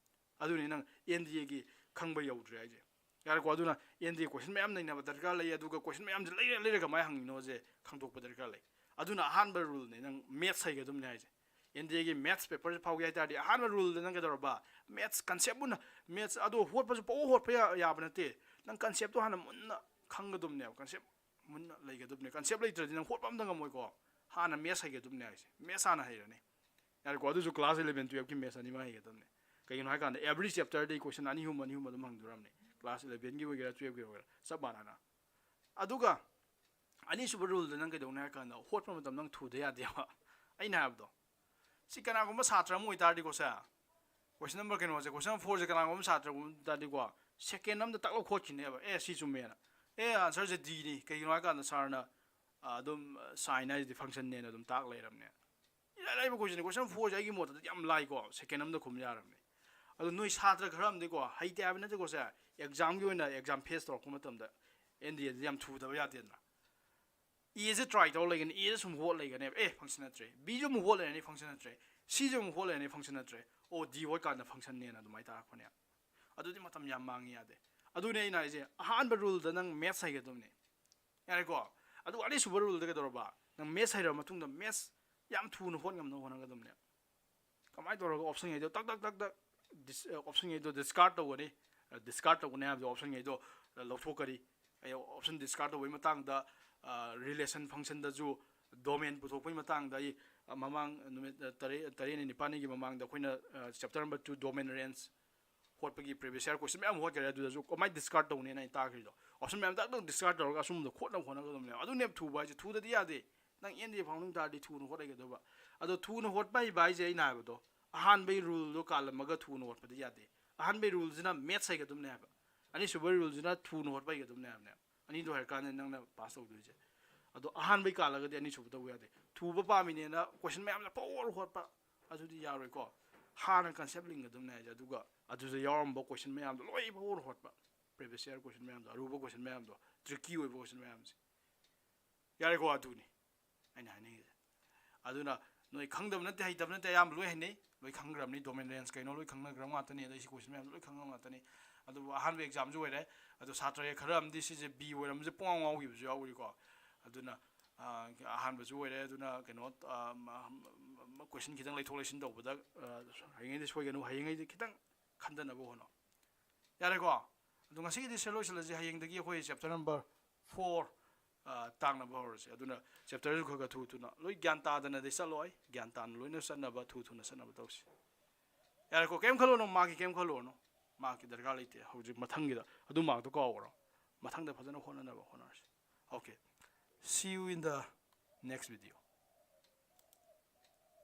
ꯑꯗꯨꯅꯤ ꯅꯪ ꯑꯦꯟ ꯗꯤ ꯑꯦꯒꯤ ꯈꯪꯕ ꯌꯧꯗ꯭ꯔꯦ ꯍꯥꯏꯁꯦ꯫ ꯌꯥꯔꯦꯀꯣ? ꯑꯗꯨꯅ ꯑꯦꯟ ꯗꯤ ꯑꯦ ꯀꯣꯏꯁꯟ ꯃꯌꯥꯝ ꯅꯩꯅꯕ ꯗꯔꯀꯥꯔ ꯂꯩ, ꯑꯗꯨꯒ ꯀꯣꯏꯁꯟ ꯃꯌꯥꯝꯁꯦ ꯂꯩꯔ ꯂꯩꯔ ꯀꯃꯥꯏꯅ ꯍꯪꯉꯤꯅꯣꯁꯦ ꯈꯪꯗꯣꯛꯄ ꯗꯔꯀꯥꯔ ꯂꯩ꯫ ꯑꯗꯨꯅ ꯑꯍꯥꯟꯕ ꯔꯨꯜꯅꯦ ꯅꯪ ꯃꯦꯠꯁ ꯍꯩꯒꯗꯕꯅꯦ ꯍꯥꯏꯁꯦ꯫ ꯑꯦꯟ ꯗꯤ ꯑꯦꯒꯤ ꯃꯦꯠꯁ ꯄꯦꯄꯔꯁꯦ ꯐꯥꯎꯒꯦ ꯍꯥꯏ ꯇꯥꯔꯗꯤ ꯑꯍꯥꯟꯕ ꯔꯨꯜꯗ ꯅꯪ ꯀꯩꯗꯧꯔꯕ? ꯃꯦꯠꯁ ꯀꯟꯁꯦꯞ ꯃꯨꯟꯅ, ꯃꯦꯠꯁ ꯑꯗꯣ ꯍꯣꯠꯄꯁꯨ ꯄꯪꯍꯣꯠ ꯍꯣꯠꯄ ꯌꯥ-, ꯌꯥꯕ ꯅꯠꯇꯦ꯫ ꯅꯪ ꯀꯟꯁꯦꯞꯇꯣ ꯍꯥꯟꯅ ꯃꯨꯟꯅ ꯈꯪꯒꯗꯕꯅꯦꯕ, ꯀꯟꯁꯦꯞ ꯃꯨꯟꯅ ꯂꯩꯒꯗꯕꯅꯦ꯫ ꯀꯟꯁꯦꯞ ꯂꯩꯇ꯭ꯔꯗꯤ ꯅꯪ ꯍꯣꯠꯄ ꯑꯝꯇ ꯉꯝꯃꯣꯏꯀꯣ꯫ ꯍꯥꯟꯅ ꯃꯦꯠꯁ ꯍꯩꯒꯗꯕꯅꯦ ꯍꯥꯏꯁꯦ, ꯃꯦꯠꯁ ꯍꯥꯟꯅ ꯍꯩꯔꯅꯤ꯫ ꯌꯥꯔꯦꯀꯣ? ꯑꯗꯨꯁꯨ ꯀ꯭ꯂꯥꯁ ꯏꯂꯚꯦꯟ ꯇꯨꯌꯦꯜꯞꯀꯤ ꯃꯦꯠꯁ ꯑꯅꯤꯃꯛ ꯍꯩꯒꯗꯕꯅꯦ꯫ ꯀꯩꯒꯤꯅꯣ ꯍꯥꯏ ꯀꯥꯟꯗ every chapterꯗꯒꯤ ꯀꯣꯏꯁꯟ ꯑꯅꯤ ꯑꯍꯨꯝ, ꯑꯅꯤ ꯑꯍꯨꯝ ꯑꯗꯨꯝ ꯍꯪꯗꯣꯔꯝꯅꯦ, ꯀ꯭ꯂꯥꯁ ꯏꯂꯚꯦꯟꯒꯤ ꯑꯣꯏꯒꯦꯔꯥ ꯇꯨꯌꯦꯜꯞꯀꯤ ꯑꯣꯏꯒꯦꯔꯥ ꯆꯞ ꯃꯥꯟꯅꯅ꯫ ꯑꯗꯨꯒ ꯑꯅꯤꯁꯨꯕ ꯔꯨꯜꯗ ꯅꯪ ꯀꯩꯗꯧꯅꯤ ꯍꯥꯏ ꯀꯥꯟꯗ ꯍꯣꯠꯄ ꯃꯇꯝꯗ ꯅꯪ ꯊꯨꯗ ꯌꯥꯗꯦꯕ꯫ ꯑꯩꯅ ꯍꯥꯏꯕꯗꯣ, ꯁꯤ ꯀꯅꯥꯒꯨꯝꯕ ꯁꯥꯇ꯭ꯔ ꯑꯃ ꯑꯣꯏꯇꯥꯔꯗꯤꯀꯣ ꯁꯦ, ꯀꯣꯏꯁꯟ ꯅꯝꯕꯔ ꯀꯩꯅꯣꯁꯦ, ꯀꯣꯏꯁꯟ ꯅꯝꯕꯔ ꯐꯣꯔꯁꯦ ꯀꯅꯥꯒꯨꯝꯕ ꯁꯥꯇ꯭ꯔ ꯑꯣꯏ ꯇꯥꯔꯗꯤꯀꯣ, ꯁꯦꯀꯦꯟ ꯑꯃꯗ ꯇꯥꯛ ꯂꯧ ꯈꯣꯠꯈꯤꯅꯦꯕ, "ꯑꯦ, ꯁꯤ ꯆꯨꯝꯃꯦꯅ"꯫ ꯑꯦ, ꯑꯟꯁꯔꯁꯦ ꯗꯤꯅꯤ꯫ ꯀꯩꯒꯤꯅꯣ ꯍꯥꯏ ꯀꯥꯟꯗ ꯁꯥꯔꯅ, ꯑ, ꯑꯗꯨꯝ, ꯑ, ꯁꯥꯏꯟ ꯍꯥꯏꯁꯤꯗꯤ ꯐꯪꯁꯟꯅꯦꯅ ꯑꯗꯨꯝ ꯇꯥꯛ ꯂꯩꯔꯕꯅꯦ꯫ ꯏꯔꯥꯏ ꯂꯥꯏꯕ ꯀꯣꯏꯁꯟꯅꯤ꯫ ꯀꯣꯏꯁꯟ ꯐꯣꯔꯁꯦ ꯑꯩꯒꯤ ꯃꯣꯠꯇꯗꯤ ꯌꯥꯝ ꯂꯥꯏꯀꯣ, ꯁꯦꯀꯦꯟ ꯑꯃꯗ ꯈꯨꯝ ꯌꯥꯔꯕꯅꯦ꯫ ꯑꯗꯣ ꯅꯣꯏ ꯁꯥꯇ꯭ꯔ ꯈꯔ ꯑꯃꯗꯤꯀꯣ, ꯍꯩꯇꯦ ꯍꯥꯏꯕ ꯅꯠꯇꯦꯀꯣ ꯁꯦ, ꯑꯦꯛꯖꯥꯝꯒꯤ ꯑꯣꯏꯅ ꯑꯦꯛꯖꯥꯝ ꯐꯦꯁ ꯇꯧꯔꯛꯄ ꯃꯇꯝꯗ ꯑꯦꯟ ꯗꯤ ꯑꯦꯗ ꯌꯥꯝ ꯊꯨꯗꯕ ꯌꯥꯗꯦꯗꯅ꯫ ꯑꯦꯁꯦ ꯇ꯭ꯔꯥꯏ ꯇꯧꯔ ꯂꯩꯒꯅꯤ, ꯑꯦꯗ ꯁꯨꯝ ꯍꯣꯠ ꯂꯩꯒꯅꯦꯕ, ꯑꯦ ꯐꯪꯁꯟ ꯅꯠꯇ꯭ꯔꯦ, ꯕꯤꯁꯨ ꯑꯃꯨꯛ ꯍꯣꯠ ꯂꯩꯔꯅꯤ, ꯐꯪꯁꯟ ꯅꯠꯇ꯭ꯔꯦ, ꯁꯤꯁꯨ ꯑꯃꯨꯛ ꯍꯣꯠ ꯂꯩꯔꯅꯤ, ꯐꯪꯁꯟ ꯅꯠꯇ꯭ꯔꯦ, ꯑꯣ ꯗꯤ ꯍꯣꯠ ꯀꯥꯟꯗ ꯐꯪꯁꯟꯅꯦꯅ ꯑꯗꯨꯃꯥꯏꯅ ꯇꯥꯔꯛꯄꯅꯦ꯫ ꯑꯗꯨꯗꯤ ꯃꯇꯝ ꯌꯥꯝ ꯃꯥꯡꯉꯤ, ꯌꯥꯗꯦ꯫ ꯑꯗꯨꯅꯦ ꯑꯩꯅ ꯍꯥꯏꯁꯦ, ꯑꯍꯥꯟꯕ ꯔꯨꯜꯗ ꯅꯪ ꯃꯦꯠꯁ ꯍꯩꯒꯗꯕꯅꯦ, ꯌꯥꯔꯦꯀꯣ? ꯑꯗꯨꯒ ꯑꯅꯤꯁꯨꯕ ꯔꯨꯜꯗ ꯀꯩꯗꯧꯔꯕ? ꯅꯪ ꯃꯦꯠꯁ ꯍꯩꯔꯕ ꯃꯇꯨꯡꯗ ꯃꯦꯠꯁ ꯌꯥꯝ ꯊꯨꯅ ꯍꯣꯠ ꯉꯝꯅꯕ ꯍꯣꯠꯅꯒꯗꯕꯅꯦ꯫ ꯀꯃꯥꯏꯅ ꯇꯧꯔꯒ ꯑꯣꯞꯁꯟꯉꯩꯗꯣ ꯇꯛ ꯇꯛ ꯇꯛ ꯇꯛ dis- optionꯉꯩꯗꯣ ꯗꯤꯁꯀꯥꯔꯠ ꯇꯧꯒꯅꯤ, ꯗꯤꯁꯀꯥꯔꯠ ꯇꯧꯒꯅꯤ ꯍꯥꯏꯕꯗꯣ optionꯉꯩꯗꯣ ꯂꯧꯊꯣꯛꯀꯅꯤ꯫ ꯑꯩ option ꯗꯤꯁꯀꯥꯔꯠ ꯇꯧꯕꯒꯤ ꯃꯇꯥꯡꯗ, ꯔꯤꯂꯦꯁꯟ ꯐꯪꯁꯟꯗꯁꯨ ꯗꯣꯃꯦꯟ ꯄꯨꯊꯣꯛꯄꯒꯤ ꯃꯇꯥꯡꯗ ꯑꯩ, ꯑ, ꯃꯃꯥꯡ ꯅꯨꯃꯤꯠ, ꯑ, ꯇꯔꯦꯠ, ꯇꯔꯦꯠꯅꯤ ꯅꯤꯄꯥꯜꯅꯤꯒꯤ ꯃꯃꯥꯡꯗ ꯑꯩꯈꯣꯏꯅ, ꯑ, chapter number two domain range ꯍꯣꯠꯄꯒꯤ ꯄ꯭ꯔꯤꯚꯤꯌꯁ ꯏꯌꯥꯔ ꯀꯣꯏꯁꯟ ꯃꯌꯥꯝ ꯍꯣꯠꯈ꯭ꯔꯦ, ꯑꯗꯨꯗꯁꯨ ꯀꯃꯥꯏꯅ ꯗꯤꯁꯀꯥꯔꯠ ꯇꯧꯅꯦꯅ ꯑꯩ ꯇꯥꯈ꯭ꯔꯤꯗꯣ꯫ ꯑꯣꯞꯁꯟ ꯃꯌꯥꯝ ꯇꯛ ꯇꯛ ꯗꯤꯁꯀꯥꯔꯠ ꯇꯧꯔꯒ ꯑꯁꯨꯝꯕꯗ ꯈꯣꯠꯅꯕ ꯍꯣꯠꯅꯒꯗꯕꯅꯦꯕ꯫ ꯑꯗꯨꯅꯦꯕ ꯊꯨꯕ ꯍꯥꯏꯁꯦ꯫ ꯊꯨꯗꯗꯤ ꯌꯥꯗꯦ꯫ ꯅꯪ ꯑꯦꯟ ꯗꯤ ꯑꯦ ꯐꯥꯎꯅꯤꯡ ꯇꯥꯔꯗꯤ ꯊꯨꯅ ꯍꯣꯠ ꯍꯩꯒꯗꯕ꯫ ꯑꯗꯣ ꯊꯨꯅ ꯍꯣꯠꯄ ꯍꯩꯕ ꯍꯥꯏꯁꯦ ꯑꯩꯅ ꯍꯥꯏꯕꯗꯣ, ꯑꯍꯥꯟꯕꯒꯤ ꯔꯨꯜꯗꯣ ꯀꯥꯜꯂꯝꯃꯒ ꯊꯨꯅ ꯍꯣꯠꯄꯗꯤ ꯌꯥꯗꯦ꯫ ꯑꯍꯥꯟꯕꯒꯤ ꯔꯨꯜꯁꯤꯅ ꯃꯦꯠꯁ ꯍꯩꯒꯗꯕꯅꯦ ꯍꯥꯏꯕ, ꯑꯅꯤꯁꯨꯕꯒꯤ ꯔꯨꯜꯁꯤꯅ ꯊꯨꯅ ꯍꯣꯠꯄ ꯍꯩꯒꯗꯕꯅꯦ ꯍꯥꯏꯕꯅꯦ꯫ ꯑꯅꯤꯗꯣ ꯍꯩꯔꯀꯥꯟꯗ ꯅꯪꯅ ꯄꯥꯁ ꯇꯧꯗꯣꯏꯁꯦ꯫ ꯑꯗꯣ ꯑꯍꯥꯟꯕꯒꯤ ꯀꯥꯜꯂꯒꯗꯤ ꯑꯅꯤꯁꯨꯕ ꯇꯧꯕ ꯌꯥꯗꯦ꯫ ꯊꯨꯕ ꯄꯥꯝꯃꯤꯅꯦꯅ ꯀꯣꯏꯁꯟ ꯃꯌꯥꯝꯁꯦ ꯄꯪꯍꯣꯠ ꯍꯣꯠꯄ, ꯑꯗꯨꯗꯤ ꯌꯥꯔꯣꯏꯀꯣ꯫ ꯍꯥꯟꯅ ꯀꯟꯁꯦꯞ ꯂꯤꯡꯒꯗꯕꯅꯦ ꯍꯥꯏꯁꯦ꯫ ꯑꯗꯨꯒ ꯑꯗꯨꯗ ꯌꯥꯎꯔꯝꯕ ꯀꯣꯏꯁꯟ ꯃꯌꯥꯝꯗꯣ ꯂꯣꯏ ꯄꯪꯍꯣꯠ ꯍꯣꯠꯄ, ꯄ꯭ꯔꯤꯚꯤꯌꯁ ꯏꯌꯥꯔ ꯀꯣꯏꯁꯟ ꯃꯌꯥꯝꯗꯣ, ꯑꯔꯨꯕ ꯀꯣꯏꯁꯟ ꯃꯌꯥꯝꯗꯣ, ꯇ꯭ꯔꯤꯛꯀꯤ ꯑꯣꯏꯕ ꯀꯣꯏꯁꯟ ꯃꯌꯥꯝꯁꯦ꯫ ꯌꯥꯔꯦꯀꯣ? ꯑꯗꯨꯅꯤ ꯑꯩꯅ ꯍꯥꯏꯅꯤꯡꯉꯤꯁꯦ꯫ ꯑꯗꯨꯅ ꯅꯣꯏ ꯈꯪꯗꯕ ꯅꯠꯇꯦ, ꯍꯩꯇꯕ ꯅꯠꯇꯦ, ꯑꯌꯥꯝꯕ ꯂꯣꯏ ꯍꯩꯅꯩ, ꯂꯣꯏ ꯈꯪꯈ꯭ꯔꯕꯅꯤ꯫ ꯗꯣꯃꯦꯟ ꯔꯦꯟꯖ ꯀꯩꯅꯣ ꯂꯣꯏ ꯈꯪꯅꯈ꯭ꯔꯕ ꯉꯥꯛꯇꯅꯤ, ꯑꯗꯩ ꯁꯤ ꯀꯣꯏꯁꯟ ꯃꯌꯥꯝꯁꯨ ꯂꯣꯏ ꯈꯪꯉꯕ ꯉꯥꯛꯇꯅꯤ꯫ ꯑꯗꯨꯕꯨ ꯑꯍꯥꯟꯕ ꯑꯦꯛꯖꯥꯝꯁꯨ ꯑꯣꯏꯔꯦ, ꯑꯗꯣ ꯁꯥꯇ꯭ꯔ ꯈꯔ ꯑꯃꯗꯤ ꯁꯤꯁꯦ ꯕꯤ ꯑꯣꯏꯔꯝꯕꯁꯦ ꯄꯨꯡꯉꯥꯎ ꯉꯥꯎꯈꯤꯕꯁꯨ ꯌꯥꯎꯔꯤꯀꯣ꯫ ꯑꯗꯨꯅ, ꯑ, ꯑꯍꯥꯟꯕꯁꯨ ꯑꯣꯏꯔꯦ, ꯑꯗꯨꯅ ꯀꯩꯅꯣ, ꯑ, ꯃ-, ꯃ-, ꯃ-, ꯀꯣꯏꯁꯟ ꯈꯤꯇꯪ ꯂꯩꯊꯣꯛ ꯂꯩꯁꯤꯟ ꯇꯧꯕꯗ, ꯑ, ꯍꯌꯦꯡꯉꯩꯗꯤ ꯁꯣꯏꯒꯅꯨ, ꯍꯌꯦꯡꯉꯩꯗꯤ ꯈꯤꯇꯪ ꯈꯟꯊꯅꯕ ꯍꯣꯠꯅꯧ꯫ ꯌꯥꯔꯦꯀꯣ? ꯑꯗꯣ ꯉꯁꯤꯒꯤꯗꯤ ꯁꯤ ꯂꯣꯏꯁꯤꯜꯂꯁꯤ꯫ ꯍꯌꯦꯡꯗꯒꯤ ꯑꯩꯈꯣꯏ ꯆꯦꯞꯇꯔ ꯅꯝꯕꯔ ꯐꯣꯔ, ꯑ, ꯇꯥꯛꯅꯕ ꯍꯧꯔꯁꯤ꯫ ꯑꯗꯨꯅ ꯆꯦꯞꯇꯔꯁꯨ ꯈꯔ ꯈꯔ ꯊꯨ ꯊꯨꯅ, ꯂꯣꯏ ꯒ꯭ꯌꯥꯟ ꯇꯥꯗꯅꯗꯤ ꯆꯠꯂꯣꯏ, ꯒ꯭ꯌꯥꯟ ꯇꯥꯅ ꯂꯣꯏꯅ ꯆꯠꯅꯕ, ꯊꯨ ꯊꯨꯅ ꯆꯠꯅꯕ ꯇꯧꯁꯤ꯫ ꯌꯥꯔꯦꯀꯣ? ꯀꯩꯝ ꯈꯜꯂꯨꯅꯨ, ꯃꯥꯔꯛꯀꯤ ꯀꯩꯝ ꯈꯜꯂꯨꯔꯅꯨ, ꯃꯥꯔꯛꯀꯤ ꯗꯔꯀꯥꯔ ꯂꯩꯇꯦ ꯍꯧꯖꯤꯛ꯫ ꯃꯊꯪꯒꯤꯗ ꯑꯗꯨ ꯃꯥꯔꯛꯇꯣ ꯀꯥꯎꯈ꯭ꯔꯣ, ꯃꯊꯪꯗ ꯐꯖꯅ ꯍꯣꯠꯅꯅꯕ ꯍꯣꯠꯅꯔꯁꯤ꯫ Okay, see you in the next video.